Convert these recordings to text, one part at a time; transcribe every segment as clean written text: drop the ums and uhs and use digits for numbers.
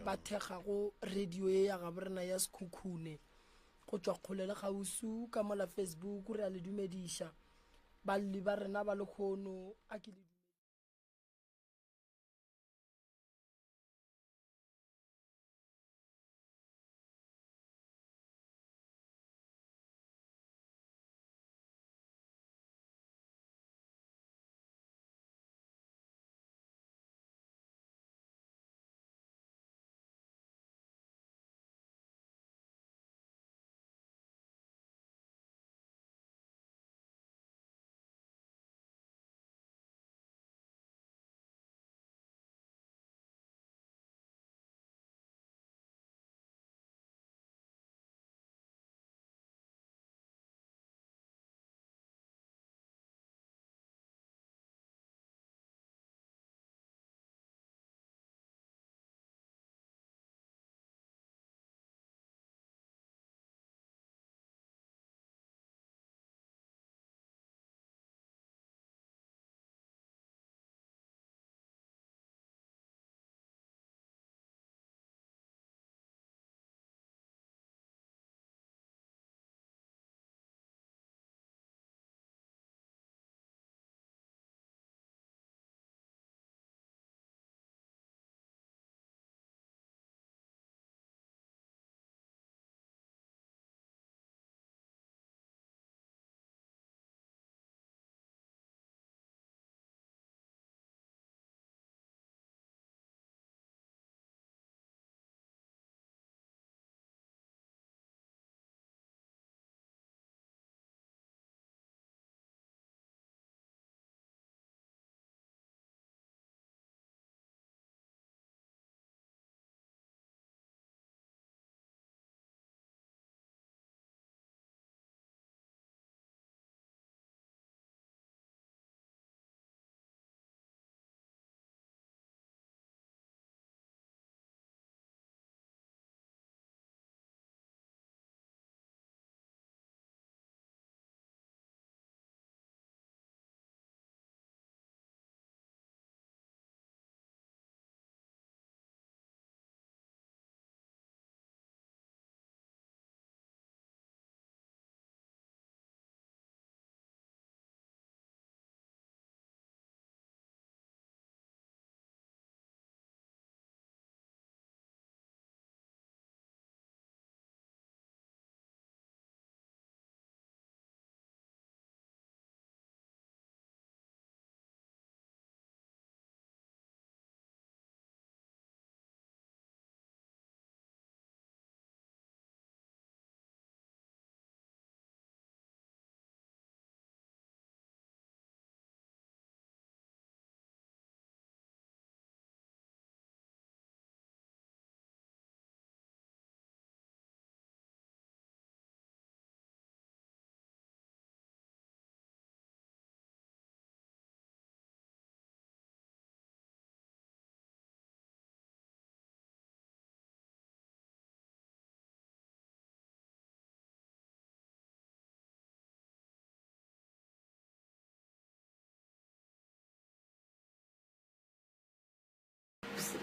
ba thekgago radio ye ya gabo rena ya Sekhukhune go tšwa kgole le kgauswi ka mola Facebook re a le dumediša balli ba rena ba lekgono a ke le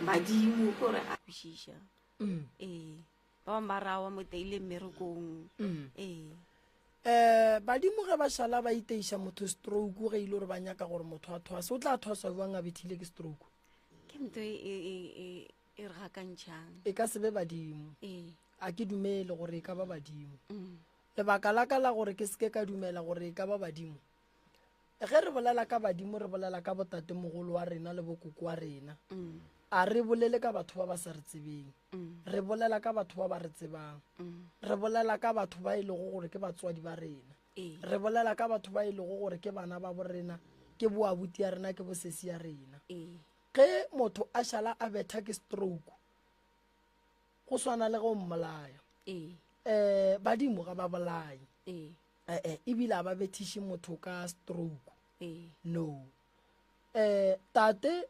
Badimo kore a kwešiša mm. ee ba bangwe ba rawa mo teile mmerekong mm. ee um badimo ge ba šala ba iteiša motho stroke ge e ile gore ba nyaka gore motho a thwase o tla thwaswa jwang a bethile ke stroke ke nto e, e, e, e re gakantšhang e ka se be badimo ee a ke dumele gore e ka ba badimo mm. lebaka la ka la gore ke seke ka dumela gore e ka ba badimo Ge re bolela ka badimo re bolela ka botatemogolo wa rena le bokoko wa rena. Mm. A re bolele ka batho ba ba sa re tsebeng. Mm. Re bolela ka batho ba ba re tsebang. Mm. Re bolela ka batho ba e lego gore ke batswadi ba rena. Ee. Re bolela ka batho ba e lego gore ke bana ba bo rena, ke boabuti ya rena, ke bosesi ya rena. Ee. Ge motho a šala a betha ke stroke, go swana le ge o mmolaya. Ee. Um badimo ga ba bolaye. Ee. Ee, ebile a ba bethiše motho ka stroke. Ee. No. Eh, tate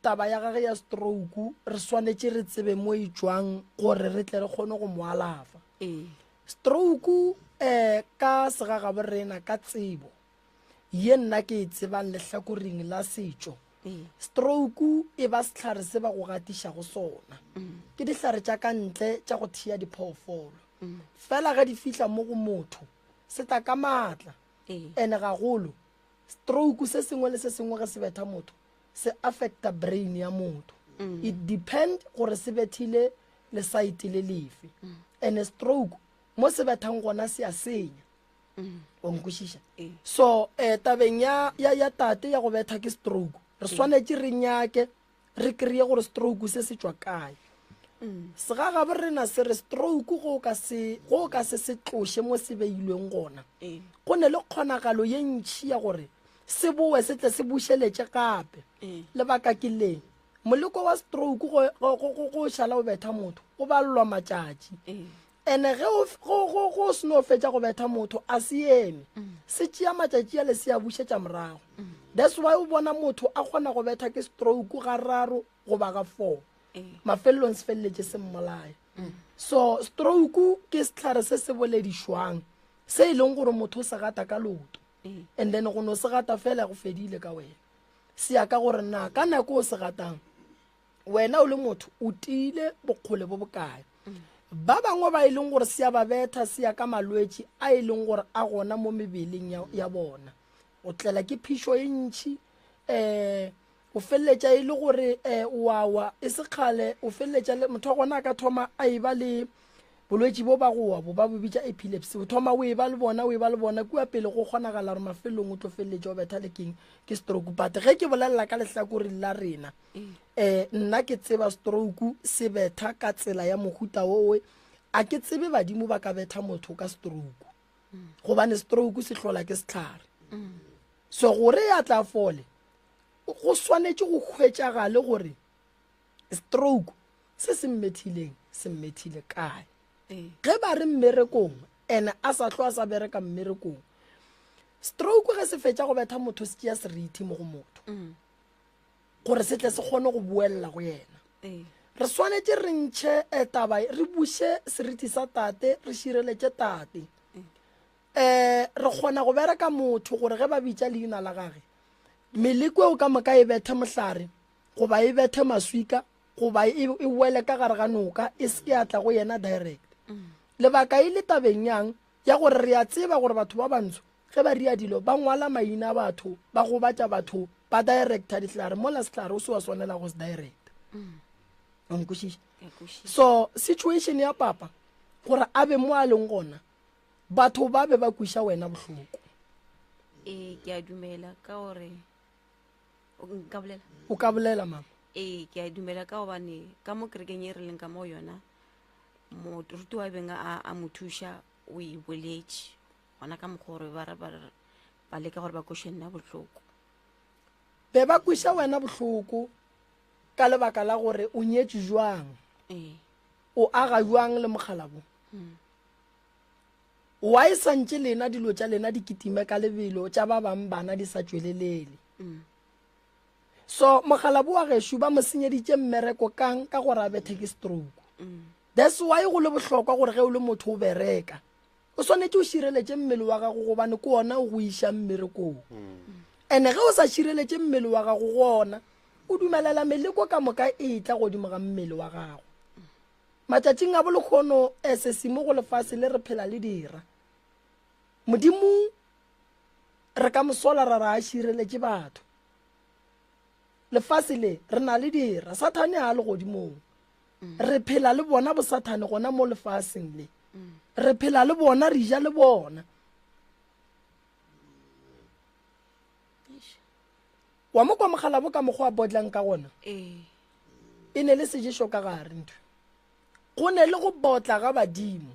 taba ya gage ya stroke re swanetše re tsebe mo e tšwang gore re tle re kgone go mo alafa. Ee. Stroke eh ka segagabo rena ka tsebo ye nna ke e tsebang lehlakoring la setšo. Stroke e ba sehlare se ba go gatišago sona. Ke dihlare tša ka ntle tša go thea diphoofolo. Fela ge di fihla mo go motho, se tla ka maatla. Ene gagolo, stroke se sengwe le se sengwe ge se betha motho, se affecta brain ya motho. It depend gore se bethile lesaete le lefe. Ene stroke mo se bethang gona se a senya. O nkwešiša? So eh, tabeng ya, ya, ya tate ya go betha ke stroke, re swanetše re nyake re kry-e gore stroke se se tšwa kae. Segagabo rena se re stroke go ka se, go ka se se tloše mo se beilweng gona, go ne le kgonagalo ye ntši ya gore se bowe se tle se bušeletše gape. Lebaka ke le, moleko wa stroke go, go, go, go šala o betha motho, o balelwa matšatši. Ene ge o, go, go, go se no fetša go betha motho, a se eme. Se tšea matšatši ale se a bušetša morago. That's why o bona motho a kgona go betha ke stroke ga raro goba ga four. Mafelelong se feleletše se mmolaya. So stroke ke sehlare se se boledišwang se e leng gore motho o se gata ka leoto. And then go no se gata fela go fedile ka wena. Se ya ka gore na ka nako o se gatang wena o le motho o tiile bokgole bo bokae. Ba bangwe ba e leng gore se ya ba betha se ya ka malwetši a e leng gore a gona mo mebeleng ya, ya bona. O tlela ke phišo e ntši, um o feleletša e le gore um o a wa e se kgale, o feleletša le motho wa gona a ka thoma a e ba le bolwetši bo ba go wa bo ba bo bitša epilepsy. O thoma o e ba le bona, o e ba le bona kua pele go kgonagala gore mafelelong o tlo feleletša o betha le keng ke stroke. But ge ke bolelela ka lehlakoreng la rena, um nna ke tseba stroke se betha ka tsela ya mohuta owe, a ke tsebe badimo ba ka betha motho ka stroke, gobane stroke se hlola ke sehlare. So gore ya tla fole, go swanetše go hwetšagale gore stroke se se mmethileng se mmethile kae. Ge ba re mmerekong, ene a sa hlo a sa bereka mmerekong, stroke ge se fetša go betha motho se tšea serithi mo go motho gore se tle se kgone go boelela go yena. Re swanetše re ntšhe taba, re buše serithi sa tate, re šireletše tate. Re kgona go bereka motho gore ge ba bitša leina la gage, meleko eo ka moka e bethe mohlare goba e bethe maswika goba e, e wele ka gare ga noka, e se ke ya tla go yena direct. Lebaka e le tabeng yang ya gore re a tseba gore batho ba bantsho ge ba ria dilo ba ngwala maina a batho, ba gobatša batho, ba directa dihlare mola sehlare o se wa swanela go se directa. O nkwešiša? So situation ya papa gore a be mo a leng gona, batho ba be ba kweša wena bohloko. Ee, ke a dumela ka gore nka bolela. O ka bolela mama. Ee, ke a dumela ka gobane ka mo kerekeng e re leng ka mo yona, moruti wa beng a, a mo thuša o e boletše gona ka mokgwa gore ba, ba, ba leka gore ba kweše nna bohloko. Be ba kweša wena bohloko ka lebaka la gore o nyetše jwang? Ee. O aga jwang le mokgalabo? Why santše lena dilo tša lena di kitime ka lebelo tša ba bang bana di sa tšwelelele? So mokgalabo wa gešo ba mo senyeditše mmereko kang ka gore a bethe ke stroke. That's why go le bohlokwa gore ge o le motho o bereka, o swanetše o šireletše mmele wa gago gobane ke ona o go išang mmerekong. Ene ge o sa šireletše mmele wa gago gona o dumelela meleko ka moka e tla godimo ga mmele wa gago. Matšatšing a bolekgono sesimo go lefase le re phela le dira. Modimo re ka mo sola ra ra a šireletše batho. Lefase le re na le dira, Sathane a le godimong. Re phela le bona bosathane gona mo lefaseng le. Re phela le bona, re ja le bona. Wa mo kwa mogalabo ka mokgwa a bodlang ka gona? E ne le seješo ka gare ntho. Go ne le go botla ga badimo.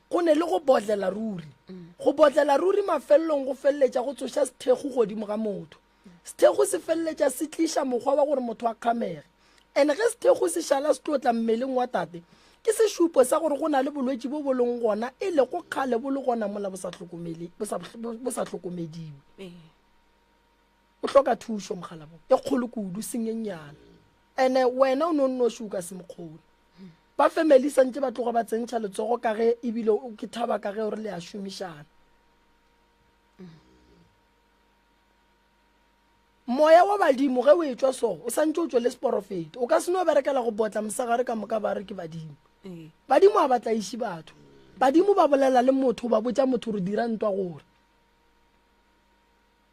Go ne le go botlela ruri. Go botlela ruri mafelelong go feleletša go tsoša sethekgo godimo ga motho. Sethekgo se feleletša se tliša mokgwa wa gore motho a kgamege. And ge sethekgo se šala se tlo tla mmeleng wa tate, ke sešupo sa gore go na le bolwetši bo bo leng gona e lego kgale bo le gona mola bo sa hlokomele, bo sa, bo sa hlokomediwe. O hloka thušo mokgalabo e kgolo kudu, seng e nnyane. Ene wena o no nnoši o ka se mo kgone. Ba family santše ba tloga ba tsentšha letsogo ka ge ebile ke thaba ka ge o re le a šomišana. Moya wa badimo ge o etšwa so, o santše o tšwe le seporofeto. O ka se no berekela go botla mosegare ka moka ba re ke badimo. Ee. Badimo ga ba tlaiše batho. Badimo ba bolela le motho, ba botša motho gore dira ntwa gore.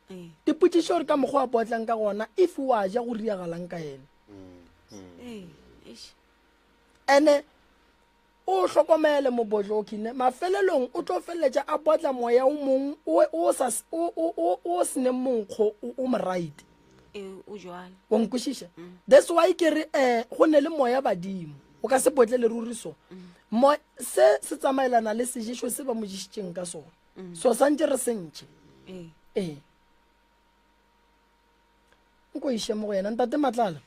Ee. Dipotšišo gore ka mokgwa a potlang ka gona, if wa ja go riagalang ka yena. Ee. Eish. Ene o hlokomele mobotlo o kine mafelelong o tlo feleletša a botla moya o mong o o sa o o o seneng monkgo o mo right. Ee, o jwalo. Wa nkwešiša? That's why ke re eh go ne le moya badimo. O ka se botlele ruri so. Mo se se tsamaelana le seješo se ba mo ješitšeng ka sona. So santše re se ntšhe. Ee. Ee. Nko iše mo go yena ntate Matlala.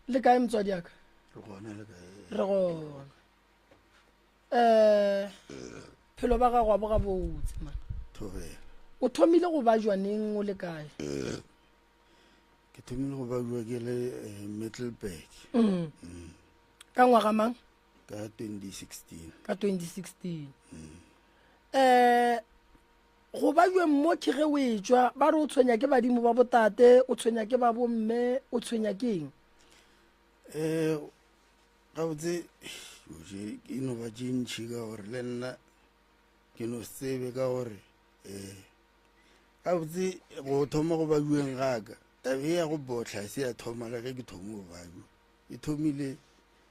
Le kae motswadi ya ka? Re gona le kae? Re gona. Eh phelo ba gago a bo gabotse man. Thobela. O thomile go bajwa neng o le kae? Ke thomile go bajwa ke le eh, Middelburg. Mm. Ka ngwaga mang? Ka 2016. Ka 2016. Eh go bajweng mo ke ge o etšwa ba re o tshwenya ke badimo ba botate, o tshwenya ke ba bomme, o tshwenya ke eng? Eh gabotse e no ba tše ntšhi ka gore le nna ke no se tsebe ka gore um gabotse go thoma go bajueng gaka tabe ya go botlha se ya thoma le ge ke thoma go bajua e thomile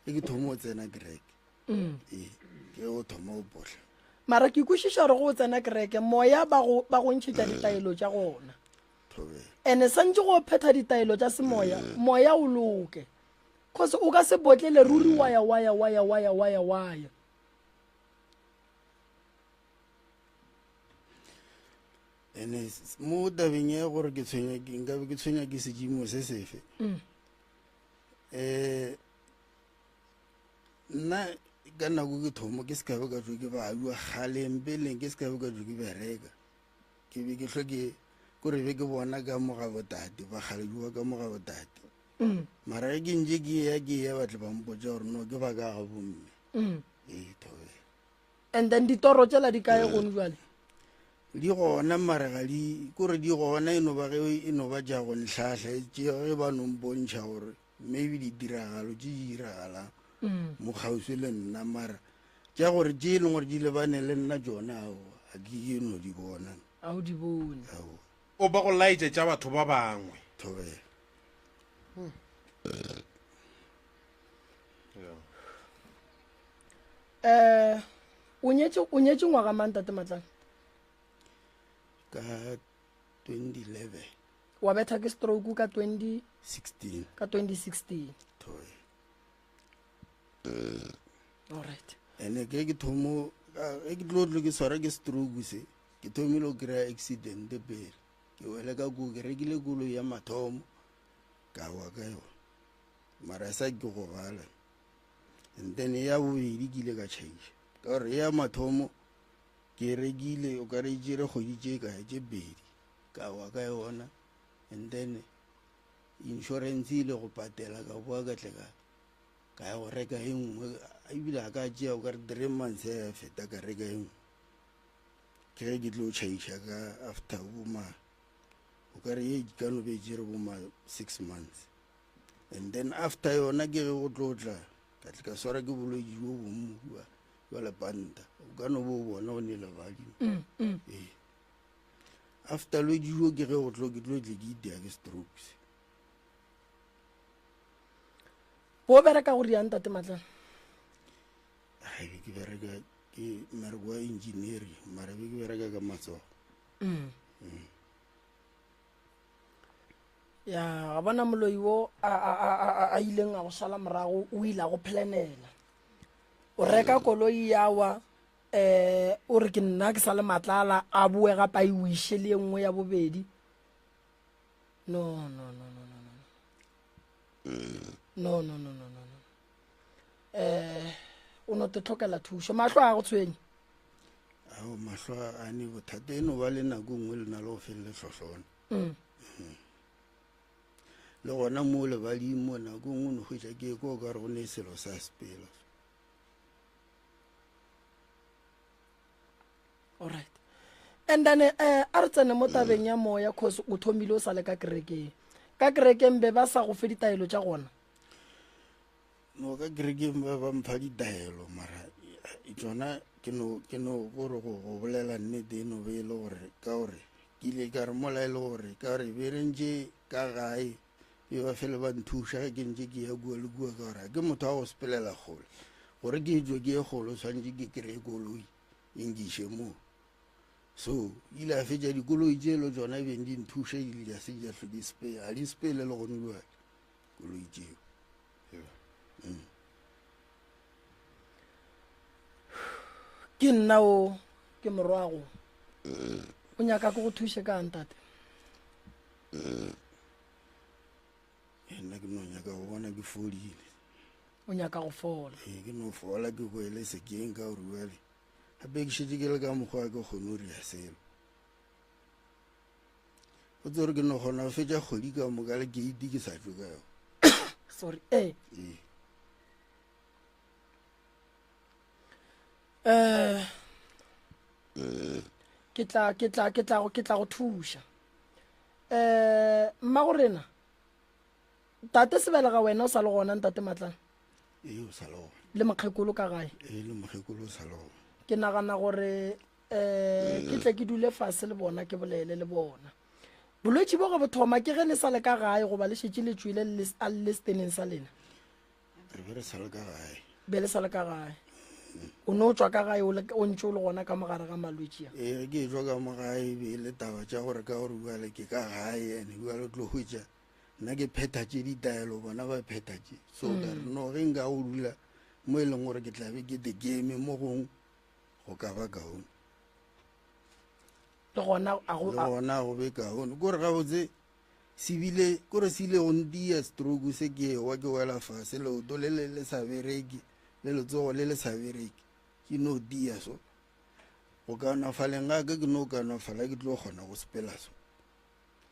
ge ke thoma go tsena kereke mm. ee ke go thoma go botlha mara ke kwešiša gore go o tsena kereke moya ba go ba go ntšhetša ditaelo tša gona thobela ene santse go phetha ditaelo tša semoya moya o loke cause o ka se botlele ruri waya waya waya waya waya waya ene mo tabeng ya gore ke tshwenya ke nkabe ke tshwenya ke sedimo se sefe mm. um nna ka nako ke thomo ke sekabe ka tso ke bajwa kgaleng peleng ke sekabe ka tso ke bereka ke be ke hlwe ke kore be ke bona ka mo ga botate ba kgalediwa ka mo ga botate mm. mara ge ke ntse ke ya ke ya batle ba mpotsa gore no ke ba ka ga bomme mm. ee thobela and then ditoro tšela di kae gone jwale di gona mara ga di kore di gona e no ba ge e no ba tša go ntlhahla e tše ge ba no mpontšha gore maybe ditiragalo tše di diragalang mm. mo kgauswi le nna mara tša gore tše e leng gore di lebane le nna tšona ao ga ke ke no di bona a o di bone ao O ba go laetša tša batho ba bangwe. Thobela. Eh o nyetše o nyetše ngwaga mang tate Matlala? Ka 2011. Wa betha ke stroke ka 20 16. Ka 2016. Thobela. All right. Ene ke ke thomo ge ke tlo tlo ke swara ke stroke se ke thomile go kry-a accident pele ke wele ka koo ke rekile koloi ya mathomo ka wa ka yona mara sa ke gobala and then ya bobedi ke ile ka tšhaiša ka gore ya mathomo ke rekile o ka re tšere kgwedi tše kae tše pedi ka wa ka yona and then insurance ile go patela ka boa ka tle ka ka ya go reka e nngwe ebile a ka tšea o ka re three months ya feta ka reka e nngwe ke ge ke tlo tšhaiša ka after boma o ka re ye ka no be tšere boma six months and then after yona ke ge go tlo tla ka tle ka swara ke bolwetši bo bongwe kua jwa lepanta o ka no bo bona go ne lebadi mm, mm. ee after lwetši jo ke ge go tlo ke tlo tle ke itea ke strokes bo bereka go riang tate matlana Ai, be ke bereka ke mmereko wa engineering mara be ke bereka ka matsogo mm. mm. ya ga bona moloi wo a ileng a go sala morago o ile a go planela o reka koloi yawa eh o re ke nna ke sa le matlala a boe gape a e wiše le e nngwe ya bobedi no no no no no no no no no no no eh o no te tlhokela thušo mahlo a go tshwenye ao mahlo a ne bothata e no ba le nako nngwe le na le go felele hlohlona mm. mm. le gona mo lebading mo nako nngwe no hwetša ke ko o ka re go ne selo sa sepela alright. And then eh a re tsene mo tabeng ya moya cause o thomile o sa le ka kerekeng. Ka kerekeng be ba sa go fe ditaelo tša gona? No ka kerekeng ba ba mpha ditaelo mara tšona ke no ke no gore go go bolela nnete e no be e le gore ka gore ke ile ka re mola e le gore ka gore be re ntše ka gae be ba fele ba nthuša ge ke ntše ke ya kua le kua ka gore ga ke motho wa go sepelela kgole gore ke tšwe ke ye kgole o swanetše ke kry-e koloi e nkiše moo so ile a fetša dikoloi tše le tsona e beng di nthuša ile di a se di a hlwe di sepele ga di sepele le gone jale koloi tšeo mm. Ke nna o ke morwago o nyaka ke go thuše ka ntate nna ke no nyaka go bona ke fodile o nyaka go fola ee ke no fola ke boele sekeng ka gore bjale gape ke šetše ke le ka mokgwa ke kgone go dira selo o tse gore ke no kgona go fetša kgwedi ka moka le keiti ke sa tšwe ka yone sorry ee ee um ke tla ke tla ke tla ke tla go thuša um mmago rena tate sebelega wena o sa le gona ntate matlana ee o sa le gona le mokgekolo ka gae ee le mokgekolo o sa le gona ke nagana gore um ke tle ke dule fase le bona ke bolele le bona bolwetši bo ge bo thoma ke ge le sa le ka gae goba le šetše le tšwile a le steneng sa lena re be re sa le ka gae be le sa le ka gae o ne o tswa ka gae o ntse o le gona ka mogare ga malwetši a ee ke tswa ka mo gae be e le taba tša gore ka gore bjale ke ka gae ene bjale o tlo hwetša nna ke phetha tše ditaelo bona ba phetha tše so ka re mm. no ge nka go dula mo e leng gore ke tlabe ke the game mo gong go ka ba kaone le gona le gona go be kaone kore gabotse se bile kore se ile go ntia stroke se ke wa ke wela fase leoto le le le sa bereke le letsogo le le sa bereke ke no tia so go kaonafaleng ga ka ke no kaonafala ke tlo kgona go sepela so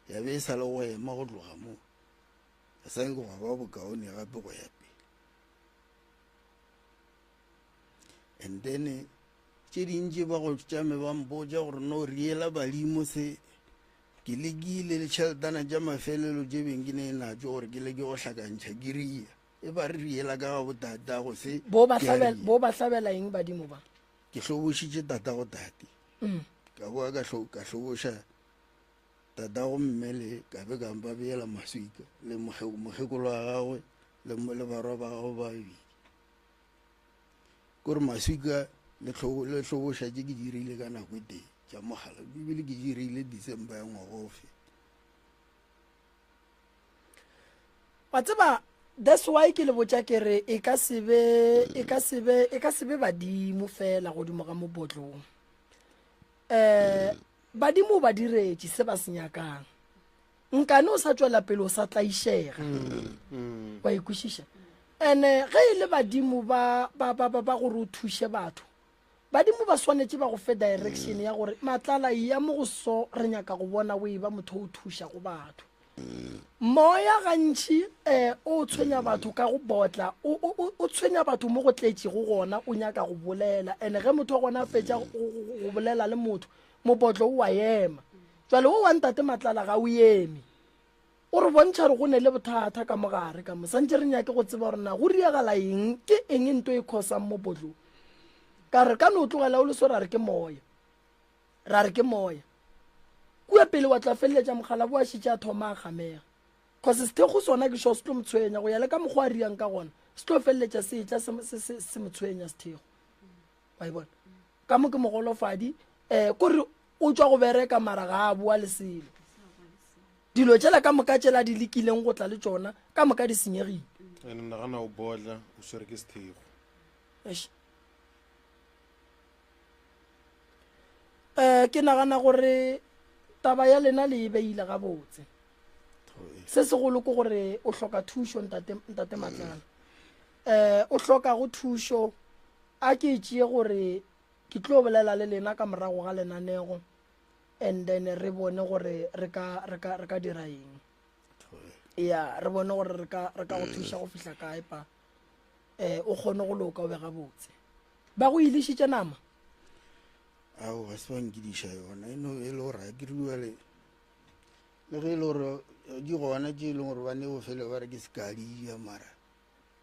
ya be e sa le go ema go tloga moo a sa nke gwa ba bokaone gape go ya pele and then tše dintši ba go tšame ba mpotša gore no riela badimo se ke lekile le tšheletana tša mafelelo tše beng ke ne natšo gore ke leke go hlakantšha ke ria e ba re riela ka ga botatago se bo ba hlabela eng badimo ba ke hlobošitše tatago tate mm. ka boa ka hloboša tatago mme le ka be ka ba beela maswika le mokgekolo wa gagwe le barwa ba gagwe ba babedi kore maswika le hloboša tše ke dirile ka nako e tee tša mogala ebile ke dirile december ya ngwaga ofe wa tseba that's why ke le botša ke re e ka se be e ka se be e ka se be badimo fela godimo ga mobotlong um badimo ba diretše se ba se nyakang nkane o sa tšwela pele o sa tlaišega mm, mm. wa ikwešiša ene ge e le badimo ba, ba, ba, ba, ba gore o thuše batho badimo ba swanetše ba go fe direction ya gore matlala ya mo go so re nyaka go bona o e ba motho o thuša go batho moya gantši um o tshwenya batho ka go botla o tshwenya batho mo go tletšego gona o nyaka go bolela and ge motho wa gona a fetša go bolela le motho mobotlo o a ema jale o wa ntate matlala ga o eme o re bontšha gore go ne le bothata ka mogare ka mo santse re nyake go tseba gore na go riagala eng ke eng nto e khosang mo botlong ka re ka no tlogela o le so ra re ke moya ra re ke moya kua pele wa tla feleletša mogala bo a šitše a thoma a gamega cause sethekgo sona ke sho se tlo mo tshwenya go ya le ka mokgwa a riang ka gona se tlo feleletša se etla se mo tshwenya sethekgo wa e bona ka mo ke mogolofadi um kore o tšwa go bereka mara ga a boa le selo dilo tšela ka moka tšela di lekileng go tla le tšona ka moka di senyegile ene nagana o bodla o swere ke sethego um ke nagana gore taba ya lena le e beile gabotse se segolo ke gore o hloka thušo ntate, ntate matlana um o hlokago thušo A ke e tšee gore ke tlo bolela le lena ka morago ga lenanego and then re bone gore re ka re ka re ka dira eng. Ya, re bone gore re ka re ka go thuša go fihla kae pa. Eh o kgone go loka o be gabotse. Ba go ilišitše nama? Ao, ga se ba nkidiša yona, e no e le gore ga ke re bjale le ge e le gore di gona tše e leng gore ba ne go fele ba re ke se ka di ja, mara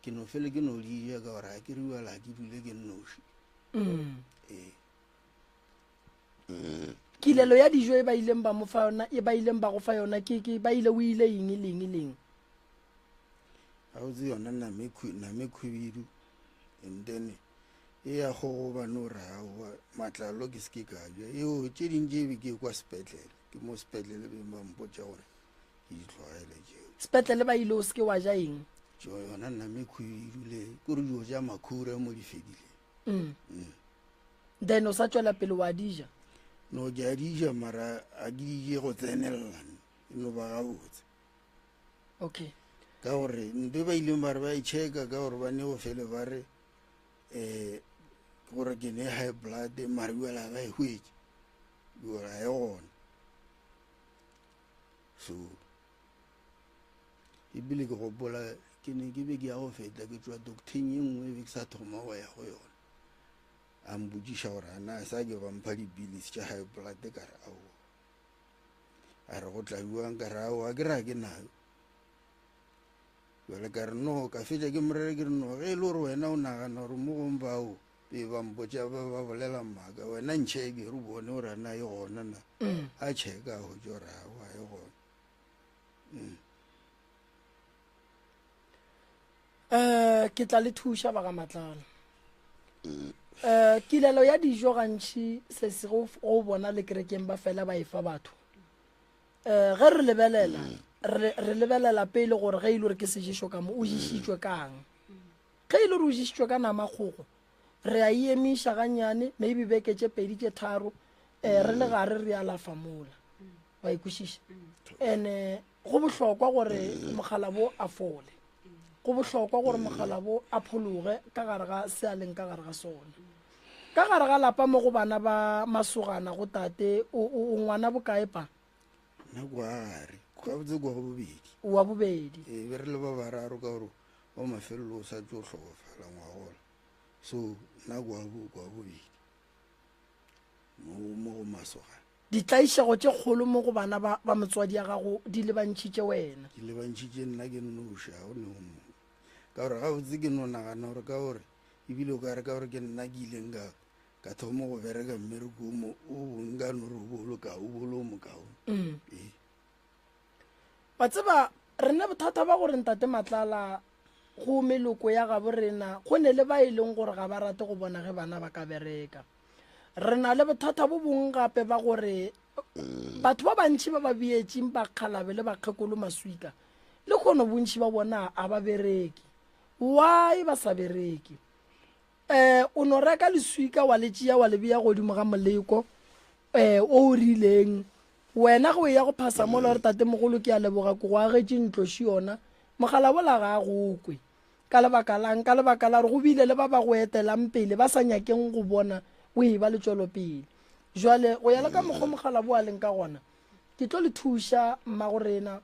ke no fele ke no di ja ka gore ga ke re bjale ga ke dule ke nnoši. Ee. Kilelo ya dijo e ba ileng ba mo fa yona, e ba ileng ba go fa yona, ke, ke, ba ile o ile eng le eng le eng? Ga o tse yona name name khwibidu, and then e ya go go ba no re aowa matlalo ke se ke ka ja. Eo tše ding tše be ke kwa sepetlele, ke mo sepetlele beng ba mpotša gore ke di tlwaele tšeo. Sepetlele ba ile o se ke wa ja eng? Tšo yona name khwibidu le kore dijo tša makhura mo di fedile. Then o sa tšwela pele wa di ja? No, ke a di ja mara a ke di je go tsenelela, e no ba gabotse. Okay. Ka gore ntho e ba ileng ba re ba e checka ka gore ba ne go fele ba re um gore ke ne high blood mara bjale ga ba e hwetše, gore ga e gona. So ebile ke gopola ke ne ke be ke ya go feta ke tšwa docteng ye nngwe e be ke sa thoma go ya go yona, a mpotšiša gore a na sa ke ba mpha dipilisi tša high blood, ka re aowa. A re go tla bjang, ka re aowa ke ra ke nayo. Bjale ka re no, ka fetša ke morere ke re no, ge e le gore wena o nagana gore mo gong bao be ba mpotša ba ba bolela maaka, wena ntšheke re bone gore a na e gona na. A checka a hwetša gore aowa e gona. Um ke tla le thuša ba ga Matlala. Um kilelo ya dijo gantši se se go go bona le kerekeng ba fela ba e fa batho. Um ge re lebelela re re lebelela pele gore ge e le gore ke seješo ka mo o ješitšwe kang. Ge e le gore o ješitšwe ka nama kgogo, re a e emiša gannyane maybe beke tše pedi tše tharo um re le gare re alafa mola. Wa e kwešiša? And-e go bohlokwa gore mokgalabo a fole, go bohlokwa gore mokgalabo a phologe ka gare ga se a leng ka gare ga sona. Ka gare ga lapa mo go bana ba masogana go tate, o, o, o ngwana bokae pa? Nna kwa gare, gabotse kwa bobedi. Wa bobedi. Ee, be re le ba bararo ka gore wa mafelelo o sa tšo hlokofala ngwagola. So nna kwa kwa bobedi mo, mo go masogana. Ditlaišego tše kgolo mo go bana ba, ba motswadi ya gago di lebantšhitše wena. Di lebantšhitše nna ke nnoši, ga go ne o mongwe. Ka gore gabotse ke no nagana gore ka gore ebile o ka re ka gore ke nna ke ileng ka, ka thoma go bereka mmereko o mo, o bong ka no re o bolo ka, o bolo o mokaone. Ee. Wa tseba, re ne bothata ba gore Ntate Matlala, go meloko ya gabo rena, go ne le ba e leng gore ga ba rate go bona ge bana ba ka bereka. Re na le bothata bo bongwe gape ba gore batho ba bantši ba ba beetšeng bakgalabe le bakgekolo maswika, le kgono bontši ba bona a ba bereke. Why ba sa bereke? Um o no reka leswika wa le tšea wa le bea godimo ga moleko um o o rileng. Wena ge o eya go phasa mola o re tatemogolo ke a leboga ke go agetše ntlo še yona, mogala wola ga a go kwe. Ka lebaka la'ng? Ka lebaka la gore go bile le ba ba go etelang pele ba sa nyakeng go bona o e-ba le tšwelopele. Jwale, go ya le ka mokgwa mokgalabo a leng ka gona, ke tlo le thuša, mmagorena.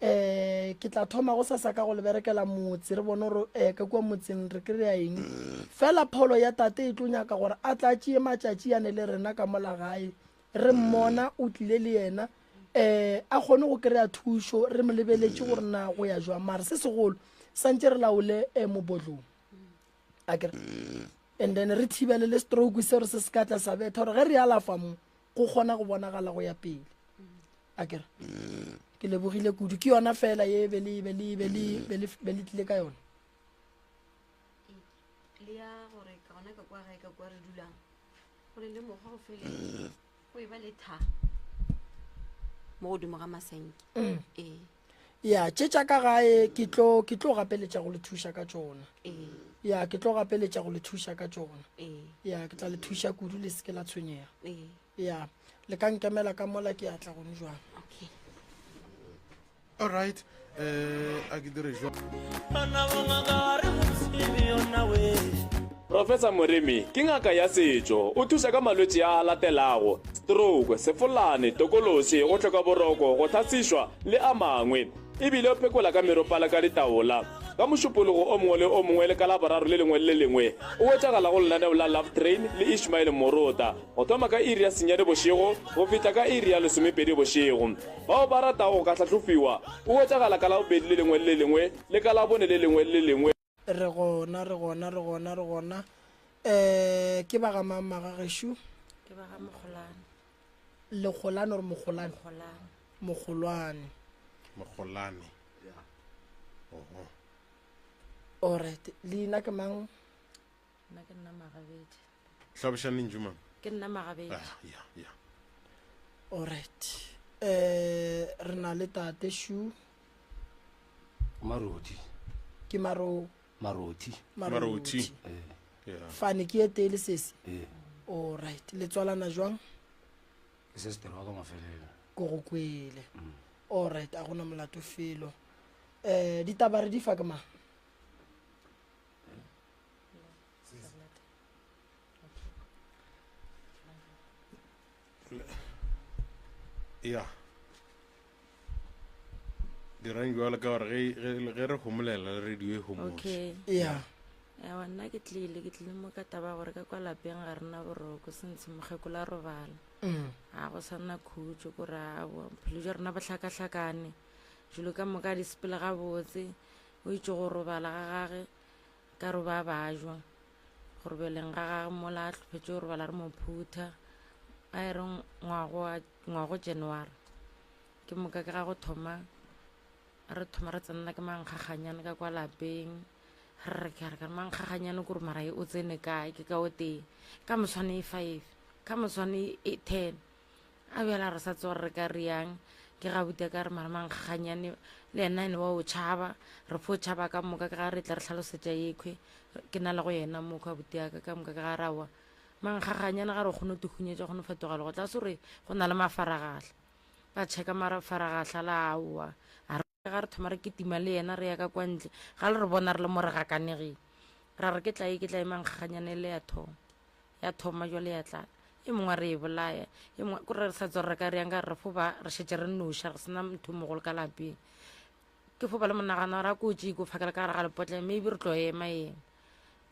Um ke tla thoma gosasa ka go le berekela motse, re bone gore um ka kua motseng re kry-a eng. Fela pholo ya tate e tlo nyaka gore a tla tšee matšatši ane le rena ka mola gae, re mmona o tlile le yena um a kgone go kry-a thušo, re mo lebeletše gore na go ya jwang. Mara se segolo santše re laole um mobodlong akere, and then re thibele le stroke se gore se se ka tla sa betha, gore ge re alafa mo go kgona go bonagala go ya pele akere. Ke lebogile kudu, ke yona fela ye be le be le be le be le be le tlile ka yona. Le ya gore ka gona ka kwa gae ka kwa re dulang go ne le mokgwa go fele go e ba le tha mo godimo ga masenke. Ee. Ya, tše tša ka gae ke tlo ke tlo gapeletša go le thuša ka tšona. Ee. Ya, ke tlo gapeletša go le thuša ka tšona. Ee. Ya, ke tla le thuša kudu, le se ke la tshwenyega. Ee. Ya, le ka nkemela ka mola ke a tla gone jwang. Okay. All right. Eh, a ke dire jwang? Professor Moremi ke ngaka ya setšo, o thuša ka malwetši a a latelago, stroke, sefolane, tokološi, go hloka boroko, go hlasišwa le a mangwe. E bile o phekola ka meropala ka ditaola. Ka Mošupologo o mongwe le o mongwe le ka Laboraro le lengwe le le lengwe o hwetšagala go lenaneo la Love Train le Ishmael Morota go thoma ka iri ya senyane bošego go fihla ka iri ya lesomepedi bošego. Bao ba ratago go ka hlahlofiwa o hwetšagala ka Labobedi le lengwe le le lengwe le ka Labone le lengwe le le lengwe. Re gona, re gona, re gona, re gona. Um ke ba ga mang magagešo? Ke ba ga Mogolane. Legolane or Mogolane? Mogolane. Mogolwane. Mogolane. Oho. Alright, leina ke mang? Nna ke nna Magabedi. Hlaboša lentšu mang? Ke nna Magabedi. Ah, ya, ya. Alright. Eh, re na le tate Shu. Marothi. Ke maro Marothi. Marothi. Eh. Yeah. Fane ke e tee le sesi. Eh. Alright, le tswalana jwang? Ke sister wa ka mafelelo. Ko go kwele. Alright, a gona molato felo. Eh, ditaba re di fa ke mang? Ya. Dirang jalo ka gore ge ge ge re homolela le radio e homotse. Okay. Ya. Ewa nna ke tlile ke tlile mo ka taba ya gore ka kwa lapeng ga rena boroko sentse mokgekolo a robala. Mm. Ga go sa nna khutšo ko re aowa bophelo jwa rena bo hlakahlakane. Dilo ka moka di sepele gabotse. O itše go robala ga gage ka re ba bajwa. Go robeleng ga gage mola a hlophetše go robala re mo phutha. A e re ngwago wa ngwago January. Ke moka ke ga go thoma re thoma re tsenela ke mankgaganyane ka kwa lapeng. Re re ke re ka mankgaganyane kore mara e o tsene kae ke ka o tee. Ka moswane e five, ka moswane e ten. A bjala re sa tseba gore re ka riang. Ke ga buti ka re mara mankgaganyane le yena ene wa o tšhaba. Re fo tšhaba ka moka ke ga re tla re hlalosetša ekhwe. Ke na le go yena mo kwa buti ya ka ka moka ke ga re aowa. Mankgaganyane ga re kgone go tihunyetša kgone go fetoga le go tla se gore go na le mafaragahla. Ba checka mafaragahla la aowa. A re ga re thoma re kitima le yena re ya ka kwa ntle. Ga le re bona re le mo re gakanegile. Ra re ke tla e ke tla e mankgaganyane le ya thoma. Ya thoma jwale ya tlala. E mongwe a re e bolaya. E mongwe kore re sa tswa re ka re yang ka re fo ba re šetše re noša re sena motho o mogolo ka lapeng. Ke fo ba le monagano ra ko tšee ko phakela ka gare ga lepotlelo maybe re tlo ema ema.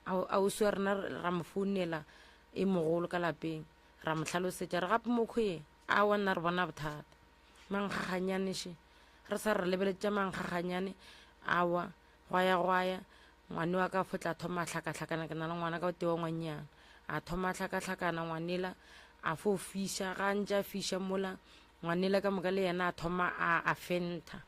Ausi wa rena ra mo founela e mogolo ka lapeng ra mo hlalosetša re gape mokhwe aowa nna re bona bothata. Mankgaganyane še re sa re lebeletša mankgaganyane aowa gwa ya gwa ya ngwane wa ka fo tla thoma a hlakahlakana ke na le ngwana ka o tee wa ngwannyana a thoma a hlakahlakana ngwanela a fo fiša ga ntše a fiša mola ngwanela ka moka le yena a thoma a a fentha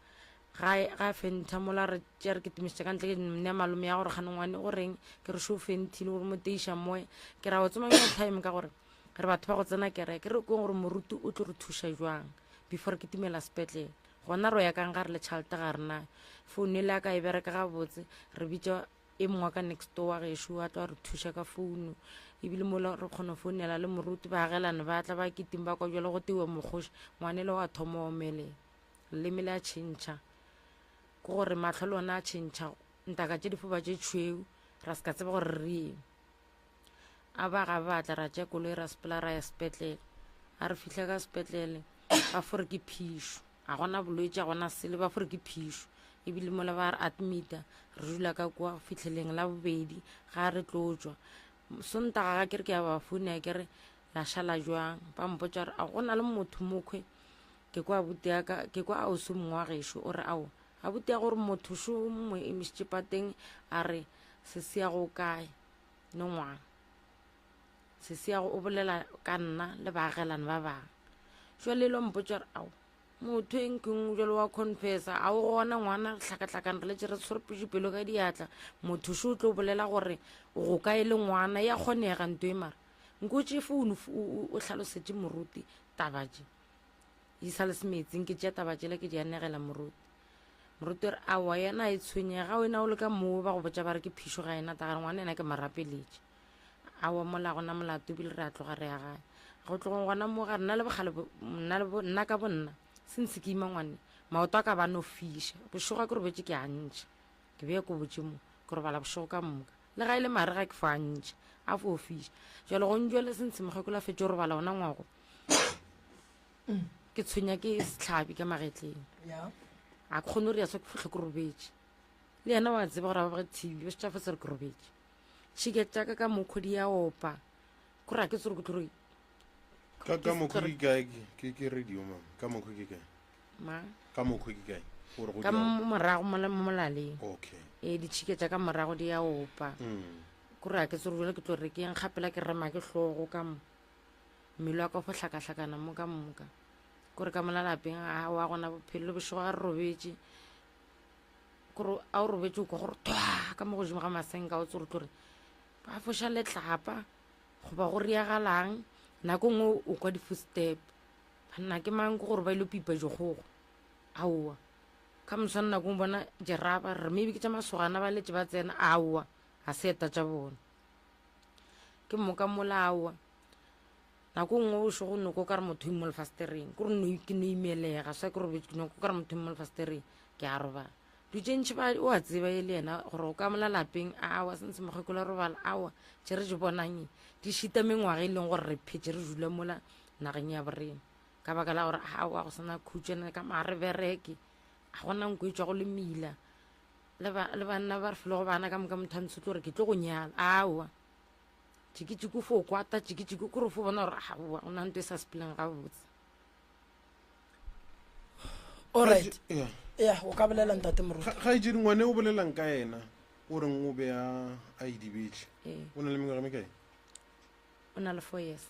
ga ga fentha mola re tše re kitimišitše ka ntle ke nne malome ya gore kgane ngwane o reng ke re šo fenthile gore mo teiša moya ke ra o tsoma yo time ka gore re batho ba go tsena kereke re kweng gore moruti o tlo re thuša jwang before re kitimela sepetlele gona ro ya kang ga re le tšhelete ga rena founu e le ya ka e bereka gabotse re bitša e mongwe ka next door wa gešo a tlo a re thuša ka founu ebile mola re kgona go founela le moruti baagelane ba tla ba kiting ba kwa jalo go teiwa mokgoši ngwanele wa thoma omelela leleme le a tšhentšha ke gore mahlo le ona a tšhentšha ntaka tše difoba tše tšhweu ra se ka tseba gore re eng a ba ga ba tla ra tša koloi ra sepela ra ya sepetlele a re fihla ka sepetlele ba fore ke phišo ga gona bolwetši ga gona sele ba fore ke phišo ebile mola ba re admita re dula ka kwa fitlheleng la bobedi ga re tlo tšwa sontaga ga ke re ke ya ba founela ke re la šala jwang ba mpotša gore a go na le motho mokhwe ke kwa abuti ya ka ke kwa ausi mongwe wa gešo o re ao abuti ya gore motho šo mongwe emišitše pateng a re se se ya go kae le ngwana se se ya go o bolela ka nna le baagelane ba bangwe jwale lo mpotša gore ao motho e nkeng jalo wa confessa a o gona ngwana re hlakahlakane re letse re tshwere pelo ka diatla motho šo o tlo bolela gore o go kae le ngwana ya kgonega nto e mara nko tše founu o hlalosetše moruti taba tše di sa le semetseng ke tšea taba tšela ke di anegela moruti moruti re aowa yena e tshwenyega wena o le ka moo ba go botša ba re ke phišo ga ena tagare ngwana ena ke marapeletše aowa mola gona molato ebile re a tloga re ya gae go tlogong gona moo ga nna le bogale nna ka bonna since ke ima ngwane maoto a ka ba no fiša bošego a ke robetše ke a ntšha ke bea ko botše mo ke robala bošego ka moka le ga e le mare ga ke fo a ntšha a fo fiša jalo go njwele sentshe mokgekolo a fetše go robala ona ngwago ke tshwenya ke setlhabi ka magetleng a ke kgone gore ya swa ke fotlhe ke robetše. Le yena wa tseba gore a ba boge TV, ba šetša fase re ke robetše. Tšhika tša ka ka mokgo di a opa. Kore a ke tsore ke tlo re Ka ka mokgo ke kae ke ke radio mama. Ka mokgo ke kae? Ma. Ka mokgo ke kae? Gore go Ka mo morago mola mo molaleng. Okay. Ee, ditšhika tša ka morago di a opa. Kore a ke tsore jale ke tlo re ke eng gapela ke rema ke hlogo ka mo. Mmele wa ka o fo hlakahlakana mo ka moka. Kore ka mola lapeng a wa gona bophelo le bošego ga re robetše. Kore a o robetše o kwa gore thwa ka mo godimo ga masenka o tsore tlo re ba foša letlapa goba go riagalang nako nngwe o kwa di-footstep banna ke mang ke gore ba ile pipa dikgogo aowa ka moswane nako o bona jeraba re maybe ke tša masogana ba letse ba tsena aowa ga se eta tša bona ke moka mola aowa nako nngwe o šego noko o ka re motho mo lefastereng kore ke no imelega sa ke robetse ke noko o ka re motho mo lefastereng ke a robala dilo tše ntšhi ba o a tseba e le yena gore o ka mola lapeng awa sentse mokgekolo a robala awa tše re di bonang di šita mengwaga e leng gore re phetše re dula mola nageng ya borena ka baka la gore awa go sena khutšo ka ma re bereke ga gona nko e tšwa go le mila le banna ba re file go bana ka moka motho a ntse tlo gore ke tlo go nyala awa tšikitšiki o fo kwata tšikitšiki kore o fo bona gore aowa o na nto e sa sepeleng gabotse Alright. Yeah. Yeah, o ka bolela ntate Moruti. Kgaetšedi ngwane o bolelang ka yena o reng o be a a idibetše. Ee. O na le mengwaga mekae? O na le 4 years.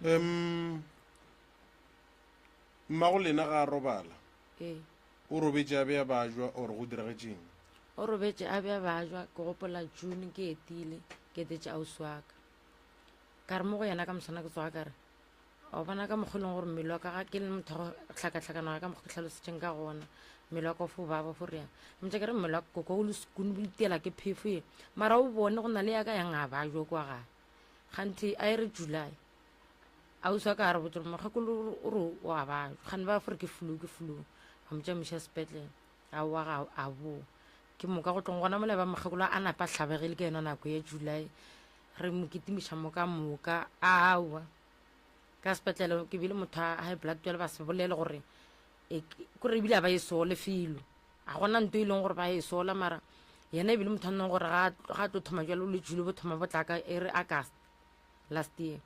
Um mmago lena ga a robala. Ee. O robetše a be a bajwa or go diragetšeng? O robetše a be a bajwa ke gopola June ke etile ke etetše ausi wa ka. Ka re mo go yena ka moswana ke tsoga ka re, O bona ka mokgwa e leng gore mmele wa ka ga ke le motho wa go hlakahlakana ka mokgwa ke tlhalositšeng ka gona mmele wa ka o fo baba fo riang motša ke re mmele wa koko o le sekune bo itela ke phefo ye mara o bone go na le ya ka yang a ba jo kwa gae ganthe a e re july ausi wa ka a re botse gore mokgekolo o re o a ba gane ba fore ke flu ke flu ba mo tšamiša sepetlele a wa ga a bo ke moka go tlong gona mola ba mokgekolo a napa hlabegile ke yona nako ya july re mo kitimiša moka moka awa ka sepetlele ke bile motho a high blood jale ba se bolele gore e, kore ebile a ba e sole felo a gona nto e leng gore ba e sola mara yena ebile motho a nneng gore ga a tlo thoma jalo le jule bo thoma bo tlaka e re august last year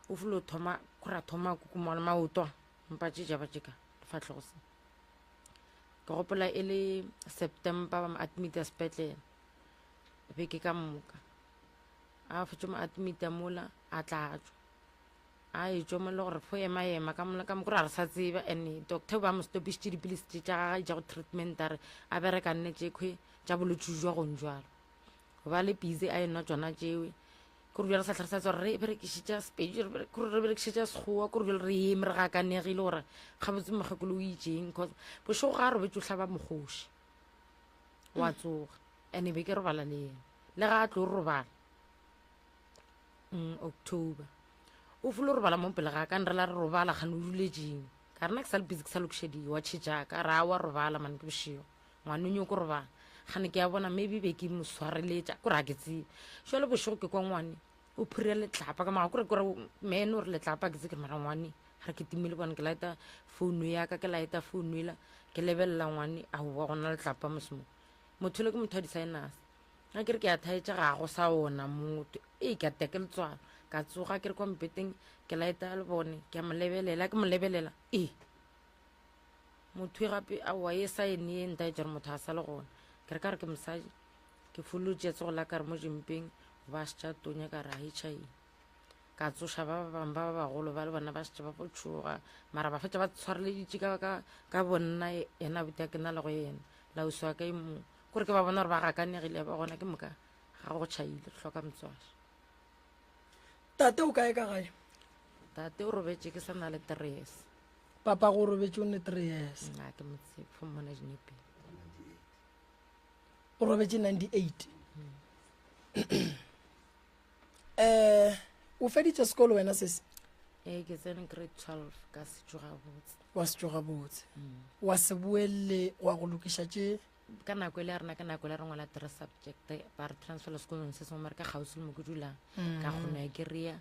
o filo thoma kore a thoma kukumana maoto mpa tše jaba tšeka lefatlhogo se ke gopola e le september ba mo admita sepetlele beke ka moka a fetše mo admita mola a tla tšwa a e tšwa mo le gore fo ema ema ka mola ka mo kore a re sa tseba and doctor ba mo stopišitše dipilisi tše tša gagwe tša go treatment a re a bereka nne tše khwe tša bolwetši jwa gong jalo ba le busy a enwa tšona tšewe kore bjale sa tlhare sa tswa re berekišitša sepedi kore re berekišetša sekgowa kore bjale re eme re gakanegile gore gabotse mokgekolo o itseng cause bošego ga a robetse o hlaba mokgoši wa tsoga and be ke robala le yena le ga a tlo robala mm, october o folo robala mo pele ga ka nre la re robala gane o duletšeng ka rena ke sa le busy ke sa lokiša diwatšhe jaaka ra wa robala mane ke bošego ngwane o nyoko robala gane ke a bona maybe be ke mo swareletša kore ga ke tsebe jale bošego ke kwa ngwane o phura letlapa ka maga kore kore mene o re letlapa ke tse ke mara ngwane ga re ke timile bone ke laeta founu yaka ke laeta founu ela ke lebelela ngwane aowa gona letlapa mosemo motho le ke motho wa di-sinus ga ke re ke a thaetša ga go sa ona motho ee ke a teke letswalo ka tsoga ke re kwa mpeteng ke laeta le bone ke a mo lebelela ke mo lebelela ee motho e gape aowa e sa ene e ntaetša gore motho a sa le gona ke re ka re ke mosadi ke folotše tsogo la ka re mo jempeng ba šetša tonya ka re a h i ka tsoša ba ba bangwe ba ba bagolo ba le bona ba šetše ba go tšhoga mara ba fetša ba tshwareleditše ka, ka, ka bonna yena abuti a ke na le go yena lausi wa ka e mongwe kore ke ba bona gore ba gakanegile ba gona ke moka ga go tšhaile re hloka motswadi tate o kae ka gae tate o robetše ke sa na le three years papa go robetše o ne three years nna ke motse fo mmona dinepeng o robetše 98 um o feditše sekolo wena sese ee ke tsene grade 12 ka setšo gabotse wa setšo gabotse wa se boelele wa go lokiša tše ka nako e le ya rena ka nako e le re ngwala three subject ba re transfela sekolong se sengwe mare ka kgauswi le mo ke dulang ka kgona ya kry-a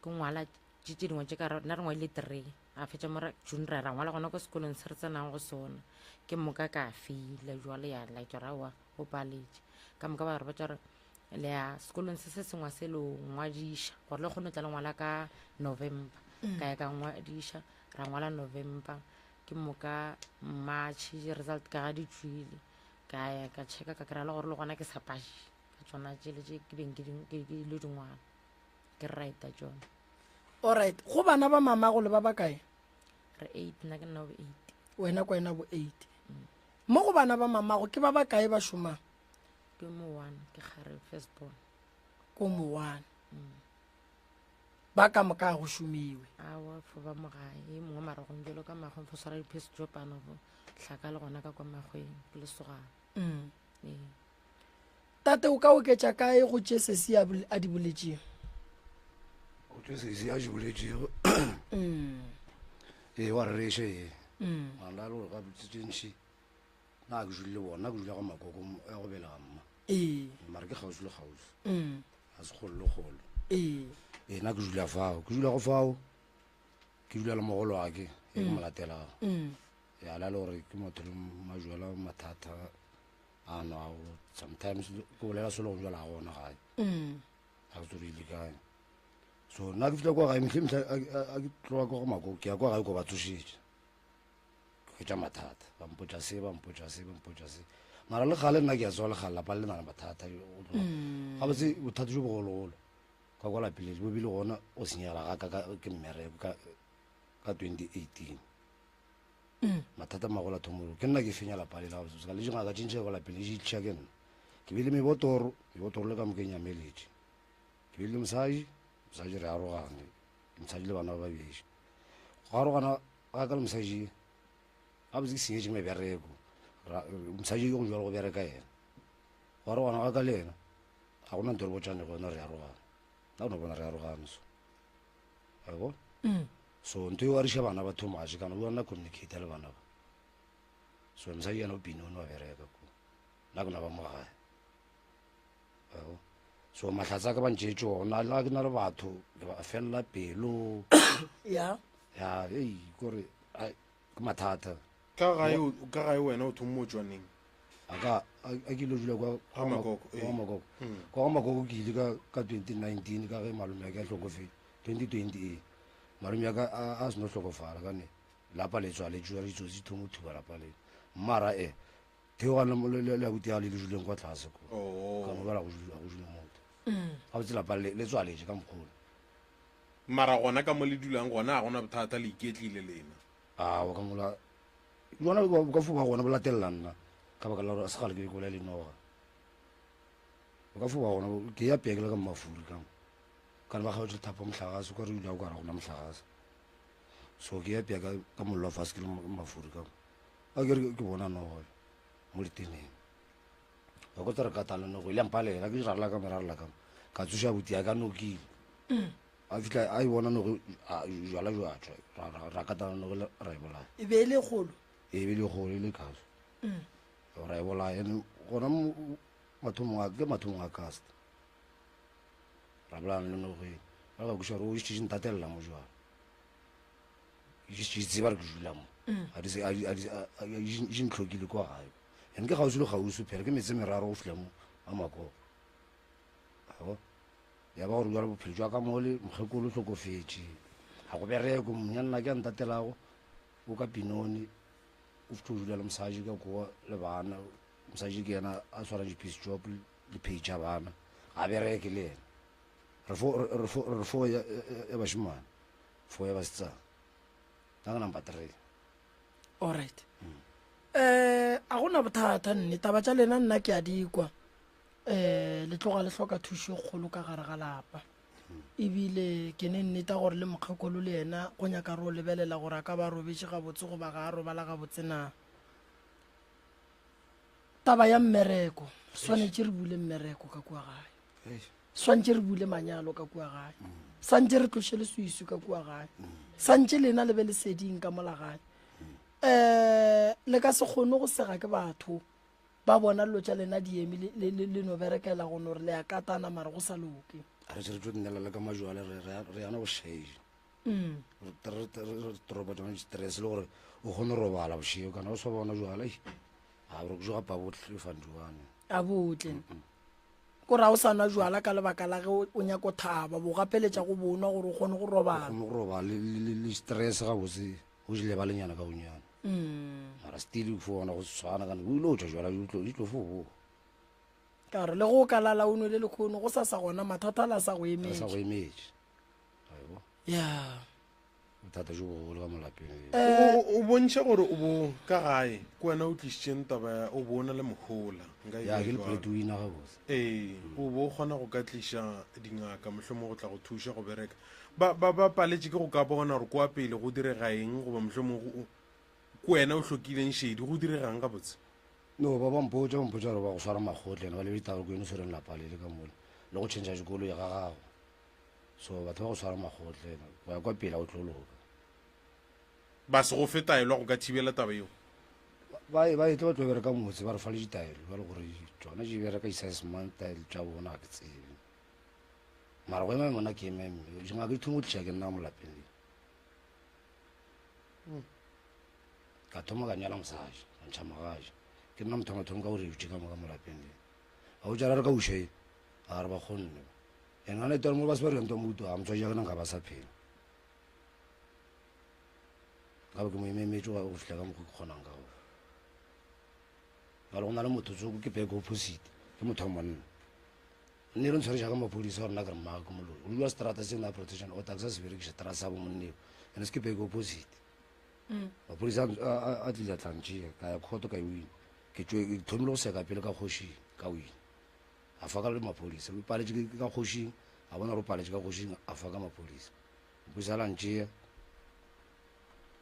ke ngwala tše tše dingwe tše ka nna re ngwadile three a fetša mo june ra ra ngwala gona ko sekolong se re tsenang go sona ke moka ka feila jwale ya laetša ra wa o paletše ka moka ba re botša re le ya sekolong se se sengwe se lo ngwadiša gore le kgone tla le ngwala ka november mm. ka ya ka ngwadiša ra ngwala november ke moka march result ka ga di tswile ka ya ka checka ka kry-a le gore le gona ke sa paše ka tsona tšele tše ke beng ke le dingwala ke write tsona alright go bana ba mamago le ba ba kae re eight nna ke nna bo eight wena kwa wena bo eight mm. mo go bana ba mamago ke ba ba kae ba šomang ke mo one ke gare first born ko mo one mm. ba ka moka go šomiwe awa fo ba mo gae e mongwe maragong jalo ka magong fo swara diphesi jo pano fo tlhaka le gona ka kwa magweng ke lesogana mm. ee. Tate, o ka oketša kae go tše sesi a, a di boletšego? Go tše sesi a di boletšego. Mm. Ee, wa rereša ee. Mm. Mara le gore gabotse tše ntši na ke dule le bona, ke dula ga makoko ya go belega mma. Ee. Mara ke kgauswi le kgauswi. Mm. Ga se kgolo le kgolo. Ee. Ee, nna ke dula fao, ke dula go fao, ke dula le mogolo wa ke, e ke mo latelago. Mm. Ya la le gore ke motho le majwala mathata. A nwago sometimes ke bolela selo go jala gona gae mm. ga ke tsore ile kae so nna ke fitlha kwa gae metlhe metlhe a ke tloga kwa go mako ke ya kwa gae ko ba tsošetša ke hwetša mathata ba mpotša se ba mpotša se ba mpotša se mara le gale nna ke ya tsoga le gale lapa le na le mathata mm. gabotse bothata jo bogologolo ka kwa lapileng bo bile gona go senyegela ga ka ke mmereko ka 2018 Mm. Mathata a magolo a thomolo ke nna ke fenya lapa le la gabotse ka le dingaka tše ntši kwa lapeng le di ke nna. Ke bile mebotoro, mebotoro le ka moka e nyameletše. Ke bile le mosadi, mosadi re arogane, mosadi le bana ba babedi. Go arogana ga ka le mosadi gabotse ke senyetše mebereko, mosadi go jalo go bereka yena. Go arogana ga ka le yena ga gona ntho e re botšane gona re arogana. Nna o no bona re arogane so. Wa e bona? Mm. So ntho eo a riša bana ba too much kana o nna communicate le bana ba. So mosadi yena o bini o no bereka ko. Nna ke no ba mo gae. Wa bona? So mahlatse a ka ba ntšeetše ona le ga ke na le batho ke ba felela pelo. Ya. Ya, ei kore ai ke mathata. Ka gae ka gae wena o thommo tšwa neng? A ka a ke ile dula kwa Ga Makoko, kwa ga Makoko. Kwa ga Makoko ke ile ka ka 2019 ka ge malome a ke a hlokofetše. 2020 ee. Malome ya ka a a seno hlokofala ka ne lapa le tswaletšwe re ditsotsi di thoma go thuba lapa le. Mara e theogane le le le abuti ya le le duleng kwa tlase ko. Oh. Ka mo bala go dula go dula motho. Gabotse lapa le le tswaletše ka mokgolo. Mara gona ka mo le dulang gona ga gona bothata le iketlile lena. Aowa ka mola jona bo ka fo ba gona bo latelela nna ka baka la gore a se kgale ke be ke bolaya le noga. Bo ka fo ba gona ke ya pea ke le ka mafuri ka mo. Kana ba kgaotše thapo mohlagase kwa re dula o ka re gona mohlagase. So ke ya pea ka ka mollo wa fase ke le mafuri ka mo. A ke re ke bona noga mo leteneng. Ka kwa tse re katana nogo ile mpalela ke rarela ka mo rarela ka mo. Ka tsoša abuti ya ka nokile. A fihla a e bona nogo jwala jwa tšwa ra ra katana nogo ra e bolaya. E be e le kgolo. E be e le kgolo e le kaso. Ra e bolaya ene gona mo mathomong a ke mathomong a cast. Ra bolayana le nogo e. Ba ka kweša gore o šetše ntatelela mo jwale. Ke tseba re ke dula mo. A di a di a di ntlhokile kwa gae. Ene ke kgauswi le kgauswi phela ke metse meraro go fihla mo a Makoko. Ago. Ya ba gore jwale bophelo jwa ka mole mokgekolo o hlokofetše. Ga go bereko monyanna ke a ntatelago o ka Pinoni o fihla o dula le mosadi ka koa le bana. Mosadi ke yena a tshwarang di-piece job le pay tša bana. Ga bereke le yena. Re fo re fo re fo ya ya bashimane. Fo ya basetsana. Nna ke number 3. Alright. Eh a gona bothata nne taba tša lena nna ke a di kwa. Eh le tloga le hloka thušo e kgolo ka gare ga lapa. Ebile ke ne nneta gore le mokgekolo le yena go nyaka re o lebelela gore a ka ba robetše gabotse goba ga a robala gabotse na. Taba ya mmereko, swanetše re bule mmereko ka kua gae. Swantše re bule manyalo ka kua gae. Santše re tloše leswiswi ka kua gae. Santše lena le be leseding ka mola gae. Um le ka se kgone go sega ke batho ba bona dilo tša lena di eme le, le, le no berekela go no re le a katana mara go sa loke. Re se re tlo nnela le ka majwale re, re, re yana go šaila. Re toropa tsona di-stress le gore o kgone go robala bošego kana o sa bona jwala ei ga boroko jo gapa botle fanduane a botle ko ra o sa nwa jwala ka lebaka la ge o nyako thaba bo gapeletša go bonwa gore o kgone go robala kgone go robala le stress gabotse o di lebalenyana ka bonyana mm. mara still fo bona go tshwana kana o ile o tšwa jwala di tlo fo boa ka gore le go ka lala o nwele lekgono go sa sa gona mathata la sa go emetše sa go emetše ya bothata jo bogolo ka mo lapeng eh, o bontšhe gore o bo ka gae ke wena o tlišitšeng taba ya o bo o na le mohola nka e ya ke le breadwinner gabotse ee o bo o kgona go ka tliša dingaka mohlomong go tla go thuša go bereka ba ba ba paletše ke go ka bona gore kwa pele go direga eng goba mohlomong ke wena o hlokileng šedi go diregang gabotse no ba ba mpotša ba mpotša gore ba go swara makgotle ene ba lebe ditaba ko eno swereng lapa le le ka mole le go tšhentšha dikolo ya ga gago so batho ba go swara magotle go ya kwa pele o tlo loka ba se go fe taelo go ka thibela taba eo ba ba etle ba tlo bereka motse ba re fa le ditaelo ba le gore tsona di bereka isasemang taelo tša bona ga ke tsebe mara go ema mona ke eme dingaka di thoma go tliša ke nna mo lapeng le hmm. ka thoma ka nyala mosadi ka ntšha magaji ke nna motho wa mathomo ka gore dutše ka moka mo lapeng le ga o tšara re ka uše a re ba kgonne ene gana itwale mo ba se ba reng moruto a motswadi ja ka nka ba sa phela ka be ke mo ememetse go fitlha ka mokgwa ke kgonang ka gona jale go na le motho tsoko ke back opposite ke motho wa monna nne re ntshware jaaka maphodisa gore nna ke re mmaga ke moloi o dula seterata se na protection order ke sa se berekiša terata sa bo monneo ene se ke back opposite mm. maphodisa a tlile a tlantšea ka ya kgoto ka e wina ke thomile go seka pele ka kgošing ka wina a fa ka le maphodisa o paletše ka kgošing a bona gore o paletše ka kgošing a fa ka maphodisa maphodisa a la ntšea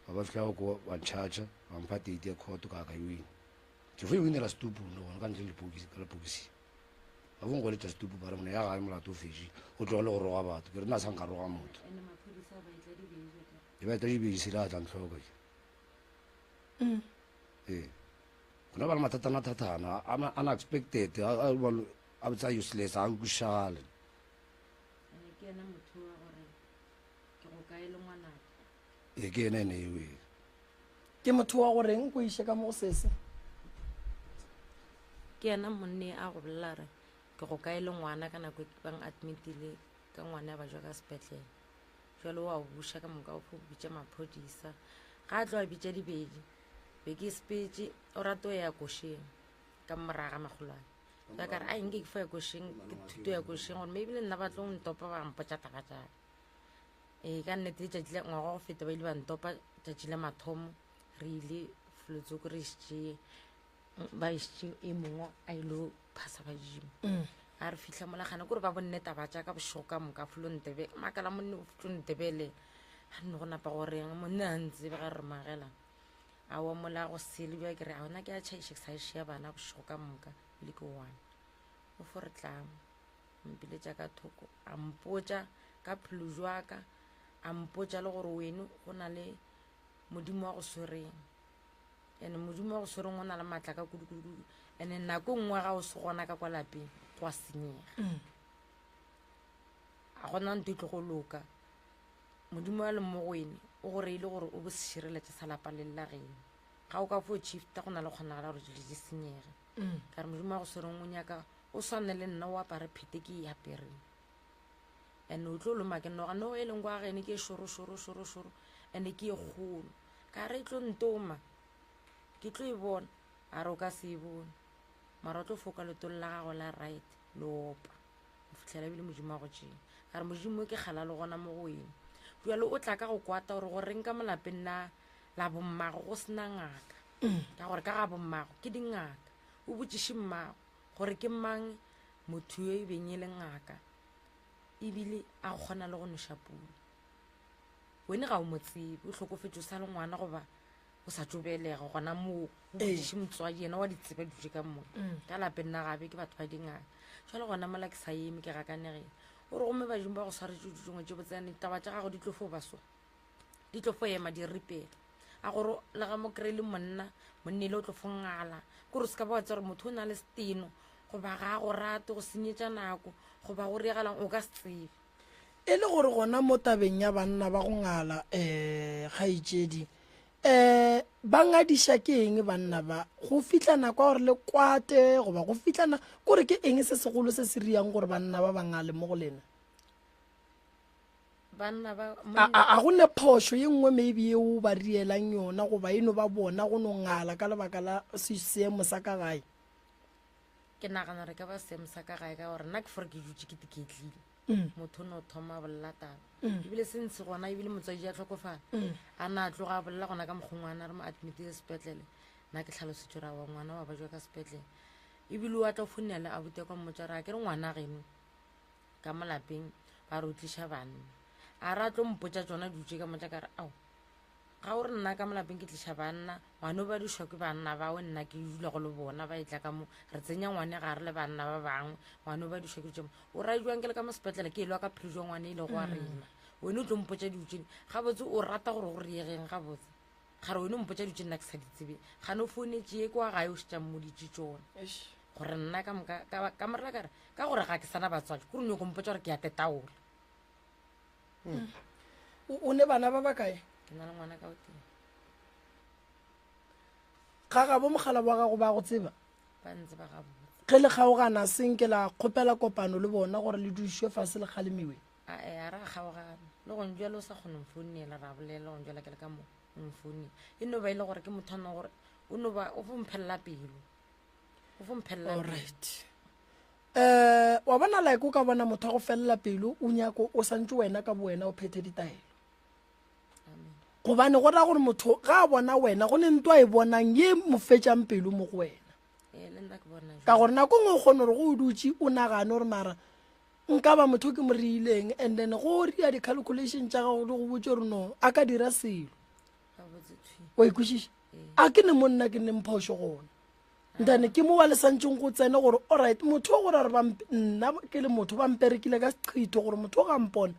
ba ba fitlha ko ba ntšhatšha ba mpha teiti ya court ka ka e wina ke fo e winela setupu le gona ka ntle ka lepokisi ba fo nkweletša setupu ba re mone ya gae molato o fetše o tlogele go roga batho ke re nna sa nka roga motho e ba etla dibese le a tla ntlhoka ke mm. ee go na ba le mathatana-thatana unexpected a botsa useless a utlwišagale ee ke ene ene eo ee ke motho wa goreng ko iše ka mo go sese ke yena monne a go bolela re ke go kae le ngwana ka nako e bang admitile ka ngwana ya bajwa ka sepetlele jalo wa o buša ka moka o bitša maphodisa ga a tlo a bitša dibedi be ke sepetse o rata o ya košeng ka moraga magolwane ka kare a nke ke fo ya košeng ke thuto ya košeng gore maybe le nna ba tlo ntopa ba mpotša taba tšaka ee ka nnete letšatši la ngwaga go feta ba ile ba ntopa tšatši la mathomo re ile felotsoko re šetše ba išitše e mongwe a ile phasa badimo mm. a re fitlha molagana kore ba bonne taba tša ka bošego ka moka folo ntebe makala monne o tlo ntebele ga nne go napa goreng monne a ntsebe ga re magela a wa mola go sele bja ke re a ona ke a tšhaiše ke sa šia bana bošego ka moka le ke one o fo re tlamo mpiletša ka thoko a mpotša ka phelo jwaka a mpotša le gore weno go na le modimo wa go swereng ene modimo wa go swereng o na le maatla ka kudukudukudu ene nako nngwe ga o se gona ka kwa lapeng go a senyega mm. a gona ntho e tlo go loka modimo wa le mo go ene o go reile gore o bo sešireletše sa lapa le la geno ga o ka fo chifta go na le kgonagala gore dilo di senyege mm. ka re modimo wa go swereng o nyaka o swane le nna o apare phete ke e apereng and o tlo loma ke noga noga e leng kwa gene ke e šoro šoro šoro šoro and ke e kgolo ka re e tlo ntoma ke tlo e bona a re o ka se e bone mara o tlo foka letong la gago la right le opa go fitlhela ebile modimo a go tšea ka re modimo ke kgala le gona mo go wena jalo o tla ka go kwata gore go reng ka molapeng la la bommago go sena ngaka mm. ka gore ka ga bommago ke dingaka o botšiše mmago gore ke mang motho yo e beng e le ngaka ebile a kgona le go noša pula wene ga o mo tsebe o hlokofetše o sa le ngwana goba o sa tso belega gona moo o botšiše motswadi yena wa di tseba dutše ka moka mm. ka lapeng na gabe ke batho ba dingaka jale gona mola ke sa eme ke gakanegeng o re gomme badimo ba go swaretse dingwe tse botsane taba tša gago di tlo fo ba so di tlo fo ema di ripela a gore le ga mo kry le monna monna ile o tlo fo ngala kore o se ka ba wa tsa gore motho o na le seteno goba ga a go rate go senyetša nako goba go regalang o ka se tsebe. E le gore gona mo tabeng ya banna ba go ngala um kgaetšedi um ba ngadiša ke eng banna ba go fihla nako ya gore le kwate goba go fihla na kore ke eng se segolo se se riang gore banna ba ba ngale mo go lena banna ba a go ne phošo ye nngwe maybe yeo ba rielang yona goba e no ba bona go no ngala ka lebaka la seemo sa ka gae ke nagana re ka ba seemo sa ka gae ka gore nna ke fore ke dutse ke tiketlile mm. motho o ne o thoma a bolela taba mm. ebile se ntshe gona ebile motswadi a tlhokofala mm. a na a tloga a bolela gona ka mokgongwana re mo admitile sepetlele nna ke tlhalosetse ra wa ngwana wa ba jwa ka sepetlele ebile o a tla founela a bute kwa mmotsa re a ke re ngwana geno ka mo lapeng ba re o tliša banna a re a tlo mpotsa tsona dutse ka motsa ka re ao Ga o re nna ka mo lapeng ke tliša banna, ngwane o badišwa ke banna bao nna ke dula go le bona ba etla ka mo, re tsenya ngwane gare le banna ba bangwe, ngwane o badišwa ke tšemo. O ra jwang ke le ka mo sepetlele ke elwa ka phelo jwa ngwane e lego wa rena. Wene o tlo mpotša dilo tše gabotse o rata gore go riegeng gabotse. Gare wene o mpotša dilo tše nna ke sa di tsebe. Gane o founetše ye kwa gae o šetša mmoditše tšona. Gore nna ka moka ka morela ka re ka gore ga ke sana batswadi kore o nyoko mpotša gore ke ya tetaola. Mm. O ne bana ba ba kae? Ke na le ngwana ka o tee. Ga gabo mogala wa gago ba go tseba? Ba ntse ba gabotse. Ge le kgaogana senke la kgopela kopano le bona gore le dušwe fase le kgalemiwe? A e a ra kgaogana. Le gong jwale o sa kgone mfounela ra bolela gong jwale ke le ka mo o mfounela. E no ba e le gore ke motho a nong gore o no ba o fo mphelela pelo. O fo mphelela pelo. Alright. um wa bona like o ka bona motho a go felela pelo o nyako o santse wena ka bowena o phethe ditaelo gobane go raya gore motho ga a bona wena go ne ntwa e bonang ye mo fetšang pelo mo go wena ka gore nako nngwe o kgone gore go o dutse o nagane gore mara nka ba motho ke mo reileng and then go ria di-calculation tša gago di go botse gore no a ka dira selo wa ikwešiša a ke ne monna ke neng phošo gona Ntane ke mo wa le santšeng go tsene gore alright motho o gore a re nna ke le motho ba mperekile ka seqhitho gore motho o ga mpone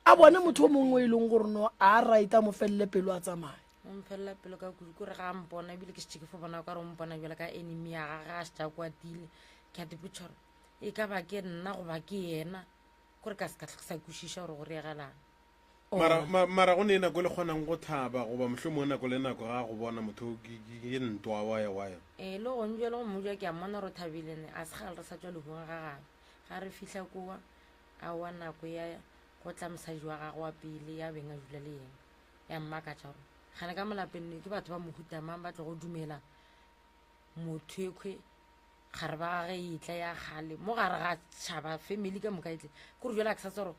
a bone motho o mongwe e leng gore no a right a mo felele pelo a tsamaya o mphelela pelo ka kudu kore ga a mpona ebile ke šetše ke fo bona ka re o mpona bjale ka enemy ya gage a šetše a kwatile ke a dipotša gore e ka ba ke nna goba ke yena kore ka se ka sa kwešiša gore go reegelang Mara, ma, mara go ne nako le kgonang go thaba goba mohlomongwe nako le nako ga go bona motho ke ke ntwa wa ya wa ya. Ee, le gong bjale go mmotša ke a mmona gore o thabile ne a se kgale re sa tšwa lehung ga gabe. Ga re fihla kowa, aowa nako ya go tla mosadi wa gagwe wa pele ya beng a dula le yena ya mmakatša gore gane ka mo lapeng ne ke batho ba mohuta mang ba tlogo dumela motho ekhwe gare ba gage e tla ya gale mo gare ga tšhaba family ka moka e tle kore jale a ke sa tsa gore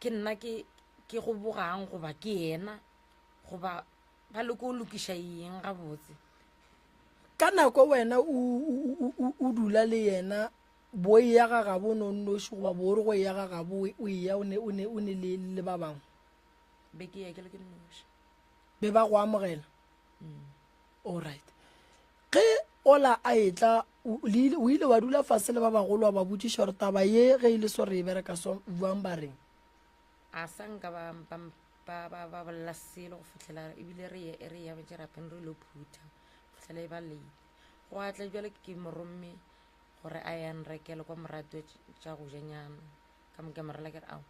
Ke nna ke ke go bogang goba ke yena goba ba leko go lokiša eng gabotse? Ka nako wena o, o, o, o dula le yena bo e ya ga gabo o ne o nnoši goba bo re go e ya ga gabo o e ya o ne o ne o ne le le ba bangwe? Be ke ya ke le ke nnoši. Be ba go amogela? Mm. All right. Ge ola a etla o ile wa dula fase le ba bagolo wa ba botšiša gore taba ye ge e le so re e bereka so buang ba reng? A sa nka ba ba ba ba ba bolela selo go fihlela ebile re ye re ya rapeng re lo phutha go fihlela e ba late. Go a tla jwale ke mo romme gore a ya nrekele kwa morato tša go janyana ka mo ke mo rela ke re ao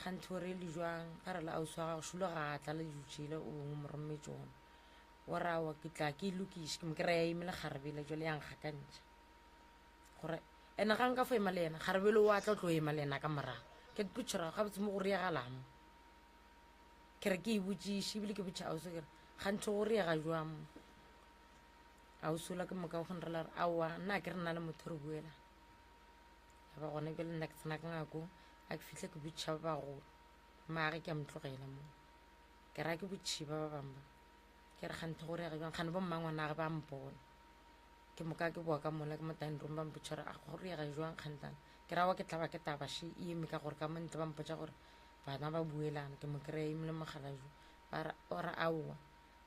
ganthe o re le jwang ga re le ausi wa gago šulo ga a tla le dutšele o bongwe mo romme tšona O re aowa ke tla ke e lokiše ke mo kry-a eme le kgarebele jale ya nkgakantšha gore ene ga nka fo ema le yena kgarebele o a tla o tlo ema le yena ka morago ke dipotšhora gabotse mo go riegalang mo ke re ke e botšiše ebile ke botša ausi ke re ganthe go riega jwang mo ausi ola ke moka go nrela re aowa nna ke re nna le motho re buela ya ba gona bjale nna ke tsena ka ngakong a ke fihle ke botšiša ba bagolo maage ke a mo tlogela mo ke ra ke botšhiba ba bangwe ba Ke re kganthe go rega jwang kgane bo mmangwanage ba mpona. Ke moka ke boa ka mola ke mo dining room ba mpotša gore a go rega jwang kgantana. Ke ra wa ke tlaba ke taba še e eme ka gore ka mo ntle ba mpotša gore bana ba buelana ke mo kry-a eme le mogala jo ba re ora aowa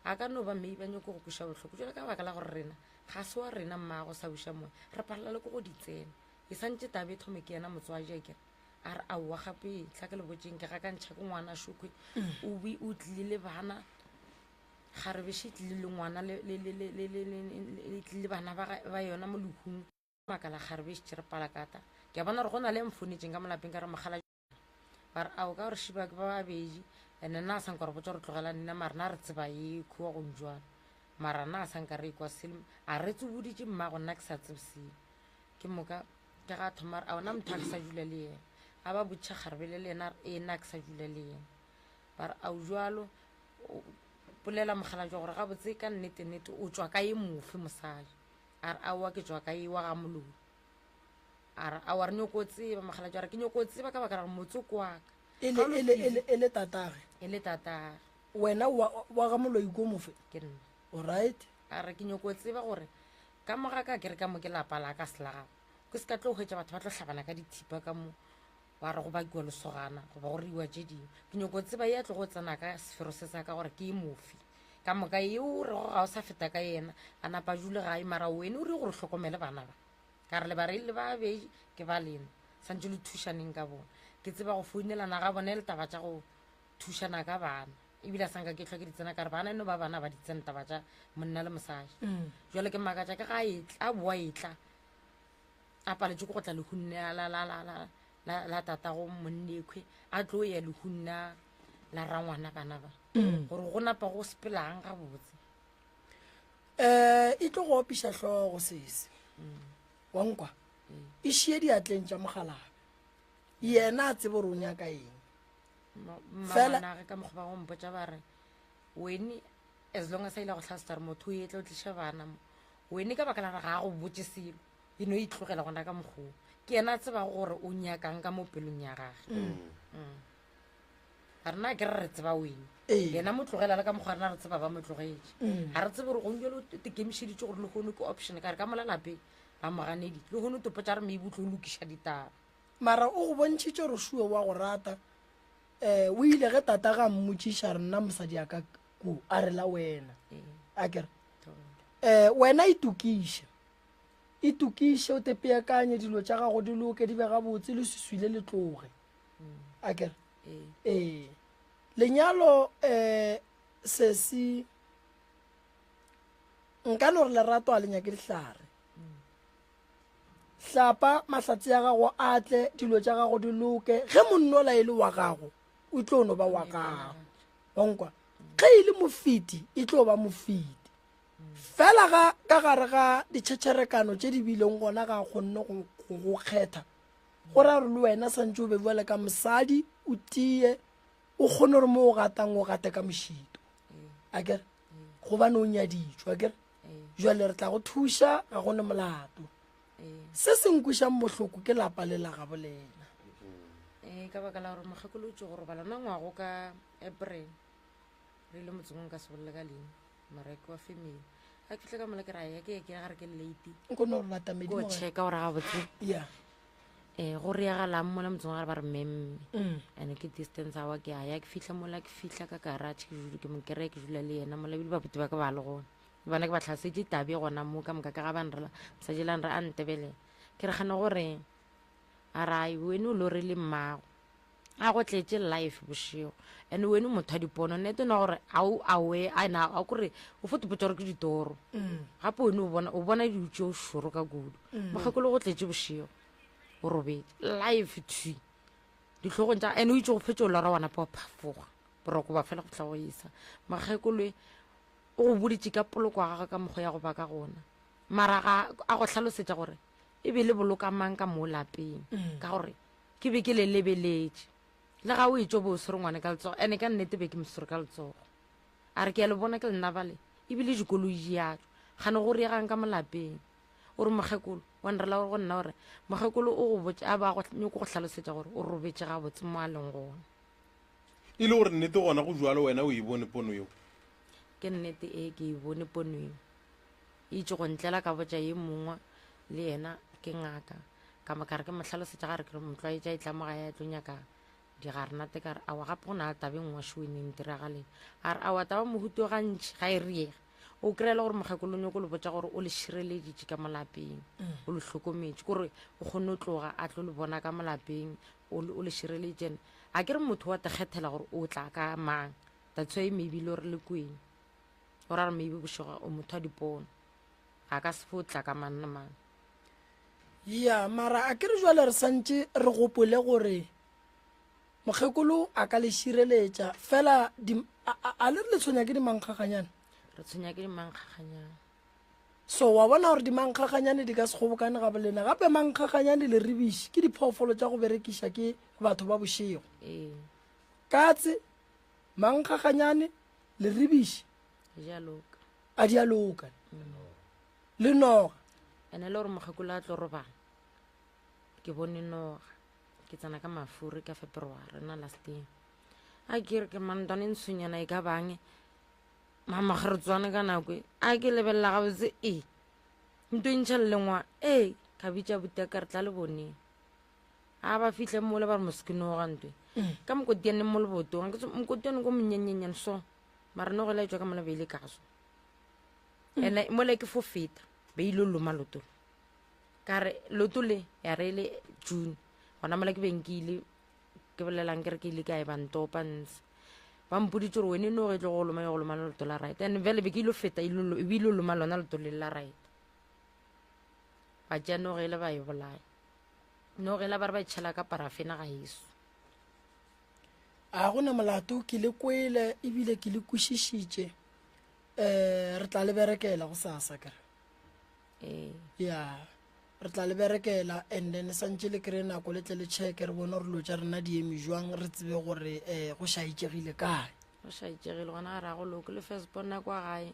a ka no ba maybe ba nyako go kweša bohloko jale ka baka la gore rena ga se wa rena mmago sa buša moya re palela le ko go di tsena e santše tabe e thome ke yena motswadi a kere a re aowa gape tla ke le botšeng ke gakantšha ke ngwana šokwe o be o tlile le bana ga re bešo e tlile le ngwana e tlile bana ba yona mo lehung makala ga re bešitše re palakata ke a bona gore go na le mfonetseng ka molapeng ka re mogala Ba re, Ao, ka gore šiba ke ba babedi, ene nna a sa nka re botša gore tlogela nna, mara na re tseba ye khuwa go njwalo. Mara nna a sa nka re ekwa selo, a re tseboditše mmago nna ke sa tsebe selo. Ke moka ke ga a thoma re, Ao, na motho a ke sa dula le yena. A ba botšiša kgarebele le yena, a re, Ee, nna ke sa dula le yena. Ba re, Ao, jwalo, bolela mokgalabje gore gabotse ka nnete-nnete o tšwa ka ye mofe mosadi. A re, Aowa, ke tšwa ka ye wa ga moloi. A re, Aowa, re nyoko tseba, mokgalabje a re, ke nyoko tseba ka baka la gore motse ke wa ka. E le, e le, e le, e le tatage. E le tatage. Wena wa, wa ga moloi ko mofe? Ke nna. Alright. A re, ke nyoko tseba gore ka mo ga ka ke re ka mo ke lapa la ka se la gago. Ke se ka tlo hwetša batho ba tlo hlabana ka dithipa ka mo, ba re go bakiwa lesogana goba go reiwa tše dingwe. Ke nyoko tseba ye a tlogo tsena ka sefero se sa ka gore ke e mofe. Ka moka ye o rego ga o sa feta ka yena, a napa a dule gae, mara wene o re gore o hlokomele bana ba. Ka re le bareilli ba babedi ke ba lena, santše le thušaneng ka bona. Ke tseba go founelana ga bone le taba tša go thušana ka bana. Ebile a sa nka ke hlwa ke di tsena, ka re bana eno ba bana ba di tsena taba tša monna le mosadi. Jwale ke makatša ke ga a etla, a boa etla, a paletše ke go tla lehung la, la, la, la, la, la, la tatago monnekhwe, a tlo ya lehung la, la rangwana bana ba. Gore go napa go sepelang gabotse. Um e tlo go opiša hlogo sese. Wa nkwa? E šie diatleng tša mogalabe. Yena a tsebe gore o nyaka eng. Fela mmamanage ka mokgwa ba go mpotša ba re wene as long as a ile go tlhalosetsa gore motho o etla o tliša bana mo wene ka baka la gore ga a go botse selo e no itlogela gona ka mokgoo ke yena a tsebago gore o nyakang ka mo pelong ya gage. Ga rena ke re re tseba wene yena mo tlogela le ka mokgwa rena re tseba ba mo tlogetše. Ga re tsebe gore gongwe o tekemišeditše gore lehono ke option ka re ka mola lapeng ba mo ganeditše lehono topo tša re maybe o tlo lokiša ditaba. Mara o go bontšhitše gore Šue wa go rata. Um o ile ge tata ga mmotšiša re nna mosadi a ka ko a re la wena. A kere um wena itokiše. Itokiše o tepeakanye dilo tša gago di loke di be gabotse le suswile le tloge. A kere ee lenyalo um sesi nka no re lerato a le nyake dihlare. Hlapa mahlatse ya gago a tle dilo tša gago di loke ge monnola e le wa gago o tlo no ba wa gago. Wa nkwa? Ge e le mofeti e tlo ba mofeti. Fela ga ka gare ga ditšhetšherekano tše di bileng gona ga kgonne go go kgetha go ra gore le wena santse o be bjale ka mosadi o tie o kgone gore mo o gatang o gate ka mošito. A kere gobane o nyaditšwe a kere jwale re tla go thuša ga go ne molato. Se se nkwišang bohloko ke lapa le la gabo lena. Ee, ka baka la gore mokgekolo o tšo go robala nna ngwago ka April re ile motseng o nka se bolele ka leina mara ke wa family. Ga ke fitlha ka mola ke ra ya ke ke gare ke late. Nko no re lata Ko checka gore gabotse. Yeah. Go reagalang mola motseng wa gare ba re memme. And ke distance awa ke a ya ke fihla mola ke fihla ka garage ke dule ke mo kry-a ke dula le yena mola ebile babuti ba ka ba le gona. Bona ke ba tlhasetše tabe gona mo ka moka ka ga ba nrela mosadi la nre a ntebele. Ke re gane gore a re ai wene o lore le mmago. A go tletše life bošego. And wene motho wa dipono nnete na gore a o awe a na a kore o fo topotsa gore ke ditoro. Gape wene o bona o bona dilo tšeo šoro ka kudu. Mokgekolo go tletše bošego. O robetše life thwi dihlogong tša and o itse go fetša o lora wa napa wa phafoga boroko ba fela go tla go isa. Mokgekolo o go boditše ka poloko ya gagwe ka mokgwa ya go ba ka gona. Mara ga a go hlalosetša gore e be le boloka mang ka mo lapeng ka gore ke be ke le lebeletše le ga o etšo bo o swere ngwana ka letsogo ene ka nnete be ke mo swere ka letsogo. A re ke a le bona ke lena bale ebile dikoloi di a tšwa gane go riegang ka mo lapeng. O re mokgekolo wa nrela gore go nna gore mokgekolo o go botša a ba go nyoko go hlalosetša gore o robetše gabotse mo a leng gona. E le gore nnete gona go jwalo wena o e bone pono yeo? Ke nnete e ke e bone pono eo. E itše go ntlela ka botša ye mongwe le yena ke ngaka ka mo ka re ke mo hlalosetša ga re ke re motlwaetša e tla mo gae a tlo nyaka digarenate ka re awa gape go na le taba e nngwe šo e neng diragaleng. A re awa taba mohuto gantši ga e riega. O kry-a le gore mokgekolo o nyako le botša gore o le šireleditše ka mo lapeng, o le hlokometše, kore o kgonne go tloga a tlo le bona ka mo lapeng, o le šireleditše. Ene a ke re motho wa te kgethela gore o tla ka mang, that's why maybe le gore le kweng o ra re maybe bošego o motho wa dipono ga ka se fo tla ka mang le mang. Ya mara a ke re jwale re santše re gopole gore Mokgekolo a ka le šireletša fela di, a, a, a le re le tshwenya ke dimankgaganyane? Re tshwenya ke dimankgaganyane. So wa bona gore dimankgaganyane di ka se kgobokane ga bolena. Gape mankgaganyane le ribiši ke diphoofolo tša go berekiša ke batho ba bošego. Ee. Katse, mankgaganyane le ribiši. Di a loka. A di a loka. Le noga. Ene le gore mokgekolo a tlo robala. Ke bone noga. Ke tsena ka mafuri ka February na last year. A ke re ke mantwane ntshonyana e ka bang. Mama ga re tswane ka nako e. A ke lebelela gabotse e. Nto e ntšha lelengwa e ka bitša buti ka re tla le boneng. A ba fihle mola ba re mosekinoga ntwe. Ka mokotianeng mo lebotong. Mokotiane ko monyenyenyane so. Mara noga e la etšwa ka mola beile ka so. Ene mola ke fo feta beile loma loto. Ka re loto le ya re le June. Gona mola ke beng ke ile ke bolelang ke re ke ile kae ba ntopa ntse. Ba mpoditše gore wene noga e tlo go loma ya go loma leoto la right. And bjale be ke ile feta e be ile loma lona leoto le la right. Ba tšea noga ele ba e bolaya. Noga ela ba re ba e tšhela ka parafena ga eso. A go na molato ke le kwele ebile ke le kwešišitše. Um re tla le berekela go sasa kere. Ee. Ya re tla le berekela and then santše le kry nako le tle le checke re bone gore dilo tša rena di eme jwang re tsebe gore um go šaetšegile kae. Go šaetšegile gona ga ra go loke le first born ya kwa gae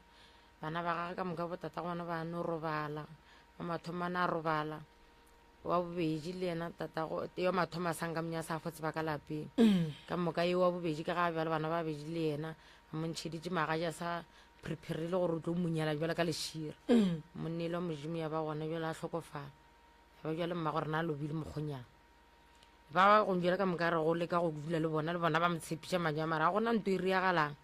bana ba gage ka moka botata gona ba no robala wa mathomo a na robala wa bobedi le yena tatago yo mathomo a sanka monya sa fo tseba ka lapeng ka moka yo wa bobedi ka ga bjale bana ba babedi le yena a mo ntšheditše magaja sa prepare-ile gore o tlo monyala bjale ka lešira monnele wa modimo ya ba gona bjale a hlokofala ya ba bjale mmago rena a lobile mokgonyana ba go bjale ka moka re go leka go dula le bona le bona ba mo tshepiša madi a mara ga gona nto e riagalang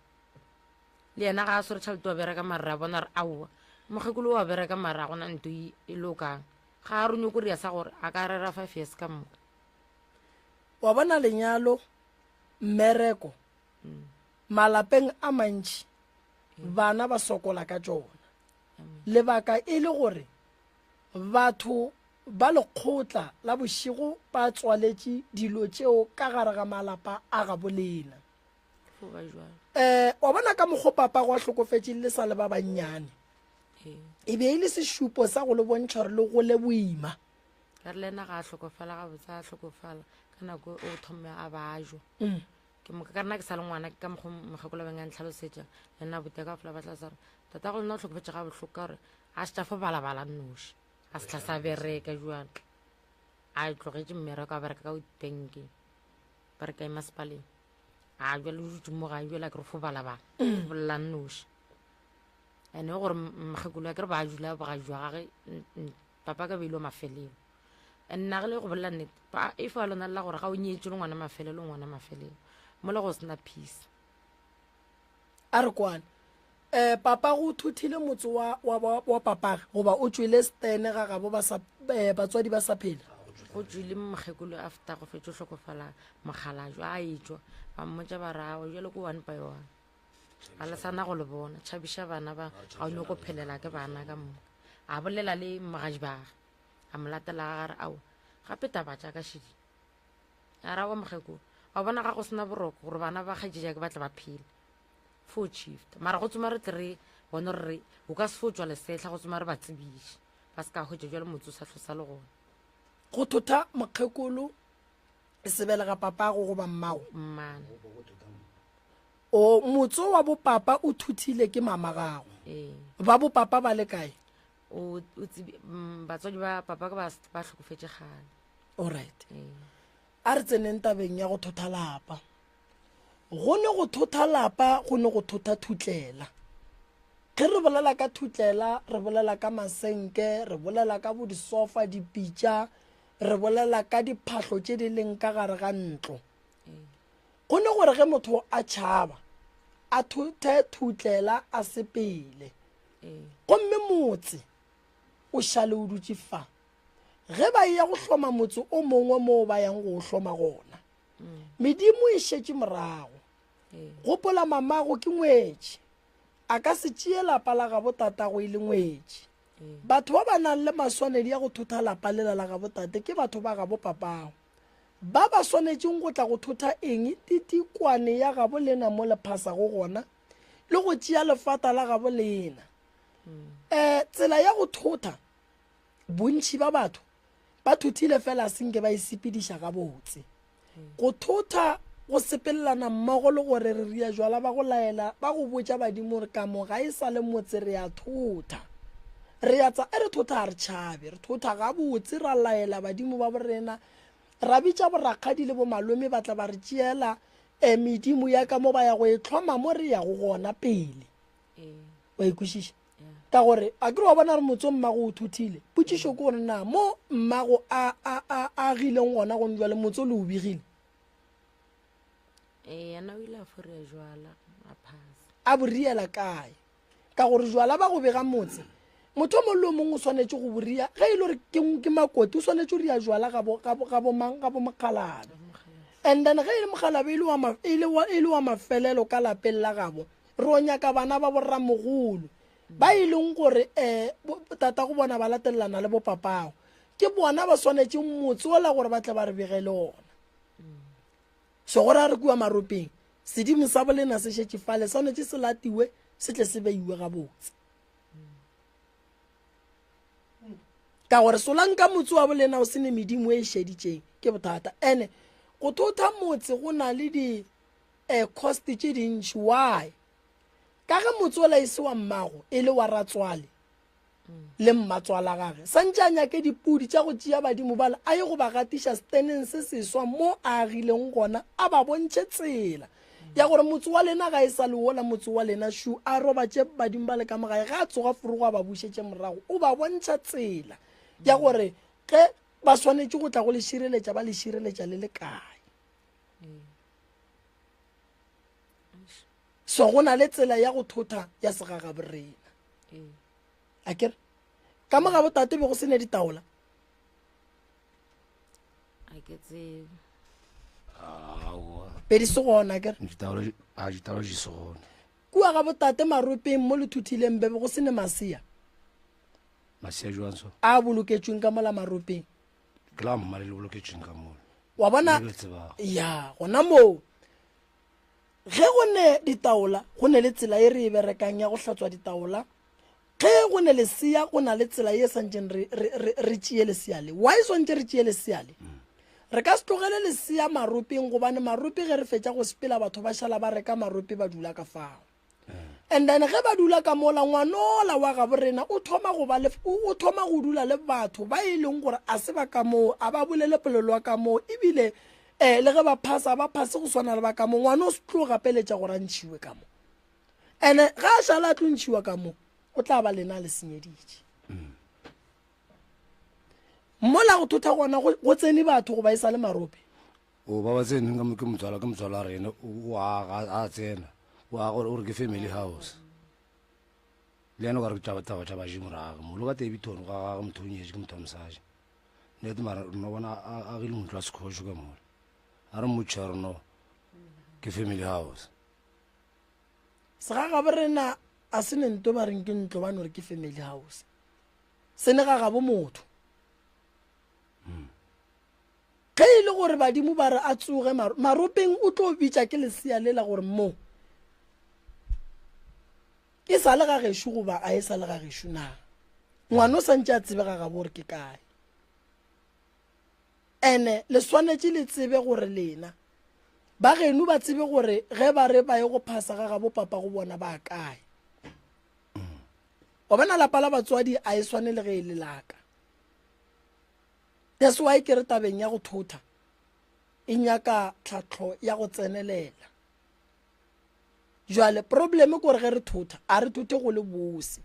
le yena ga a swere tšhelete wa bereka mara re a bona re aowa mokgekolo wa bereka mara ga gona nto e e lokang ga a re nyoko ria sa gore a ka rera five years ka moka Wa bona lenyalo mmereko malapeng a mantši bana ba sokola ka tšona. Lebaka e le gore batho ba lekgotla la bošego ba tswaletše dilo tšeo ka gare ga malapa a gabo lena. Um wa bona ka mokgo papa go a hlokofetše le sa le ba bannyane e be e le sešupo sa go le bontšha gore le gole boima. Ka re le yena ga a hlokofala gabotse a hlokofala ka nako o thome a bajwa. Ke moka ka rena ke sa le ngwana ke ka mokgwa mokgekolo beng a ntlhalosetša le nna abuti ka fela ba tlhalosa gore tata go lena o hlokofetše ga bohloko ka gore a se tša fo balabala nnoši a se tla sa bereka jwale a tlogetše mmereko a bereka ka bankeng bereka e masepaleng a jwale o dutse mo gae jwale a ke re fo balabala bolela nnoši ene gore mokgekolo a ke re ba dula bogajwa gage papa ka beile mafelelo nna ge le go bolela nnete ba e fa lona la gore ga o nyetše le ngwana mafelelo ngwana mafelelo mola go sena peace. A re kwane um papa go thuthile motse wa wa wa papage goba o tšwele stene ga gabo ba sa eh, batswadi ba sa phela. Go tšwile mokgekolo after go fetšo hlokofala mokgalajwa a etšwa ba mmotša ba rago jalo ko one by one ga le sana go le bona tšhabiša bana ba ga o nyoko phelela ke bana ka moka a bolela le mogaji bage a mo latela ga gare ao gape taba tša ka šedi a ra wa mokgekolo wa bona ga go sena boroko gore bana ba kgaetšedi ke batla ba phele fo shift mara go tsoma re tle re bone gore re o ka se fo tswa lesetlha go tsoma re ba tsebiše ba se ka hwetša jalo motse o sa hlosa le gona. Go thotha mokgekolo e se belega papago goba mmago. Mmane. O motse wa bopapa o thuthile ke mama gago. Ee. Ba bopapa ba le kae? O o tsebi mm, batswadi ba papa ka ba ba hlokofetše kgale. Alright. Ee. A re tseneng tabeng ya go thotha lapa. Go ne go thotha lapa go ne go thotha thutlela. Ge re bolela ka thutlela re bolela ka masenke, re bolela ka bo disofa, dipitša, re bolela ka diphahlo tše di leng ka gare ga ntlo. Go ne gore ge motho a tšhaba a thothe thutlela a sepele. Gomme motse o šale o dutše fa. Ge ba eya go hloma motse o mongwe moo ba yang go o hloma gona, medimo e šetše morago. Gopola mamago ke ngwetši, a ka se tšee lapa la gabo tatago e le ngwetši. Batho ba ba nang le maswanedi a go thotha lapa lela la gabo tate ke batho ba gabo papago. Ba ba swanetšeng go tla go thotha eng titikwane ya gabo lena mo le phasago gona, le go tšea lefata la gabo lena. Um tsela ya go thotha, bontši ba batho ba thothile fela a senke ba e sepediša gabotse. Go thotha go sepelelana mmogo le gore re ria jwala ba go laela ba go botša badimo gore ka mo ga e sa le motse re a thotha. Re a tsa e re thotha ga re tšhabe, re thotha gabotse ra laela badimo ba borena ra bitša borakgadi le bomalome ba tla ba re tšeela um medimo ya ka mo ba ya go e hloma mo re yago gona pele. Wa e kwešiša? Ka gore a ke re wa bona gore motse o mmago o thothile. Potšišo ke gore na mo mmago a a a agileng gona gone jwale motse o le o begile? Ee, yena o ile a foria jwala a phasa. A bo riela kae? Ka gore jwala ba go bega motse, motho o mongwe le o mongwe o swanetše go bo ria. Ge e le gore ke, ke makoti, o swanetše go ria jwala ga bo, ga bo, ga bo mang, ga bo mokgalabe. And then ge e le mokgalabe e le wa, e le wa, e le wa mafelelo ka lapeng la gabo, Re o nyaka bana ba borramogolo ba e leng gore um tata go bona ba latelelana le bopapago. Ke bona ba swanetšeng motse ola gore ba tle ba re begele ona. So gore a re kua maropeng, sedimo sa bolena se šetše fale, swanetše se latiwe se tle se beiwe gabotse. Ka gore solanka motse wa bolena o se ne medimo e šeditšeng, ke bothata. Ene go thotha motse go na le di eh, cost tše dintši why ka ge motse ola e se wa mmago e le wa ratswale le mmatswala gage santše a nyake dipudi tša go tšea badimo bala a ye go ba gatiša steneng se seswa mo a agileng gona a ba bontšhe tsela ya gore motse wa lena ga e sa le wola motse wa lena shu a robatše badimo ba le ka mogae ge a tsoga forogo a ba bušetše morago o ba bontšha tsela ya gore ge ba swanetše go tla go le šireletša ba le šireletša le le kae So go na le tsela ya go thotha ya segagaborena. A kere ka mo ga botate be go se ne ditaola? A ke tsebe. Aowa. Be di se gona kere? Ditaola a ditaola di se gona. Kua ga botate maropeng mo le thuthileng be go se ne masea. Masea jwang so? A boloketšweng ka mola maropeng. Ke la mma le le boloketšweng ka mola. Wa bona? Ya, gona moo. Ge go ne ditaola, go ne le tsela ye re e berekang ya go hlatswa ditaola. Ge go ne lesea, go na le tsela ye santšeng re, re, re, re tšee lesea le. Why swantše re tšee lesea le? Re ka se tlogele lesea maropeng gobane marope ge re fetša go sepela batho ba šala ba reka marope ba dula ka fao. And then ge ba dula ka mola, ngwanola wa gabo rena o thoma go ba le, o thoma go dula le batho ba e leng gore a se ba ka moo, a ba bolele polelo ya ka moo, ebile um le ge ba phasa, ba phase go swana le ba ka moo. Ngwana o se tlo gapeletša gore a ntšhiwe ka mo. And-e ge a šala a tlo ntšhiwa ka mo, o tla ba lena a le senyeditše. Mola go thotha gona go tsene batho goba e sa le marope. O ba ba tseneng ka mo ke motswala ke motswala wa rena o aga a tsena o aga o re ke family house le yena o ka re taba taba tša baji morago mo lo ka tebitone ga gage motho o nyetše ke motho wa mosadi nete mara rena bona a agile motho wa sekgošo ka mola a re mmotšiša re no ke family house Segagabo rena a se ne nto ba reng ke ntlo ba no re ke family house se ne gagabo motho. Ge e le gore badimo ba re a tsoge maropeng, o tlo bitša ke lesea lela gore mo e sa le ga gešo goba a e sa le ga gešo na. Ngwana o santše a tsebe ga gabo gore ke kae. Ene le swanetše le tsebe gore lena ba geno ba tsebe gore ge ba re ba ye go phasa ga gabo papa go bona ba kae. Wa bona lapa la batswadi a e swane le ge e le laka. That's why ke re tabeng ya go thotha e nyaka tlhahlo ya go tsenelela. Jwale problem ke gore ge re thotha a re thothe go le bose.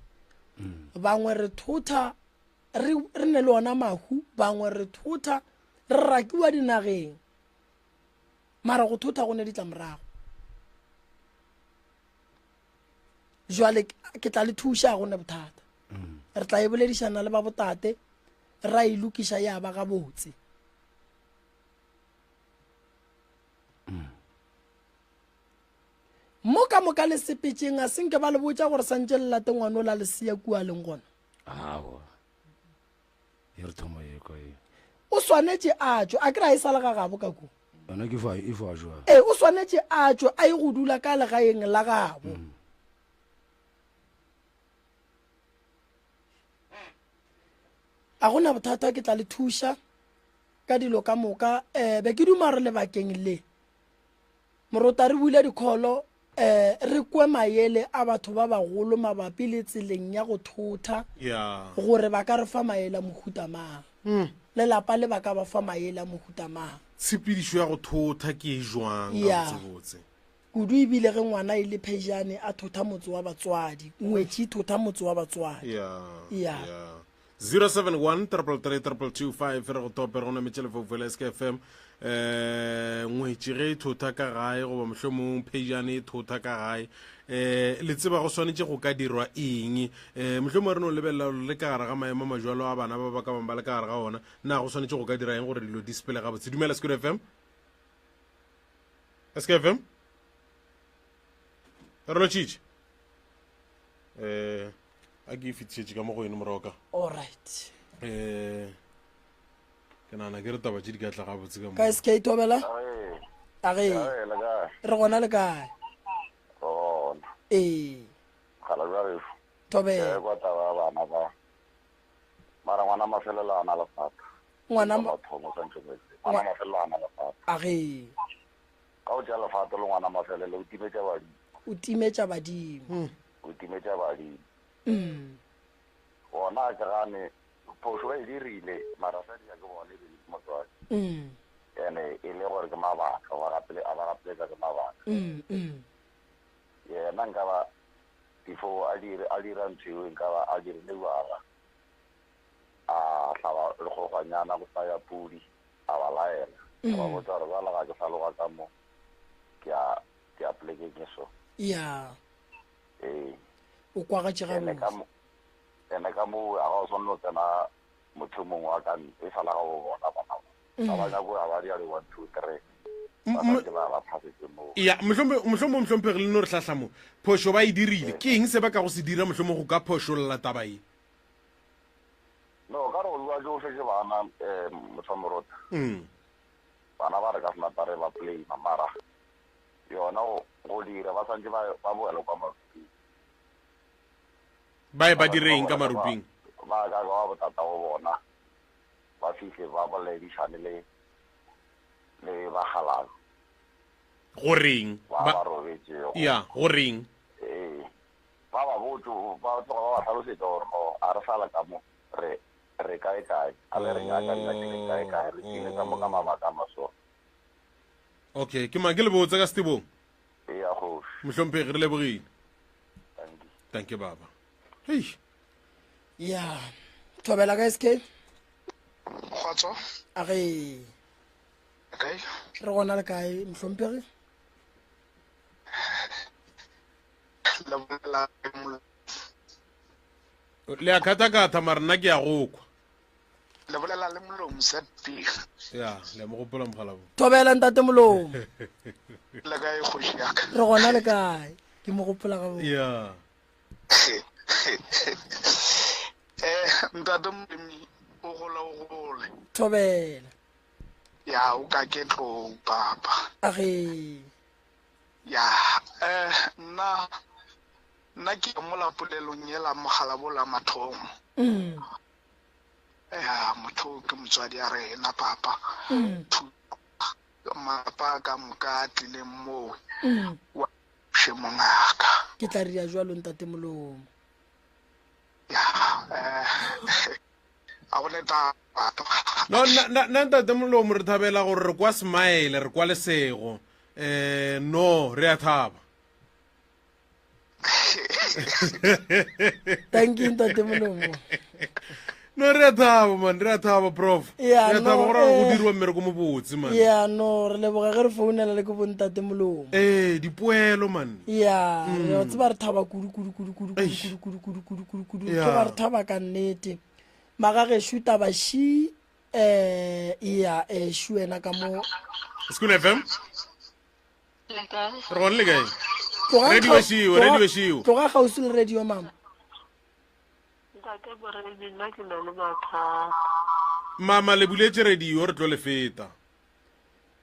Bangwe re thotha re re ne le ona mahu, bangwe re thotha re rakiwa dinageng. Mara go thotha go ne ditlamorago. Jwale ke tla le thuša go ne bothata. Re tla e boledišana le ba botate ra e lokiša ya ba gabotse. Mo ka moka le sepetšeng a senke ba le botša gore santše le late ngwana o la lesea kua leng gona. Aowa. E re thoma ye kwa e. O swanetše a tšwe, a ke re a e sa le ga gabo ka kua. Yona ke fa e fa jwa. Ee, o swanetše a tšwe a ye go dula ka legaeng la gabo. A go na bothata, ke tla le thuša ka dilo ka moka. Um be ke duma re lebakeng le morota re bule dikholo um re kwe maele a batho ba bagolo mabapi le tseleng ya go thotha Yeah. gore ba ka re fa maele a mohuta mang lelapa le ba ka ba fa maele a mohuta mang Tshepedišo ya go thotha ke e jwang Yeah. gabotsebotse? Kudu e bile ge ngwana e le phejane a thotha motse wa batswadi, ngwetši e thotha motse wa batswadi. Yeah. Yeah. Yeah. 071 333 225 re go tope re go nametše lefaufau la SKFM eh ngwetši ge e thotha ka gae goba mohlomong phejane e thotha ka gae eh le tseba go swanetše go ka dirwa eng eh mohlomong re no lebelela le ka gare ga maemo a majwalo a bana ba ba ka bang ba le ka gare ga ona na go swanetše go ka dira eng gore dilo di sepele gabotse dumela Sekuru FM SKFM re lotšitše eh a ke e fetišetše ka mo go ene morago ka Alright. eh ke nagana ke re taba tše di ka tla gabotse ka mo Ka SK Thobela? A ge. Ee, le kae? Re gona le kae? Gona. Ee. Kgala bja gešo. Thobela. Ke kwa taba ya bana ba. Mara ngwana mafelelo a na lefata. Ngwana ma mathomo santse mo etse. Ngwana mafelelo a na lefata. A ge. Ka o tša lefata le ngwana mafelelo o timetša badimo. O timetša badimo. O timetša badimo. Mm. Bona a ke gane phošo ba e dirile mara sa dia ke bone e be le motswadi. Mm. Ene e le gore ke mabaka ba gapele a ba gapeletsa ke mabaka. Mm. Mm. Yena nka ba before a dire a dira ntho eo nka ba a dirile jwala a hlaba lekgogwanyana go sa ya pudi a ba laela a ba botsa gore jwala ga ke sa loga ka mo ke a ke a polekeng e so Ya. ee O kwagatše ene ka gabotse. mo ene ka moo a ga o swanelo tsena motho mongwe wa ka ntle e sala ga bo bona bana ba ga ba nyako ga ba dia di one two three ba santse ba ba phasetse moo ya mohlomong mohlomphegi le no re hlahla mo phošo ba e dirile ke eng se ba ka go se dira mohlomong go ka phošolla taba ye no ka re go bua tsohle ke bana um motho wa morota mm. bana ba re ka senapa re ba blame mara yona go go dira ba santse ba ba boela kwa maruping ba e ba direng ka maruping ba ka ba botata go bona ba fihle ba boledišane le le bakgalabje. Go reng? Ba ba robetšego. Ya, go reng? Ee. Ba ba botse, ba tloga ba ba hlalosetša gore no, a re sa le ka mo, re, re kae kae, a le re nyaka, re nyakile kae kae, re tlile ka mo ka mabaka a maso. Okay, ke mang ke le botse ka setebong? Ee, ya kgoši. Mohlomphegi, re lebogile. Thank you. Thank you, baba. Hei. Ya. Thobela ka SK. Kgotso. A ge. Kae? Re gona le kae mohlomphegi? Le bolela Le a katakata mara nna ke a go kwa. Le bolela le molomo ZB. Ya, le a mo gopola mogala bo. Thobela ntate molomo. Le kae kgoši ya ka? Re gona le kae? Ke mo gopola gabotse. Ya. Eh, ntate molemi o gole o gole. Thobela. Ya o ka ke tlou papa. Age. Ya eh nna nna ke mola polelong yela mogala bola mathomo. Mm. Ya motho ke motswadi a rena papa. Mm. Malapa ka moka a tlileng moo. Mm. Wa še mongaka. Ke tla ria jwalo ntate molomo. Ya eh a go ne taba. No nna nna ntate molomo re thabela gore re kwa smile re kwa lesego. Eh no re a thaba. Thank you ntate molomo. No re a thaba man, re a thaba prof. Yeah, Re a thaba no, gore go eh. diriwa mmereko mo botse man. Ya no re leboga ge re founela le ke bontate molomo. Eh dipoelo man. Ya, re a tseba re thaba kudu kudu kudu kudu kudu kudu kudu kudu kudu kudu kudu. Yeah. Tloga re thaba ka nnete. Magagešo taba ši eh ya eh šu wena ka mo School FM. Le kae? Re gone le kae? Tloga Radio kgau- šiwo, tloga- radio šiwo. Tloga kgauswi le radio mama. Ntate Moremi, nna ke na le mathata. Mama le buletše radio re tlo le feta.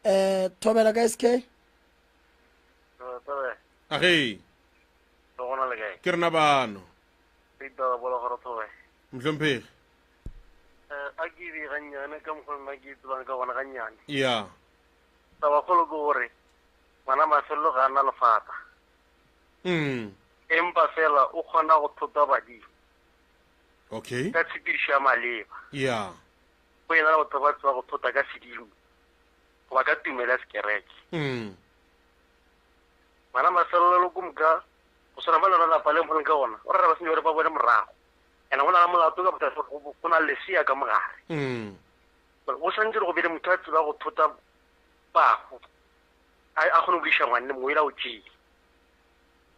Eh thobela ka SK. Thobela. A ge. Le gona le kae? Ke rena bano. Peter bola gore thobela. Mohlomphegi. Eh a ke di gannyane ka mokgwa nna ke tsebang ka gona gannyane. Ya. Taba kgolo ke gore ngwana mafelelo ga a na lefata. Mm. Empa fela o kgona go thota badimo. Okay. Ka tshepedišo ya maleba. Ya. Go ena le batho ba tseba go thota ka sedimo goba ka tumelo ya sekereke. Mm. Ngwana mafelelo ko moka go swana ba lona lapa le mpoleng ka gona o rera ba senye gore ba bone morago. Ene go na le molato ka botsa go na le lesea ka mogare. Mm. Go santse go be le motho a tseba go thota bahu a a kgone go iša ngwanne mongwe ela o tšee.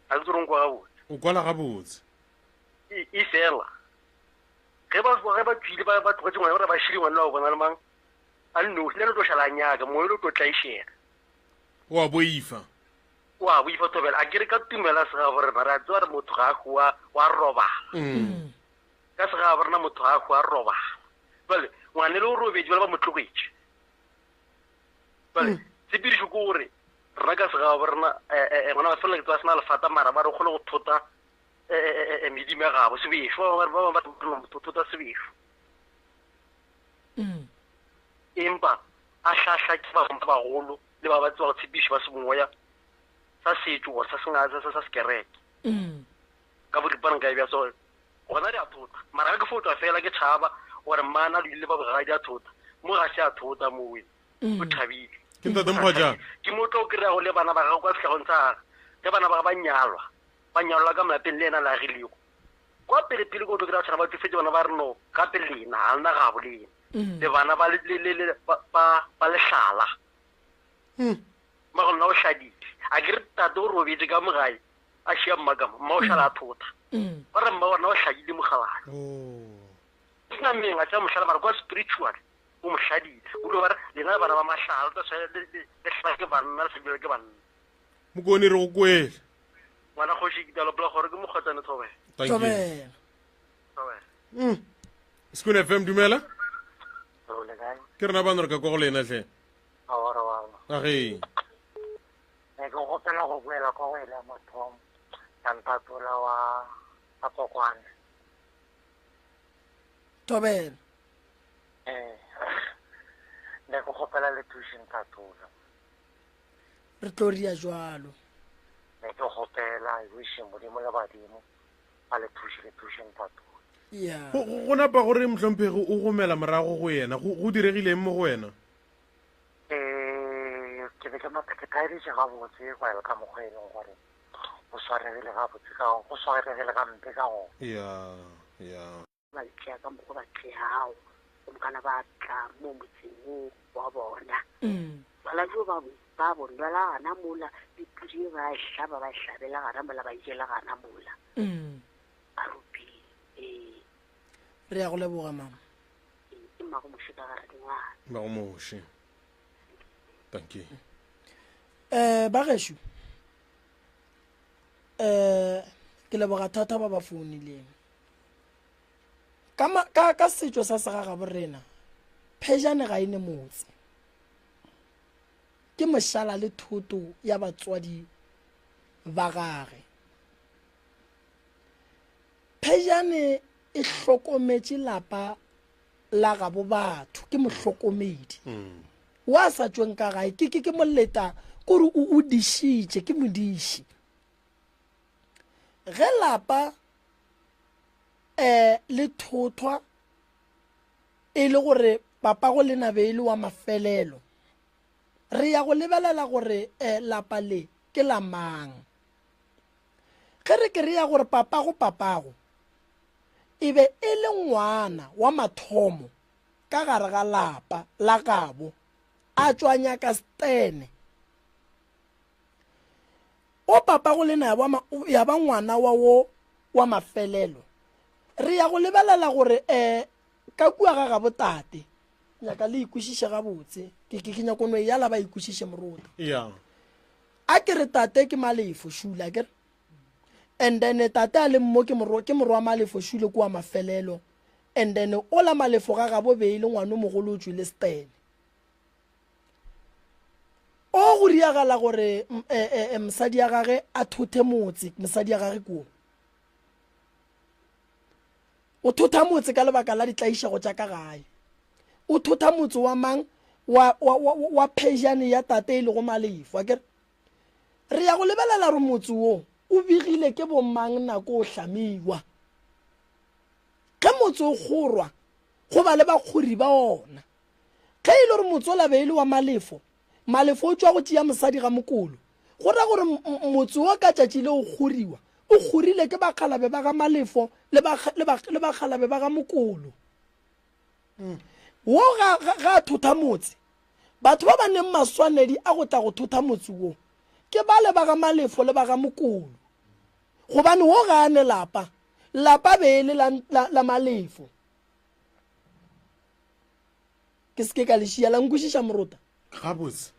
A ke tsore nkwa gabotse. O kwala gabotse. E, e fela ge ba ge ba tswile ba ba tlogetse ngwana gore ba šile ngwana wa bona le mang a le nosi le tlo šala nyaka moyo lo tlo tlaišega. O a boifa. O a boifa thobela a kere ka tumela se ga gore ra tseba re motho ga a hwa wa robala. Mm. Ka se ga borena motho ga a hwa robala. Jwale ngwane le o robetse jwale ba mo tlogetše. Jwale tshepedišo ke gore rena ka se ga borena ngwana ba felela ke tseba sena lefata mara ba re kgone go thota medimo ya gabo sebešo ba bangwe ba re motho thota sebešo. Empa a hlahla ke ba bangwe ba bagolo le ba ba tseba go tshepišo ba semoya sa setšo or sa senga sa sa sekereke. Ka boripana nka e bja so gona di a thota mara ga ke fo tšwa fela ke tšhaba gore mmana le ile ba bogadi a thota mo ga se a thota mowe o thabile. Ke ntate Mokgwajana. Ke mo tlo kry-a go le bana ba gago kwa sehlagong sa gage ge bana ba gage ba nyalwa ba nyalwa ka malapeng le yena le agilego kwa pele pele ko tlo kry-a tshwana ba tsofetse bana ba re no gape lena ga lena gabo lena le bana ba ba ba lehlala mma go nna o hladile a ke re tate o robetse ka mogae a šia mma ka mo mma o šala a thota ba re mma wa rena o hladile mogalane ke nameng a tša mohlala mara kwa spiritual o mo hladile o tlo ba re lena bana ba mahlala tla tshwanela le hlala ke banna le hlabile ke banna. Mokone re go kwele. Ngwana kgoši ke tla lopola gore ke mokgotsane thobela. Thank you. Thobela. Thobela. Mm. Sekune FM dumela. Re le kae? Ke rena bano re ka kwa go lena hle. Awa re wa. A ge. Ne ke gopela go boela kwa go ile mathomo ya ntatola wa a kokwane. Thobela. Eh. Ne ke gopela le thuše ntatola. Re tlo ria jwalo. Ne ke gopela I wish modimo le badimo ba le thuše le thuše ntatola. Yeah. Go go napa gore mohlomphegi o gomela morago go yena go go diregileng mo go wena? Eh ke be ke mata ke thaeditše gabotse go ya ka mokgwa e leng gore go swaregile gabotse ka go swaregile gampe ka gona. Yeah, yeah. Ba tšea ka mokgwa ba tšeago, gomokana ba tla mo motseng wo wa bona. Jwala bjo ba ba bo nwela gana mola, le pudi ye ba e hlaba ba e hlabela gana mola, ba e jela gana mola. Ba ropile. Ee. Re ya go leboga mama. Ee, ke mmago Moshe ka gare dingwana. Mmago Moshe. Thank you. Eh ba gešo. Eh ke leboga thata ba ba founileng. Ka, ka, ka setšo sa segagabo rena, phejane ga e ne motse. Ke mošala le thoto ya batswadi ba gage. Phejane e hlokometše lapa la gabo batho, ke mohlokomedi. Mm. Wa sa tšweng ka gae, ke, ke, ke moleta, kore o, o dišitše, ke modiši. Ge lapa um le thothwa e le gore papago lena be e le wa mafelelo, re ya go lebelela gore um lapa le ke la mang. Ge re ke re ya gore papago papago e be e le ngwana wa mathomo ka gare ga lapa la gabo, a tšwa nyaka stene. O papago lena ya ba, ya ba ngwana wa wo wa mafelelo. Re ya go lebelela gore um ka kua ga gabo tate, nyaka le ikwešiše gabotse, ke, ke, ke nyako no e yala ba ikwešiše morota. Yeah. A ke re tate ke Malefo Shule, a ke re? And then tate a le mo ke morwa, ke morwa Malefo Shule ke wa mafelelo. And then ola Malefo ga gabo be e le ngwano mogolo o tšwile Stene. O go riagala gore e, e, mosadi ya gage a thothe motse, mosadi ya gage kuo. O thotha motse ka lebaka la ditlaišego tša ka gae. O thotha motse wa mang wa, wa, wa, wa phejane ya tate e lego Malefo. Akere re ya go lebelela gore motse wo o begile ke bomang nako o hlamiwa. Ge motse o kgorwa, go ba le bakgori ba ona. Ge e le gore motse ola be e le wa Malefo, Malefo o tšwa go tšea mosadi ga Mokolo. Go ra gore motse wo ka tšatši le o kgoriwa, o kgorile ke bakgalabe ba ga Malefo le ba, le ba, le bakgalabe ba ga Mokolo. Wo ga, ga, ga a thotha motse. Batho ba ba neng maswanedi a go tla go thotha motse wo, ke bale ba ga Malefo le ba ga Mokolo. Gobane wo ga a ne lapa, lapa be e le la, la, la Malefo. Ke se ke ka le šia, la nkwešiša morota? Gabotse.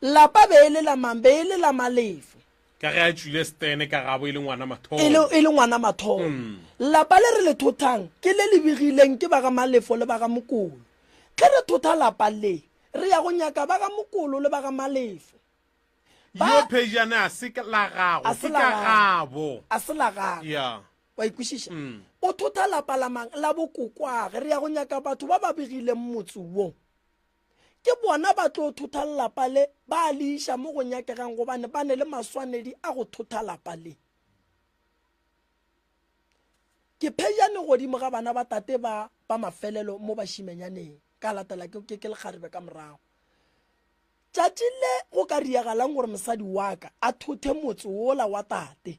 Lapa be e le la mang? Be e le la Malefo. Ka ge a tšwile Stene ka gabo e le ngwana mathomo. E le, e le ngwana mathomo. Mm. Lapa le re le thothang ke le le begileng ke ba ga Malefo le ba ga Mokolo. Ge re thotha lapa le, re ya go nyaka ba ga Mokolo le ba ga Malefo. Ba, Yo phejane a se la gago, a se ke la ka gagwe. gabo. A se la gagwe. Yeah. Wa ikwešiša? O thotha lapa la mang? La bokokwage. Re ya go nyaka batho ba ba begileng motse wo. Ke bona ba tlo thotha lapa le, ba le iša mo go nyakegang gobane ba ne le maswanedi a go thotha lapa le. Ke phejane godimo ga bana ba tate ba ba mafelelo mo bašimenyaneng, ka latela ke, ke, ke lekgarebe ka morago. Tšatši le go ka riagalang gore mosadi wa ka a thothe motse wola wa tate,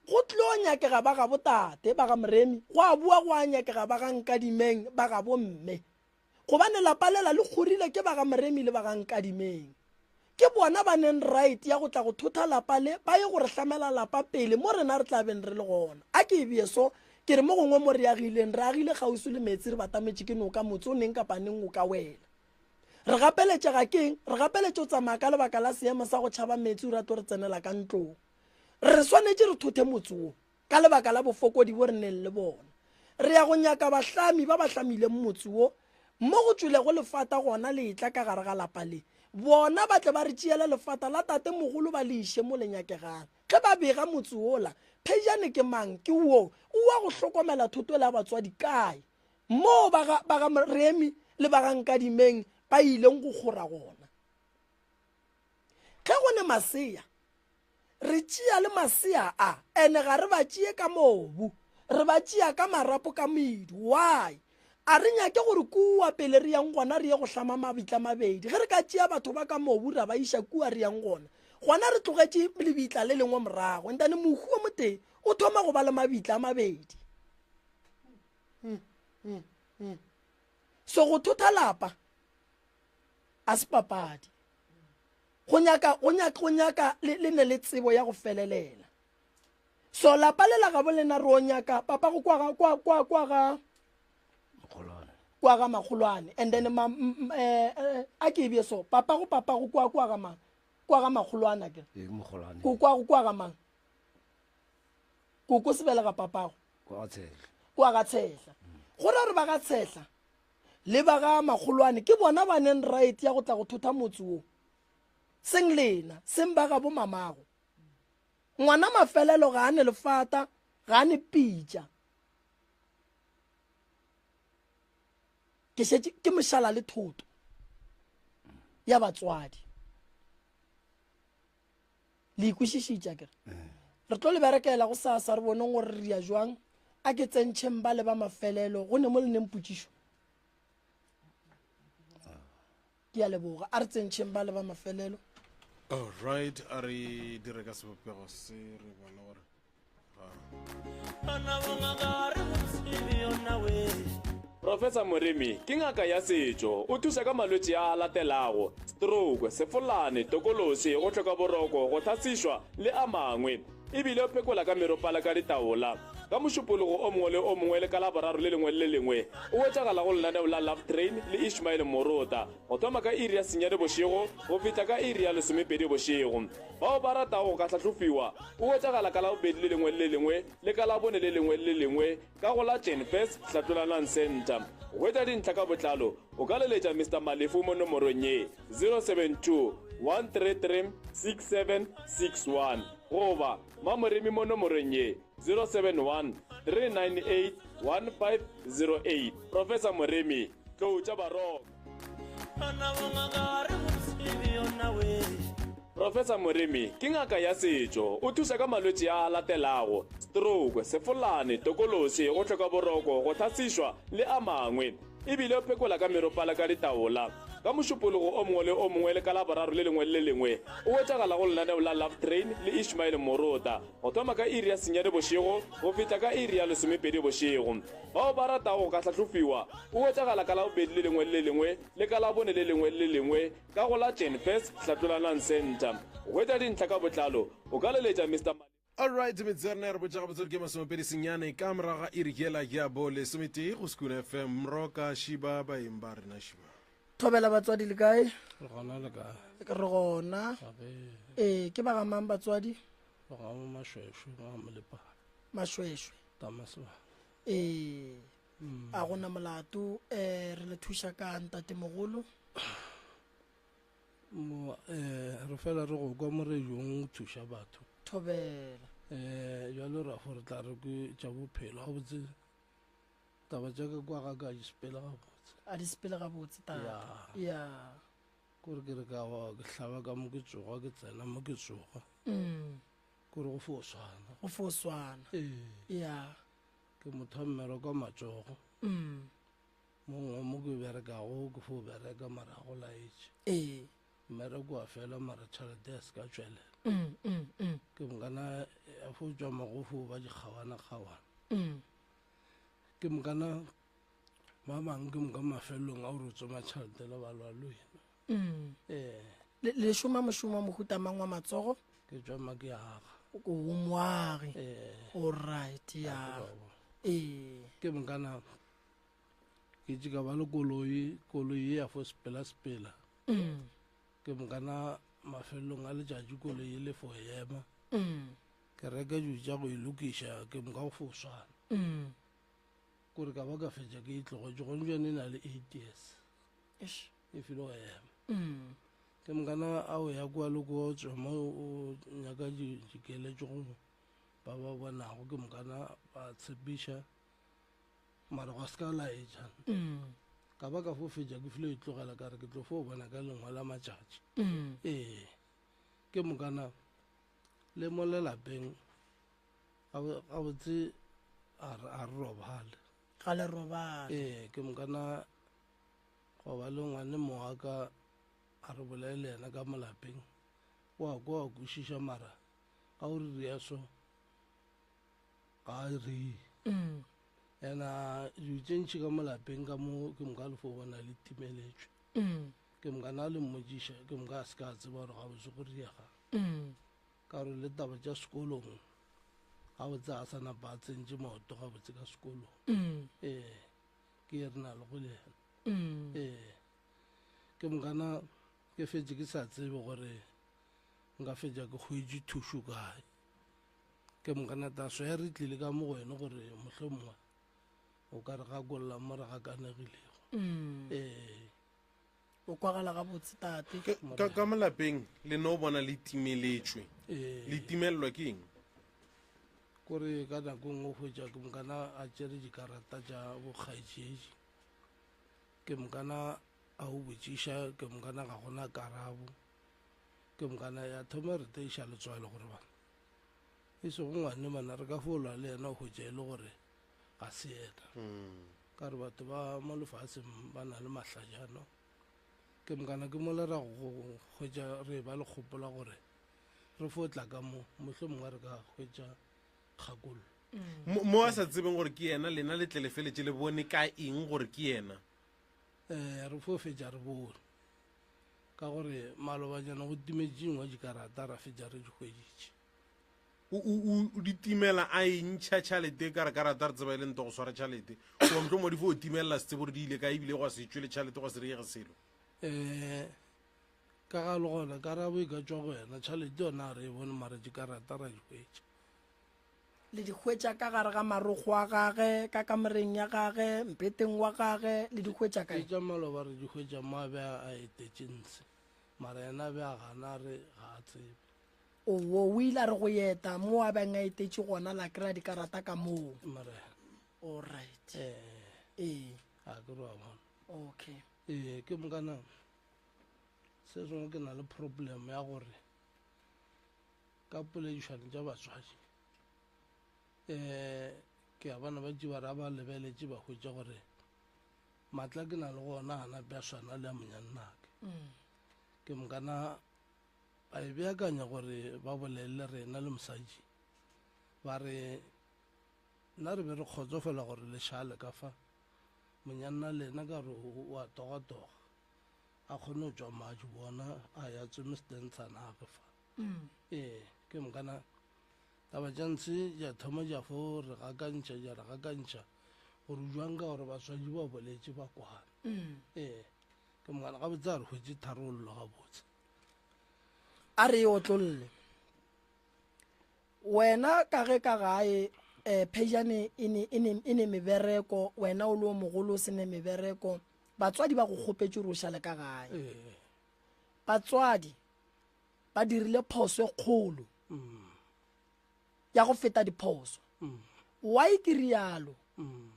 Go tlo nyakega ba gabo tate, ba ga Moremi, gwa boa gwa nyakega ba ga Nkadimeng, ba gabo mme. Gobane lapa lela le kgorile ke ba ga Moremi le ba ga Nkadimeng. Ke bona ba neng right ya go tla go thotha lapa le, ba ye go re hlamela lapa pele mo rena re tla beng re le gona. A ke e bee so, ke re mo gongwe mo re agileng, re agile kgauswi le meetse re batametše ke noka, motse o neng kapa neng o ka wela. Re gapeletšega keng? Re gapeletše go tsamaya ka lebaka la seemo sa go tšhaba meetse o ra tlo re tsenela ka ntlong. Re swanetše re thothe motse wo ka lebaka la bofokodi bo re neng le bona. Re ya go nyaka bahlami ba ba hlamileng motse wo mo go tšwelego lefata gona le etla ka gare ga lapa le. Bona ba tle ba re tšeele lefata la tatemogolo ba le iše mo le nyakegang. Ge ba bega motse wola, Phejane ke mang? Ke wo o wa go hlokomela thoto la batswadi kae? Moo ba ga, ba ga Moremi le ba ga Nkadimeng ba ileng go kgora gona. Ge go ne masea, Re tšea le masea a, ene ga re ba tšee ka mobu, re ba tšea ka marapo ka medu. Why? A re nyake gore kua pele re yang gona re ye go hlama mabitla mabedi. Ge re ka tšea batho ba ka mobu ra ba iša kua re yang gona, gona re tlogetše lebitla le lengwe morago. And then mohu o motee o thoma go ba le mabitla a mabedi. So go thotha lapa a se papadi. Go nyaka, go nyaka, go nyaka le, le ne le tsebo ya go felelela. So lapa le la gabo lena re o nyaka papa go kwa ga kwa kwa kwa ga Makgolwane. kwa ga makgolwane and then ma, m, eh, eh, a ke ebye so papa go papa go kwa kwa ga mang kwa ga makgolwane ke Ee, ke mokgolwane. ko kwa go kwa ga mang koko sebelega papago Kwa ga Tshehla. kwa ga Tshehla go ra gore ba ga Tshehla Le ba ga makgolwane ke bona ba neng right ya go tla go thotha motse wo. Seng lena, seng ba ga bo mamago. Ngwana mafelelo ga a ne lefata, ga a ne pitša. Ke šetše ke mošala le thoto ya batswadi. Le ikwešišitše akere? Re tlo le berekela go sasa re boneng gore re ya jwang. A ke tsentšheng ba le ba mafelelo go ne mo le neng potšišo. Ke a leboga. A re tsentšheng ba le ba mafelelo. All right, a re dire ka sebopego se re bone gore Professor Moremi ke ngaka ya setšo. O thuša ka malwetši a a latelago, stroke, sefolane, tokološi, go hloka boroko, go hlasišwa le a mangwe. E bile o phekola ka meropa le ka ditaola. Ka Mošupologo o mongwe le o mongwe le ka Laboraro le lengwe le le lengwe o hwetšagala go lenaneo la Love Train le Ishmael Morota go thoma ka iri ya senyane bošego go fihla ka iri ya lesomepedi bošego. Bao ba ratago go ka hlahlofiwa o hwetšagala ka Labobedi le lengwe le le lengwe le ka Labone le lengwe le le lengwe ka go la Jenfes Hlatlolanang Centre. Go hwetša dintlha ka botlalo o ka leletša Mister Malefu mo nomorong ye, 072 133 6761 goba Mamoremi mo nomorong ye, 071 398 1508. Professor Moremi, Tlou tša Baroka. Professor Moremi ke ngaka ya setšo, o thuša ka malwetši a a latelago, stroke, sefolane, tokološi, go hloka boroko, go hlasišwa le a mangwe. E bile o phekola ka meropa le ka ditaola. Ka Mošupologo o mongwe le o mongwe le ka Laboraro le lengwe le le lengwe o hwetšagala go lenaneo la Love Train le Ishmael Morota go thoma ka iri ya senyane bošego go fihla ka iri ya lesomepedi bošego. Bao ba ratago go ka hlahlofiwa o hwetšagala ka Labobedi le lengwe le le lengwe le ka Labone le lengwe le le lengwe ka go la Jenfes Hlatlolanang Centre. Go hwetša dintlha ka botlalo o ka leletša Mister Alright, metsotso ya rena e re botša gabotse gore ke masomepedi senyane ka morago ga iri yela ya bo lesometee go Sekuna FM. Mroka Šiba baeng ba rena Šiba. Thobela batswadi le kae? Re gona le kae? Re gona. Ee, ke ba ga mang batswadi? Ba ga Mashweshwe ba Molepane. Mashweshwe. Tamaswa. Ee. A gona molato eh re le thuša ka ntatemogolo. Mo, eh, re fela re go kwa mo radiong o thuša batho. Thobela. Eh, jalo ra fo re tla re ke tša bophelo gabotse taba tša ka kwa ga ka di sepele gabotse. A di sepele gabotse tata. Ya. Ya. Kore ke re ka wa ke hlaba ka mo ke tsoga ke tsena mo ke tsoga. Mm. Kore go fo swana. Go fo swana. Ee. Ya. Ke motho wa mmereko wa matsogo. Mm. Mongwe mo ke berekago ke fo bereka mara go laetše. Ee. Mmereko wa fela mara tšhelete ya se ka tšwelela. Mm, mm, mm. Ke mokana ya fo tšwa mo go fo ba dikgawana kgawana. Mm. Ke mokana ba bangwe ke moka mafelelong a gore o tsoma tšhelete le ba lwa le wena. Mm. Ee. Le, le šoma mošomo wa mohuta mang wa matsogo? Ke tšwa ma ke aga. O moagi. Ee. All right, ya. Ee. Ke mokana ke tše ka ba le koloi koloi ye ya fo sepela sepela mm. ke mokana mafelelong a letšatši koloi e le fo ema mm. ke reka dilo tša go e lokiša ke moka go fo swana mm. kore ka ba ka fetša ke e tlogetše gone jone e na le eight years e file go ema ke mokana a o ya kua le kua o tswa mo o nyaka dikeletšo go ba ba bonago ke mokana ba tshepiša mara gwa se ka laetša mm. ka ba ka fo fetša ke file e tlogela ka re ke tlo fo bona ka lengwe la matšatši mm. ee ke mokana le mo lelapeng gabotse a re robale ga le robale ee ke mokana go ba le ngwane moaka a re bolele le yena ka molapeng wa kwa wa kwešiša mara ga o re ria so ga a reye mm. ena dilo tše ntšhi ka mo lapeng ka mo ke moka le fo bona le timeletšwe mm. ke moka na le mmotšiša ke moka a se ka tseba gore gabotse go riega mm. ka gore le taba tša sekolong gabotse a sa napa a tsentše maoto gabotse ka sekolong mm. ee ke ye re na le go le yena mm. ee ke mokana ke fetše ke sa tsebe gore nka fetša ke hwetše thušo kae Ke mokana taso ya re tlile ka mo go wena gore mohlomongwe o ka re gakolla mo re gakanegilego. Mm. Ee. O kwagala gabotse tate. Ka, ka mo lapeng le no bona le timeletšwe. Ee. Le timelelwa ke eng? Kore ka nako nngwe o hwetša ke mokana a tšere dikarata tša bokgaetšedi. Ke mokana a o botšiša ke mokana ga gona karabo. Ke mokana ya thoma re teiša letswalo gore bana e sego ngwane mana re ka fo lwa le yena o hwetša e le gore ga se yena hmm. ka re batho ba mo lefaseng ba na le mahlajano ke mokana ke mole ra go hwetša re ba le kgopola gore re fo tla ka mo mohlho mongwe re ka hwetša kgakollo mo a sa tsebeng gore ke yena lena le tle le feletše le bone ka eng gore ke yena um re fo fetša re bone ka gore malobanyana go timetše dingwe dikarata ra fetša re di hweditše. O o di timela a e ntšha tšhalete ka re karata re tseba e le nto go swara tšhalete. Goba mohlomongwe di fo timelela se tsebe gore di ile kae ebile gwa se tšwe le tšhalete gwa se reyege selo. Um ka ga le gona karabo e ka tšwa go yena tšhalete yona a re e bone mara dikarata ra di hwetša. Le di hwetša ka gare ga marokgo a gage, ka kamoreng ya gage, mpeteng wa gage, le di hwetša kae? Tša maloba re di hwetša mo a be a etetše ntshe mara yena a be a gana a re ga a tsebe. Owo, o ile a re go eta mo a beng a etetše gona la kry-a dikarata ka moo. Morena. Alright. Ee. Ee. A ke re wa bona. Okay. Ee, ke mokana se sengwe ke na le problem ya gore ka poledišano tša batswadi um ke a bona ba tše ba ra ba lebeletše ba hwetša gore matla ke na le gona gana bja swana le ya monyannake mm. ke mokana ba e beakanya gore ba bolele rena le mosadi ba re nna re be re kgotsofela gore le šale ka fa monyanna le ena ka re o a togatoga a kgone go tšwa madi bona a ya tsome setentshana age fa mm. ee ke mokana taba tša ntshe ja thoma ja fo re gakantšha ja re gakantšha gore jwang ka gore batswadi ba boletše ba kwana mm. ee ke mokana gabotse a re hwetše tharollo gabotse a re e otlolle wena ka ge ka gae um phejane e ne, e ne, e ne mebereko wena o le o mogolo o se ne mebereko batswadi ba go kgopetše gore o šale ka gae ee batswadi ba dirile phoso e kgolo mm. ya go feta diphoso mm. why ke rialo mm.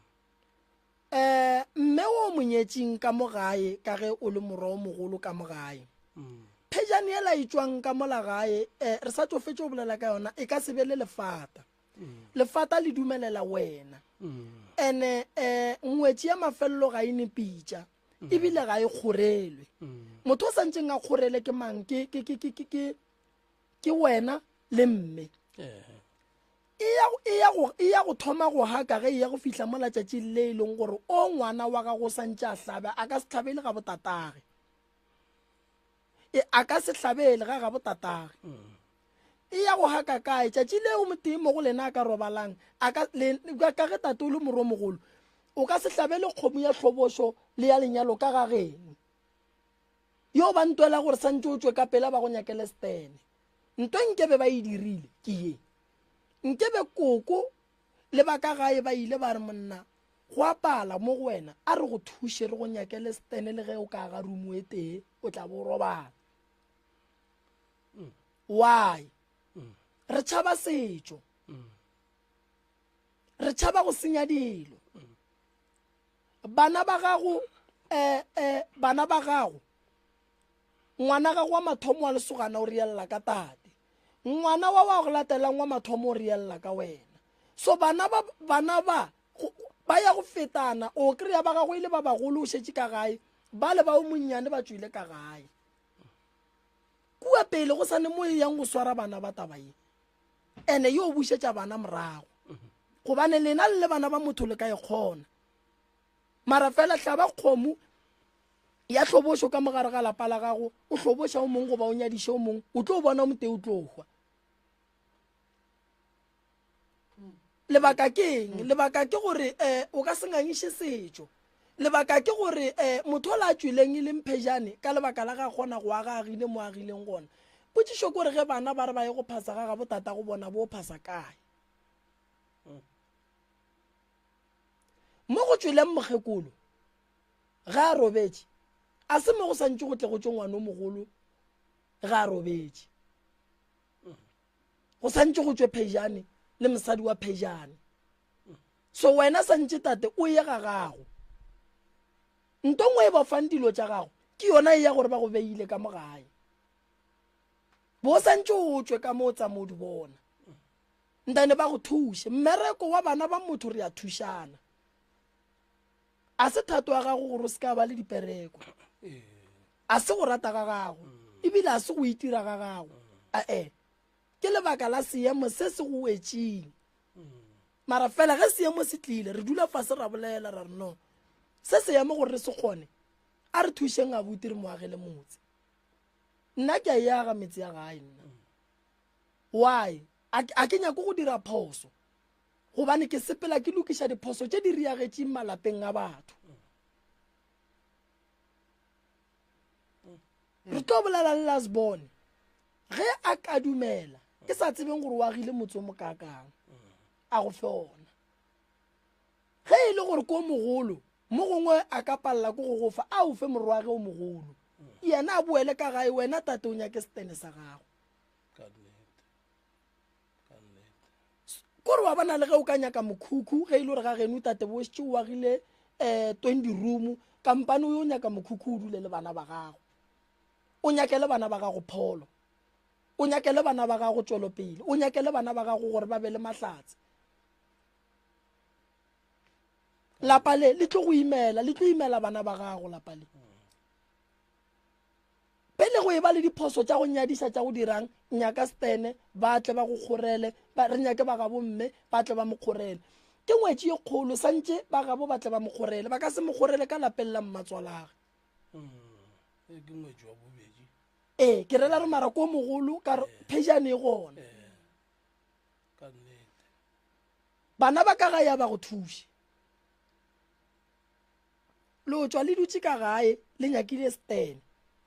Eh, mme o monyetšing ka mo gae ka ge o le morwa o mogolo ka mo gae. Mm. Phejane yela e tšwang ka mola gae, eh, re sa tšo fetša go bolela ka yona, e ka se be le lefata. Mm. Lefata le dumelela wena. Mm. Ene eh, ngwetši ya mafelelo ga e ne pitša, ebile ga e kgorelwe. Motho o santšeng a kgorele ke mang? Ke, ke, ke, ke, ke, ke, ke wena le mme. Eh. E ya, e ya go, e ya go thoma go haka ge e ya go fihla mo letšatšing le e leng gore o ngwana wa gago o santše a hlabe, a ka se hlabele ga botatage. E, a ka se hlabele ga ga botatage. E ya go haka kae? Tšatši leo motee mo go lena a ka robalang, a ka, le, ka ge tate o le morwomogolo, o ka se hlabele kgomo ya hlobošo le ya lenyalo ka ga geno. Yo ba ntwela gore santše o tšwe ka pela ba go nyakele stene. Nto nkebe ba e dirile ke ye. Nkebe koko le ba ka gae ba ile ba re monna go a pala mo go wena a re go thuše re go nyakele stene le ge o ka aga rumo e tee o tla bo robala. Why? Re tšhaba setšo. Re tšhaba go senya dilo. Bana ba gago eh eh bana ba gago ngwana gago wa mathomo wa lesogana o riella ka tate ngwana wa wa go latelang wa mathomo o riella ka wena so bana ba bana ba ba ya go fetana o kry-a ba gago e le ba bagolo o šetše ka gae ba le ba o monnyane ba tšwile ka gae kua pele go sane mo e yang go swara bana ba taba ye ene yo o bušetša bana morago gobane lena le le bana ba motho le ka e kgona mara fela hlaba kgomo ya hlobošo ka mogare ga lapa la gago o hloboša o mongwe goba o nyadiše o mongwe o tlo bona o motee o tlo hwa lebaka ke eng lebaka ke gore um o ka se ngangiše setšo lebaka ke gore um motho o la tšwileng e leng phejane ka lebaka la ga kgona go aga agile mo agileng gona potšišo ke gore ge bana ba re ba ye go phasa ga gabo tata go bona bo phasa kae mo go tšweleng mokgekolo ge a robetše a se mo go santše go tle go tšwe ngwana o mogolo ge a robetše go santše go tšwe phejane le mosadi wa phejane so wena santše tate o ye ga gago nto nngwe e ba fang dilo tša gago ke yona e ya gore ba go beile ka mo gae bo santše o tšwe ka mo o tsamo o di bona ntane ba go thuše mmereko wa bana ba motho re a thušana a se thato ya gago gore o se ka ba le dipereko a se go rata ga gago ebile a se go itira ga gago ae ke lebaka la seemo se se go wetšeng mara fela ge seemo se tlile re dula fase ra bolela ra re no se seemo gore re se kgone a re thušeng abuti re mo agele motse nna ke a e aga metse ya gae nna why? A ke nyako go dira phoso gobane ke sepela ke lokiša diphoso tše di riagetšeng malapeng a batho. Re tlo bolela le Lasbone ge a ka dumela, ke sa tsebeng gore o agile motse o mokaakang, a go fe ona. Ge e le gore ke o mogolo, mo gongwe a ka palela ke go go fa, a o fe morwage o mogolo. Yena a boele ka gae, wena tate o nyake setene sa gago. Kore wa bona le ge o ka nyaka mokhukhu, ge e le gore ga geno tate bo šetše o agile um 20 room, kampane o yo nyaka mokhukhu o dule le bana ba gago. O nyakele bana ba gago pholo. O nyakele bana ba gago tšwelopele. O nyakele bana ba gago gore ba be le mahlatse. Lapa le le tlo go imela, le tlo imela bana ba gago lapa le. Pele go e ba le diphoso tša go nyadiša tša go dirang, nyaka Stene ba tle ba go kgorele, ba re nyake ba gabo mme ba tle ba mo kgorele. Ke ngwetši ye kgolo, santše ba gabo ba tle ba mo kgorele, ba ka se mo kgorele ka lapeng la mmatswalage. Ee, ke ngwetši wa bobedi. Ee, ke rela re mara ko mogolo ka re phejane e gona. Ka nnete. Bana ba ka gae a ba go thuše. Lo tšwa le dutše ka gae le nyakile Stan.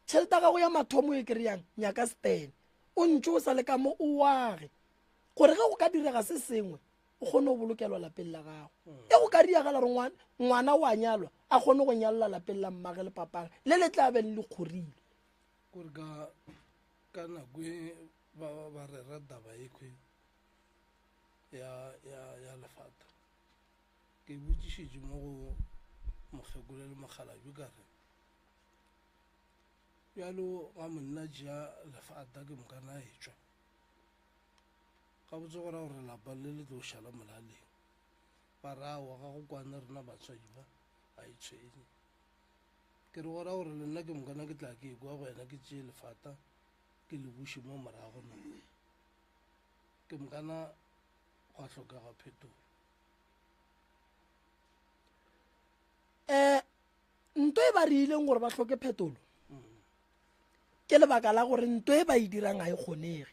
Tšhelete ya gago ya mathomo e kry-ang nyaka Stan. O ntše o sa le ka mo o age gore ge go ka direga se sengwe o kgone go bolokelwa lapeng la gago. E go ka riagala gore ngwana o a nyalwa a kgone go nyalelwa lapeng la mmage le papage le le tla beng le kgorile. Kore ka ka nako e ba ba rera taba ekhwe ya ya ya lefata. Ke botšišitše mo go mokgekolo le mokgalabje ka re, Bjalo ga monna tšea lefata ke mokana a etšwa, gabotse go ra gore lapa le le tlo šala molaleng. Ba re aowa ga go kwane rena batswadi ba, ga e tshwenye. Ke re go ra gore le nna ke mokana ke tla ke ekwa go yena ke tšee lefata ke le buše mo morago na. Ke mokana gwa hlokega phetolo. Um nto e ba re ileng gore ba hloke phetolo ke lebaka la gore nto e ba e dirang ga e kgonege.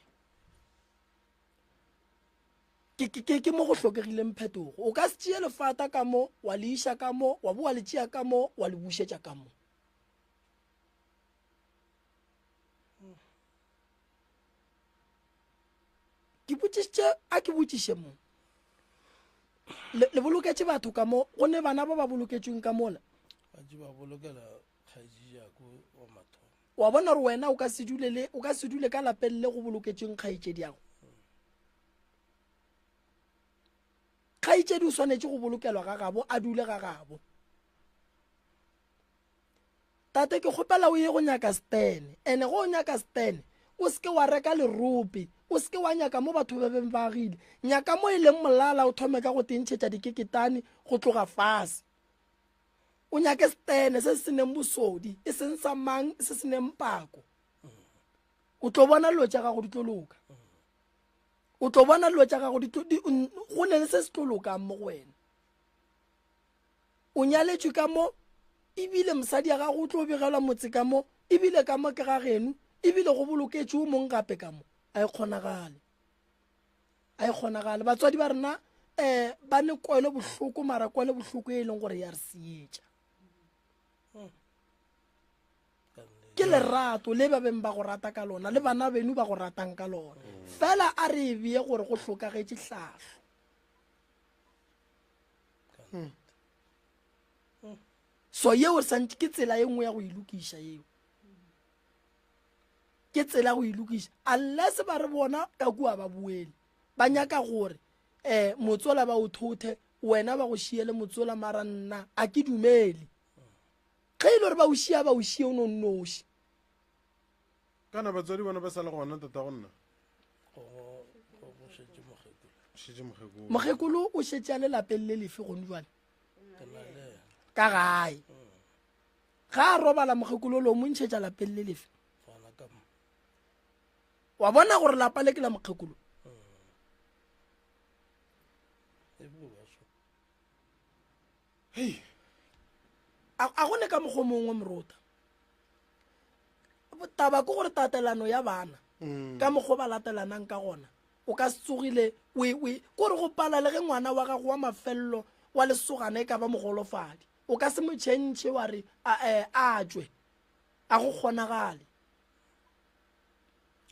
Ke mo go hlokegileng phetogo. O ka se tšee lefata ka mo wa le iša ka mo, wa boa le tšea ka mo wa le bušetša ka mo. Ke botšišitše, a ke botšiše mo. Le, le boloketše batho ka mo, go ne bana ba ba boloketšweng ka mola. Ba ba bolokela kgaetšedi jako wa mathomo. Wa bona gore wena o ka se dule le, o ka se dule ka lapeng le go boloketšweng kgaetšedi yago. Kgaetšedi o swanetše go bolokelwa ga gabo, a dule ga gabo. Tate ke kgopela o ye go nyaka Stan. Ene go o nyaka Stan, o seke wa reka lerope, o seke wa nyaka mo batho ba beng ba agile. Nyaka mo e leng molala o thome ka go tentšhetša dikeketane go tloga fase. O nyake Stan se se neng bosodi, e seng sa mang, se se neng pako. O tlo bona dilo tša gago di tlo loka. O tlo bona dilo tša gago di tlo, di, go ne le se se tlo lokang mo go wena. O nyaletšwe ka mo, ebile mosadi ya gago o tlo begelwa motse ka mo, ebile ka mo ke ga geno, ebile go boloketšwe o mong gape ka mo. A e kgonagale. A e kgonagale. Batswadi ba rena um ba ne kwelo bohloko, mara kwelo bohloko e leng gore ya re seetša. Ke lerato le ba beng ba go rata ka lona, le bana beno ba go ratang ka lona. Fela a re e bee gore go hlokagetše hlahlo. Hmm. So yeo santše ke tsela e nngwe ya go e lokiša yeo. Ke tsela ya go e lokiša. Unless ba re bona ka kua ba boele. Ba nyaka gore eh motsola ba o thothe, wena ba go šiele motsola mara nna a ke dumele. Ge e le gore ba o šia ba o šie o no nnoši. Kana batswadi bona ba sa le gona tata go nna? Go šetše mokgekolo. Šetše mokgekolo. Mokgekolo o šetše a le lapeng le lefe gone jwale? Ka gae. Ga a robala mokgekolo lo mo ntšhetša lapeng le lefe? Wa bona gore lapa le ke la mokgekolo? Hei. A go ne ka mokgwa mongwe morota. Taba ke gore tatelano ya bana mm. ka mokgwa ba latelanang ka gona. O ka se tsogile o e, o e, kore go pala le ge ngwana wa gago wa mafelelo wa lesogana e ka ba mogolofadi. O ka se mo tšhentšhe wa re a, eh, a tšwe. A go kgonagale.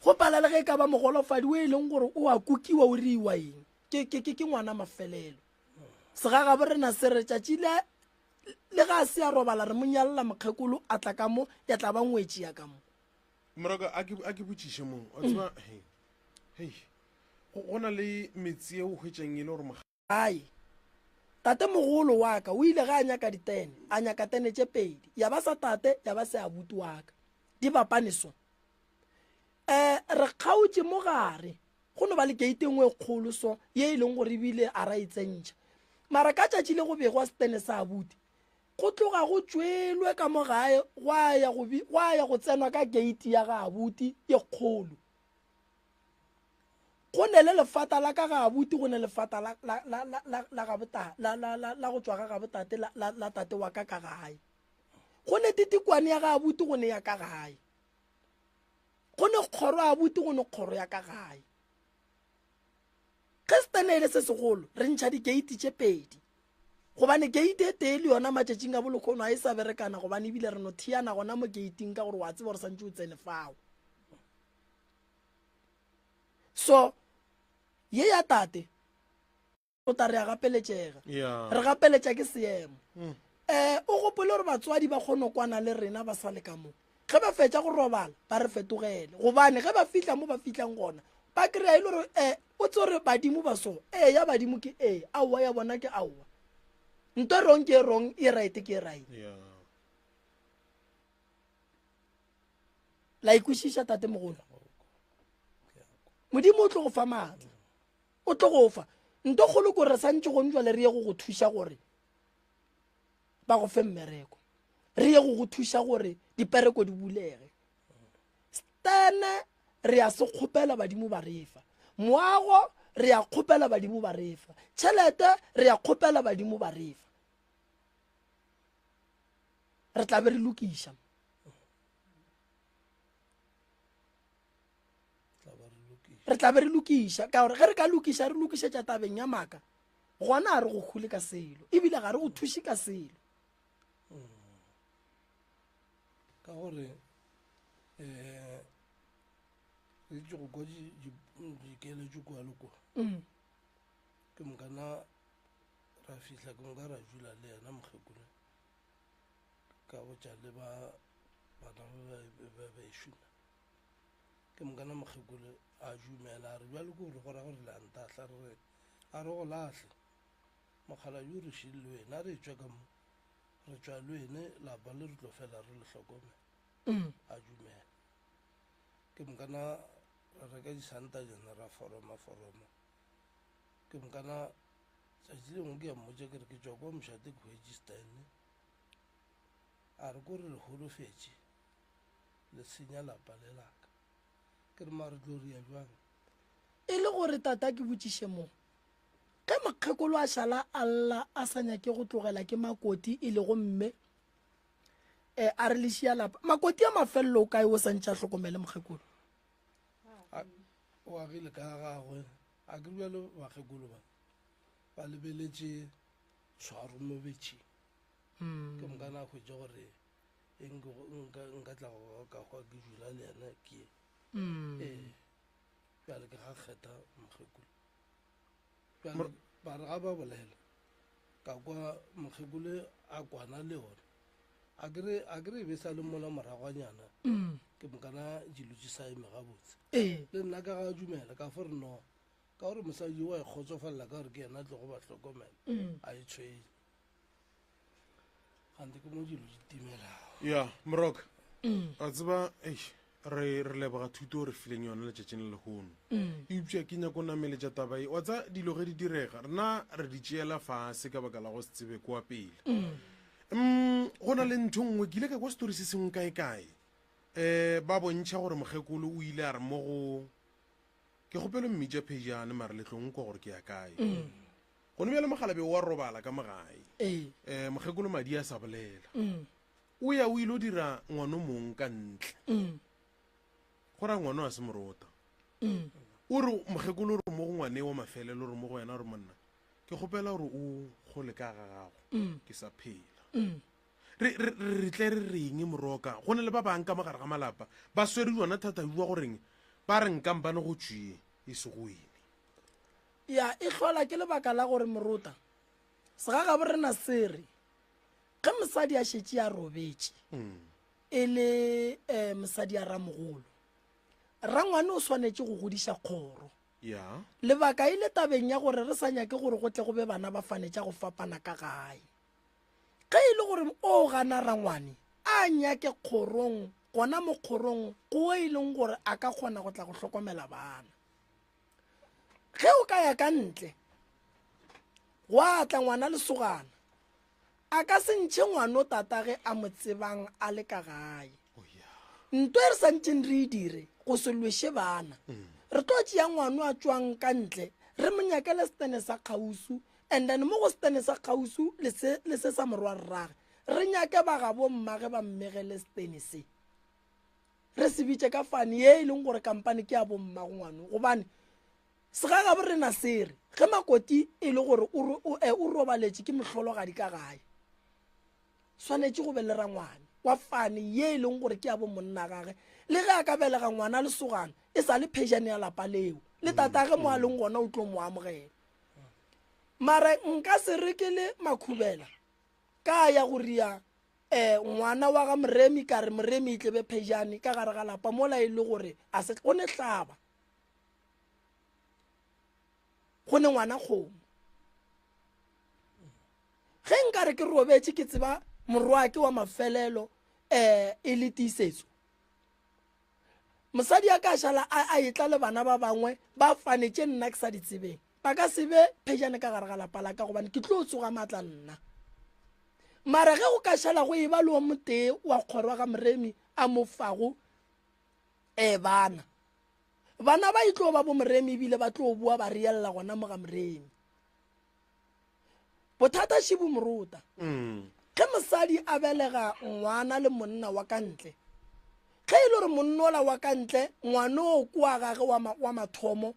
Go pala le ge e ka ba mogolofadi o e leng gore o a kukiwa o riwa eng. Ke, ke, ke, ke ngwana mafelelo. Segagabo rena se re tšatši le, le ga a se a robala re mo nyalela mokgekolo a tla ka mo, ya tla ba ngwetši ya ka mo. Moraka, a ke, a ke botšiše mo. Wa tseba, hei, hei, go, go na le metse ye o hwetšang e le gore moga. Gae. Tatemogolo wa ka o ile ge a nyaka ditene, a nyaka tene tše pedi, ya ba sa tate, ya ba se abuti wa ka. Di bapane so. Um re kgaotše mo gare, go no ba le keite e nngwe e kgolo so, ye e leng gore ebile a ra e tsentšha. Mara ka tšatši le go begwa setene sa abuti, go tloga go tšwelwe ka mo gae gwa ya go, gwa ya go tsenwa ka keiti ya ga abuti ye kgolo. Go ne le lefata la ka ga abuti, go ne lefata la, la, la, la, la, la ga bota, la, la, la, la go tšwa ga gabo tate, la, la, la tate wa ka ka gae. Go ne titikwane ya ga abuti, go ne ya ka gae. Go ne kgoro ya abuti, go ne kgoro ya ka gae. Ge setene e le se segolo, re ntšha dikeiti tše pedi. Gobane keiti e tee le yona matšatšing a bolekgono ga e sa berekana, gobane ebile re no thiana gona mo keiting ka gore wa tseba gore santše o tsene fao. So ye ya tate o ta re a gapeletšega, re gapeletša ke seemo. Um o gopole gore batswadi ba kgone go kwana le rena ba sa le ka mo, ge ba fetša go robala ba re fetogele, gobane ge ba fihla mo ba fihlang gona ba kry-a e le gore um o tse gore badimo ba so, ee ya badimo ke ee, aowa ya bona ke aowa, nto e wrong ke e wrong, e right ke e right. La ikwešiša tatemogolo? Modimo o tlo go fa maatla, o tlo go fa nto kgolo kore re santse gone jwale re ye go go thuša gore ba go fe mmereko, re ye go go thuša gore dipereko di bulege. Stene re ya se kgopela badimo ba re fa, moago re ya kgopela badimo ba re fa, tšhelete re ya kgopela badimo ba re fa, re tla be re lokiša. Re tla be re lokiša, ka gore ge re ka lokiša re lokišetša tabeng ya maaka, gona ga re go hule ka selo, ebile ga re go thuše ka selo. Ka gore um re itse go kwa dikeletšo kua le kua, ke mokana ra fihla, ke moka ra dula le yena mokgekolo, ka botša le ba bana ba bešo, ke mokana mokgekolo a dumela, a re bjalo ke gore go ra gore le a ntahla, re re a re go lahle mokgala yo re šile le wena, re tšwe ka mo, re tšwa le wene, lapa le re tlo fela re le hlokomela. A dumela, ke mokana ra reka disanta jana ra foroma foroma, ke mokana tšatši lengwe ke ya mmotša ke re ke tšwa kwa mošate ke hwetše stene, a re ko re le holofetše le senya lapa le laka, ke re mare tlo ria bjang? E le gore tata ke botšiše mo, ge mokgekolo a šala a lla a sa nyake go tlogela ke makoti e lego mme, eh, a re le šia lapa, makoti a mafelelo o kae o sa ntše a hlokomele mokgekolo? O agile ka gagwe, a ke bjalo bakgekolo ba ba lebeletše tshwaro mo betšhing, ke mokana a hwetša gore e nka tla ka hwa ke dula le yena ke ee, bjale ke ga kgetha mokgekolo. Bjale ba re ga ba bolela ka kwa mokgekolo a kwana le yona, a kere e be sa le mola moragwanyana, ke mokana dilo di sa eme gabotse. Le nna ka ga dumela ka fo re no, ka gore mosadi wa e kgotsofalela ka gore ke yena a tlogo ba hlokomela, a e tshwenye gante ke mo dilo di timelago. Ya morok, a tseba eish, re re leboga thuto o re fileng yona letšatšing le lehono, eupša ke nyako nameletša taba e wa tsa dilo ge di direga rena re di tšeela fase ka baka la go se tsebe kwa pele. Go na le ntho nngwe ke ile ka kwa setori se sengwe kae kae, um ba bontšha gore mokgekolo o ile a re mo go ke kgopelo mmitša phejane mare le tlo nkwa gore ke ya kae. Gone bjale mokgalabje o a robala ka mo gae. Um mokgekolo madi a sa bolela. O ya o ile dira ngwano mong ka ntle. Go ra ngwano a se morota. O re mokgekolo o re mo go ngwane wa mafelelo o re mo go wena o re monna ke kgopela gore o gole ka ga gago mm. ke sa phela mm. re re re tle re reng moroka go ne le ba bang ka mogare ga malapa ba swere yona thata bua goreng ba re nkampane go tswie e se go ene ya e hlola ke lebaka la gore morota segagabo rena se re ge mosadi a šetše a robetše mm. e le um mosadi a ramogolo Rangwane o swanetše go godiša kgoro. Ya. Lebaka e le tabeng ya gore re sa nyake gore go tle go be bana ba fane tša go fapana ka gae. Ge e le gore o gana rangwane, a nyake kgorong, gona mo kgorong go e leng gore a ka kgona go tla go hlokomela bana. Ge o ka ya ka ntle, gwa tla ngwana lesogana, A ka se ntšhe ngwano tatage a mo tsebang a le ka gae. Nto e re santšeng re e dire go se lweše bana. Re tlo tšea ngwano a tšwang ka ntle re mo nyakele setene sa kgausu and then mo go setene sa kgausu le se le se sa morwa rrage re nyake ba gabo mmage ba mmegele setene se. Re se bitše ka fane ye e leng gore kampane ke ya bo mmago ngwano gobane Segagabo rena se re, ge Makoti e le gore o, o, e, o robaletše ke mohlologadi ka gae, swanetše go be le rangwane wa fane ye e leng gore ke ya bo monna gage. Le ge a ka belega ngwana lesogana, e sa le phejane ya lapa leo. Le tatage mo a leng gona o tlo mo amogela. Mara nka se re ke le Makhubela ka ya go ria um ngwana wa ga Moremi ka re Moremi e tle be phejane ka gare ga lapa mola e le gore a se go ne hlaba. Go ne ngwana kgomo. Ge nka re ke robetše ke tseba morwake wa mafelelo um e le tiisetso. Mosadi a ka šala a, a etla le bana ba bangwe ba fane tše nna ke sa di tsebeng. Ba ka se be phejane ka gare ga lapa la ka gobane ke tlo tsoga maatla nna. Mara ge go ka šala go eba le o motee wa kgorwa ga Moremi a mo fago um bana. Bana ba e tlo ba bo Moremi ebile ba tlo boa ba reella gona mo ga Moremi. Bothata šibu morota. Mm. Ge mosadi a belega ngwana le monna wa ka ntle, ge e le gore monnola wa ka ntle ngwana o kwa gage wa, ma, wa mathomo,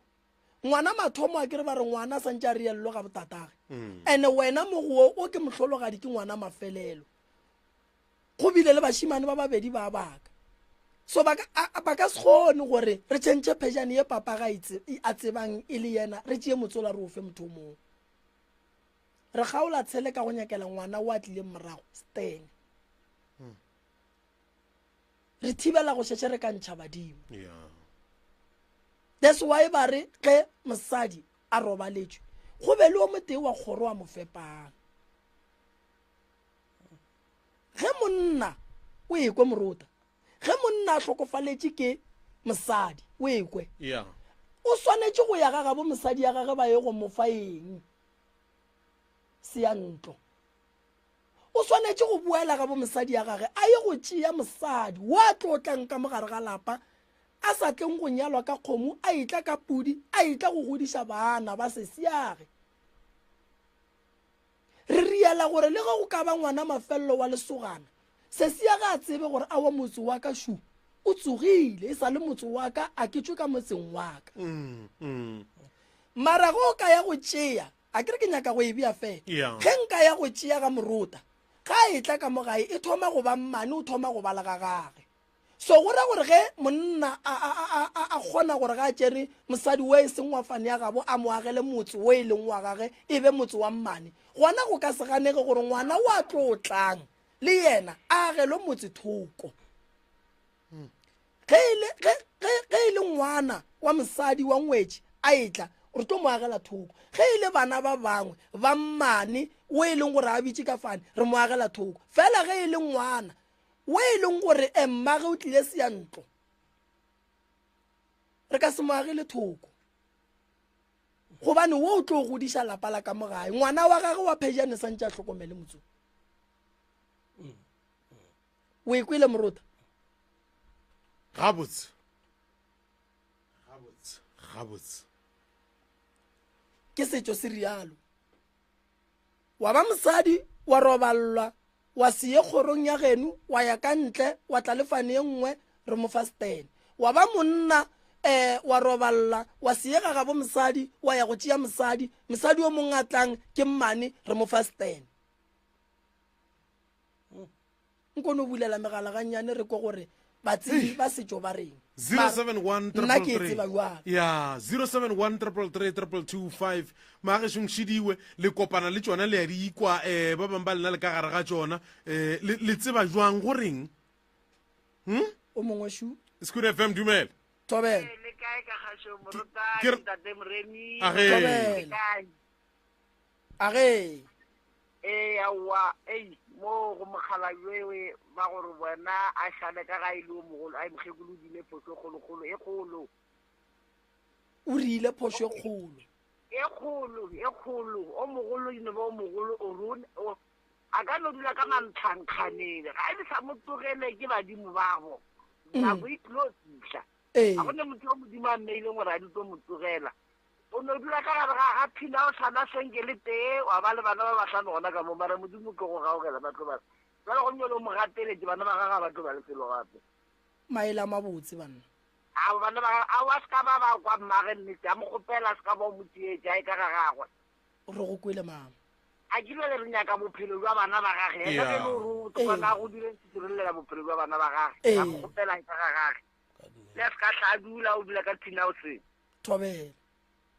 ngwana mathomo a kere ba re ngwana a santse a reellwe ga botatage. Mm. Ene wena mo go o ke mohlologadi ke ngwana mafelelo. Go bile le bašemane ba babedi ba baka. So ba ka, a, ba ka se kgone gore re tšhentšhe phejane ye papa ga a tsebang e le yena, re tšee motsola re o fe motho o mongwe. Re kgaola tshele ka go nyakela ngwana o a tlileng morago, Stan. Hmm. Re thibela go šetše re ka ntšha badimo. Yeah. That's why ba re ge mosadi a robaletšwe, go be le o motee wa kgoro a mo fepang. Ge monna, o ekwe morota, ge monna a hlokofaletše ke mosadi, o ekwe, yeah. o swanetše go ya ga gabo mosadi ya gage ba ye go mo fa eng? Seyantlo. O swanetše go boela gabo mosadi ya gage a ye go tšea mosadi wa tlo tlang ka mogare ga lapa a sa tleng go nyalwa ka kgomo a etla ka pudi a etla go godiša bana ba sesiage. Re riela gore le ge go ka ba ngwana mafelelo wa lesogana, Sesia ga a tsebe gore awa motse wa ka šu o tsogile, e sa le motse wa ka, a ke tšwe ka motseng wa ka. Mm, mm. Mara ge o ka ya go tšea, a ke re ke nyaka go e bea fela, yeah. ge nka ya go tšea ga morota, ga a etla ka mo gae, e thoma go ba mmane, o thoma go ba le ga gage. So go ra gore ge monna a, a, a, a, a kgona gore ga a tšere mosadi o e seng wa fane ya gabo a mo agele motse o e leng wa gage e be motse wa mmane, gona go ka se ganege gore ngwana o a tlo tlang le yena a agelwe motse thoko. Ge e le, ge, ge, ge e le ngwana wa mosadi wa ngwetši a etla, re tlo mo agela thoko. Ge e le bana ba bangwe ba mmane o e leng gore a bitše ka fane, re mo agela thoko. Fela ge e le ngwana wo e leng gore mmage o tlile seyantlo, re ka se mo agele thoko, gobane wo o tlo godiša lapa la ka mo gae. Ngwana wa gage wa phejane santše a hlokomele motso. O e kwele morota? Gabotse, gabotse, gabotse. Ke setšo se rialo. Wa ba mosadi, wa roballwa, wa se ye kgorong ya geno, wa ya ka ntle, wa tla le fane ye nngwe, re mo fa stene. Wa ba monna, um wa roballa wa seyega gabo mosadi wa ya go tšea mosadi mosadi o mongwe a tlang ke mmane re mo fa stand nko no bulela megala gannyane re ko gore batsebi ba setšo ba reng 071 nna ke e tseba jwang ya 071 333 maagešong šidiwe le kopana le tšona le ya di ikwa um ba bangwe ba lena le ka gare ga tšona um le tseba jwang go reng hmm? o mongwe šu Scoot FM dumela thobela le kae ka gašo morotane tate moremi Age. Age. Ee, aowa, ei, mo go mokgalabje ba gore bona a šale ka ga e le o mogolo, ai mokgekolo o diile phošo e kgolokgolo, e kgolo. O rile phošo e kgolo. E kgolo, e kgolo, o mogolo e no ba o mogolo, o re o, a ka no dula ka mantlhankganele, ga e le sa mo tlogele ke badimo babo, nako e tlilo fihla. Ga go ne motho yo Modimo a mmeileng gore a di tlo mo tlogela. O no dula ka gare ga ga phina o sana senke le tee wa ba le bana ba bahlano gona ka mo mara Modimo o tlo go gaogela ba tlo ba jale go nyole o mo gateletše bana ba gagwe ba tlo ba le selo gape. Maele a mabotse banna. A bana ba gagwe ao a se ka ba ba kwa mmage nnete a mo kgopela a se ka ba o mo tsietše a e ka ga gagwe. Re go kwele mama. A ke bjale re nyaka bophelo bja bana ba gage ena Yeah. bjale o re o tokwana a go dire se re llela bophelo bja bana ba gage a mo kgopela a e ka ga gage le a se ka hla a dula o dula ka thina o se Thobela.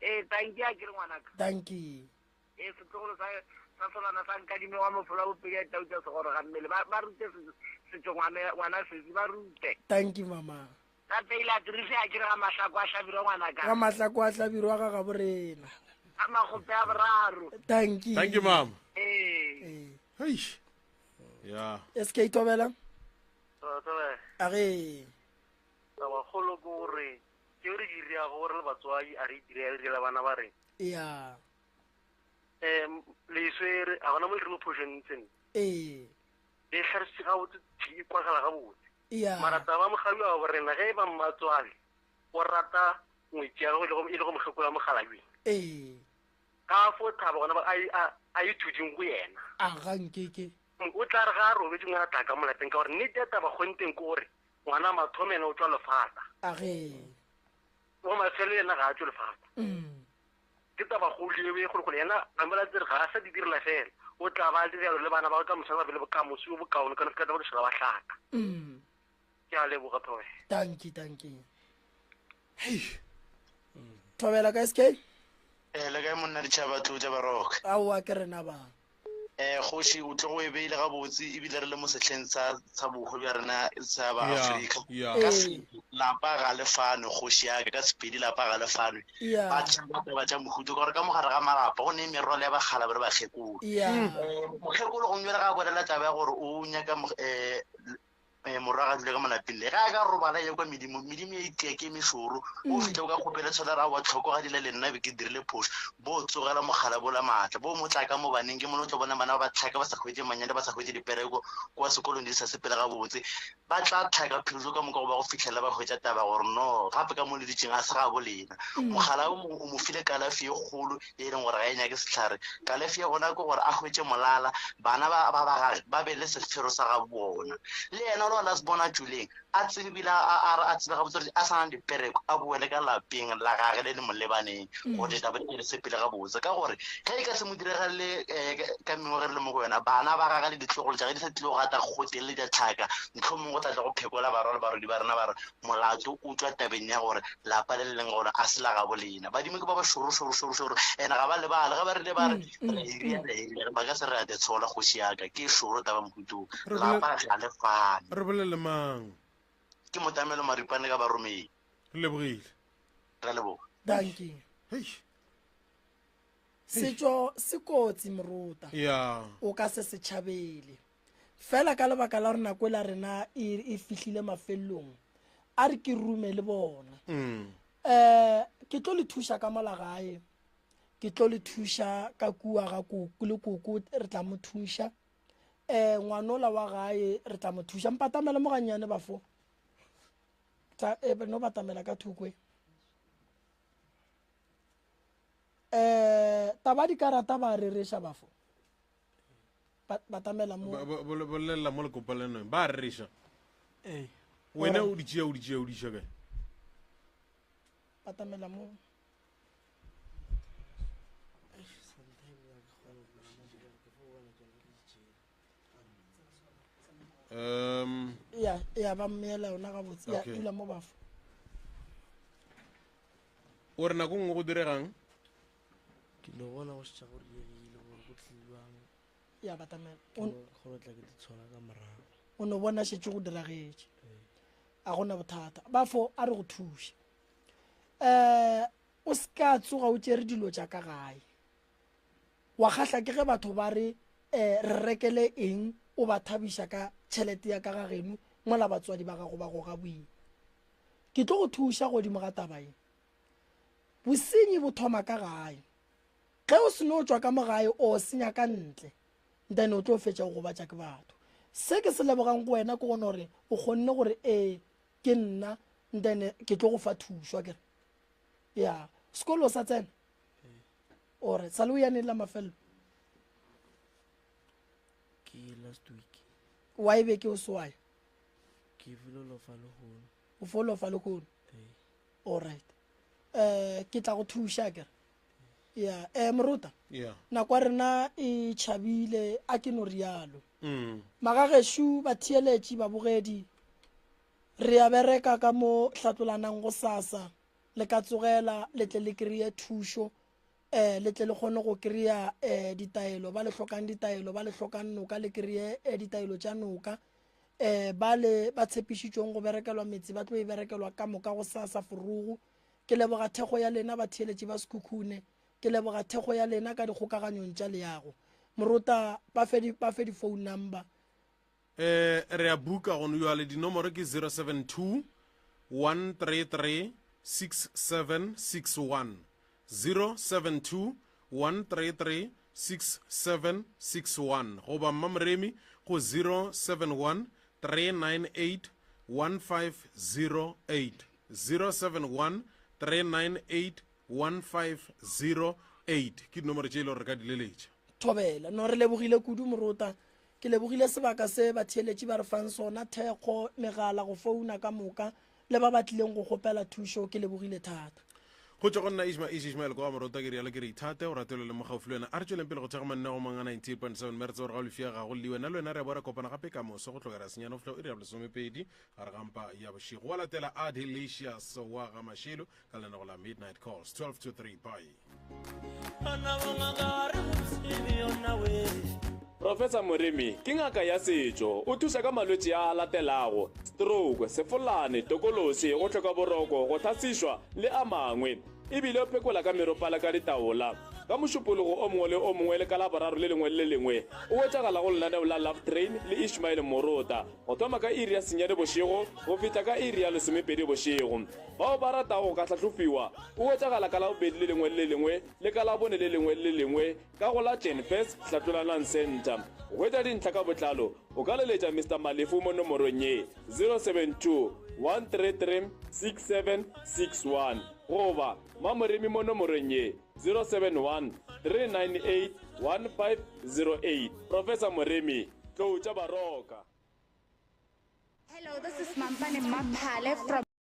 Ee, tanki a ke re ngwanaka. Tanki. Ee, setlogolo sa sa solana sa nkadime wa mofola bopedi a tau tša segoro ga mmele. Ba ba rute setšo ngwana ngwana sesi ba rute. Tanki mama. Ka pele a dirise a ke re ga mahlako a hlabirwa ngwanaka. Ga mahlako a hlabirwa ga gabo rena. Ga magope a boraro. Tanki. Thank you mama. Ee. Eish. Ya. SK Thobela. Thobela. A re. Tabakgolo ke gore tšeo re di dirago re le batswadi a re itirele re direla bana ba rena. Ya. Um leswe re a gona mo le re mo phošong Ee. Le hlarisitse gabotse thi e kwagala gabotse. Ya. Mara taba mogabi wa borena ge e ba mmatswale o rata ngwetši ya gagwe e le go mokgekolo wa mokgalabjeng. Ee. Ka fo thaba gona ba a a ithuding go yena. A ga nkeke. O tla re ga a robetše ngwana tla ka mo lapeng ka gore nnete ya taba kgonteng ke gore ngwana mathomo ena o tswa lefata. A ge. Wa mafelo yena ga a tswe lefata. Ke taba kgolo eo e kgolokgolo yena gamela tsere ga a sa di direla fela. O tla ba le le bana ba o tla moswana ba be le bokamoso bo bokaone ka no feta ba tlo ba hlaka. Ke a leboga Thobela. Dankie, dankie. Hey. Thobela ka SK? Eh le kae monna ditšhaba tlo tša baroka. Aowa ke rena ba. Eh kgoši o tlo go e beile gabotse ebile re le mo sehleng sa sa bohwe bja rena sa ba Yeah, Afrika. yeah. Ka Ee. se lapa ga le fanwe kgoši ya ka ka Sepedi lapa ga le fanwe. Yeah. Ba tšhaba taba tša mohuto ka gore ka mogare ga malapa go ne merwalo ya bakgala ba re bakgekolo. Yeah. Eh, mokgekolo gomme le ga a bolela taba ya gore o nyaka mo- eh, eh, morwa ga dule ka molapeng le ge a ka robala ye kwa medimo medimo ya itia ke mešoro o fitlha o ka kgopela tshwela ra wa tlhoko ga dile le nna be ke dirile phoso bo tsogela mogala bola maatla bo mo tla ka mo baneng ke mone o tlo bona bana ba ba tlhaka ba sa hwetše manyalo ba sa hwetše dipereko kwa sekolong di sa sepele gabotse ba tla tlhaka phelo ka moka go ba go fitlhela ba hwetša taba gore no gape ka mo le dutšeng a se gabo lena mogala o mongwe o mo file kalafi e kgolo e leng gore ga e nyake sehlare kalafi ya gona ke gore a hwetše molala bana ba ba ba gage ba be le sefero sa ga bona le yena lo la se bona tšuleng a tsebe bile a a a tsebe gabotse gore a sa na dipereko a boele ka lapeng la gage le le mo lebaneng gore ditaba di di sepele gabotse ka gore ge e ka se mo diregalele um ka mengwaga re le mo go yona bana ba gage le ditlogolo tša ge di sa tlile go gata gotee le ditlhaka mohlomongwe go tla tla go phekola barwa le barwedi ba rena ba re molato o tšwa tabeng ya gore lapa le le leng gona a se la gabo lena. Badimo ke ba ba šoro šoro šoro šoro and ga ba lebale ge ba rile ba re re iria re iria ba ka se re a te tshola kgoši yaka ke šoro taba mohuto Re lapa ga le fane. Re bolele mang? Ke Motamelo Maripane ka Baromeng. Re lebogile. Re a leboga. Dankie. Setšo se kotsi morota. Yeah. O ka se se tšhabele. Fela ka lebaka la gore nako e la rena e, e fihlile mafelelong, a re ke rume le bona. Mm. Eh, ke tlo le thuša ka mola gae, ke tlo le thuša ka kua ga koko le koko re tla mo thuša. Eh, ngwanola wa gae re tla mo thuša. Mpatamele mo gannyane bafo. Tla, eh, no batamela ka thoko e. Eh, taba dikarata ba rereša bafo. Batamela mo. Bolelela mo lekopalenong ba rereša. Ee. Wena o di tšea o di tšea o di iša kae? Batamela mo. Um Ya, ya ba mmeela yona gabotse. Ya Okay. dula mo bafo. O re nako nngwe go diregang? Ke no bona go šetša go diegile gore go tlilwang. Ya batamela. Ke no kgona tla ke di tshwara ka morago. O no bona šetše go diragetše. A gona bothata. Bafo a re go thuše. Eh o se ka tsoga o tšere dilo tša ka gae. Wa kgahla ke ge batho ba re eh re rekele eng o ba thabiša ka tšhelete ya ka ga geno mola batswadi ba gago ba goga boima. Ke tlo go thuša godimo ga taba ye. Bosenyi bo thoma ka gae. Ge o seno tšwa ka mo gae o senya ka ntle, then o tlo fetša o gobatša ke batho. Se ke se lebogang go wena ke gona gore o kgonne gore ee ke nna then ke tlo go fa thušo akere. Ya, sekolo sa tsena? Ore sa le o ya neng la mafelelo? Ke last week. Wa e be ke o se wa ya? Ke filo lofa lehono. O fo lofa lehono? Alright. Eh ke tla go thuša akere. Ya, eh Moruta. Yeah. Nako ya rena e tšhabile a ke no rialo. Mm. Magagešu batheeletši babogedi re a bereka ka mo hlatlolanang go sasa le ka tsogela le tle le kry-e thušo eh le tle le kgone go kry-a eh ditaelo ba le hlokang ditaelo ba le hlokang noka le kry-e eh, ditaelo tša noka eh ba le ba tshepišitšweng go berekelwa metse ba tlo e berekelwa ka moka go sasa forugu ke leboga thekgo ya lena batheeletši ba Sekhukhune ke leboga thekgo ya lena ka dikgokaganyong tša leago morota ba fe di ba fe di phone number Eh, re a buka gone jale dinomoro ke 072 133 6761 072 133 6761 goba mmamoremi go 071 398 1508 071 398 1508 ke dinomoro tše e le gore re ka di leletša. Thobela. No, re lebogile kudu, Morota. Ke lebogile sebaka se batheeletši ba re fang sona, thekgo, megala, go founa ka moka, le ba ba tlileng go kgopela thušo, ke lebogile thata. Go tšwa go nna Ishma Ish Ishmael kwa Morota ke rialo ke re ithate o ratelwe le mo gaufi le wena. A re tšweleng pele go thekga mananeo a mang a 98.7 mme re tsebe gore ga o lefia ga go lliwe. Nna le wena re a boa ra kopana gape ka moso go tloga ra senyane go fihla go iri ya bolesomepedi gare ga mpa ya bošego. Wa latela a Delicious wa ga Mashilo ka lenanego la Midnight Calls 12 to 3. Bye. Professor Moremi ke ngaka ya setšo. O thuša ka malwetši a a latelago, stroke, sefolane, tokološi, go hloka boroko, go hlasišwa le a mangwe. E bile o phekola ka meropa le ka ditaola. Ka Mošupologo o mongwe le o mongwe le ka Laboraro le lengwe le le lengwe o hwetšagala go lenaneo la Love Train le Ishmael Morota go thoma ka iri ya senyane bošego go fihla ka iri ya lesomepedi bošego. Bao ba ratago go ka hlahlofiwa o hwetšagala ka Labobedi le lengwe le le lengwe le ka Labone le lengwe le le lengwe ka go la Jenfes Hlatlolanang Centre. Go hwetša dintlha ka botlalo o ka leletša Mister Malefu mo nomorong ye, 072 133 6761 goba Mamoremi mo nomorong ye, 071 398 1508. Professor Moremi, Tlou tša Baroka. Hello, this is Mampane Maphale from.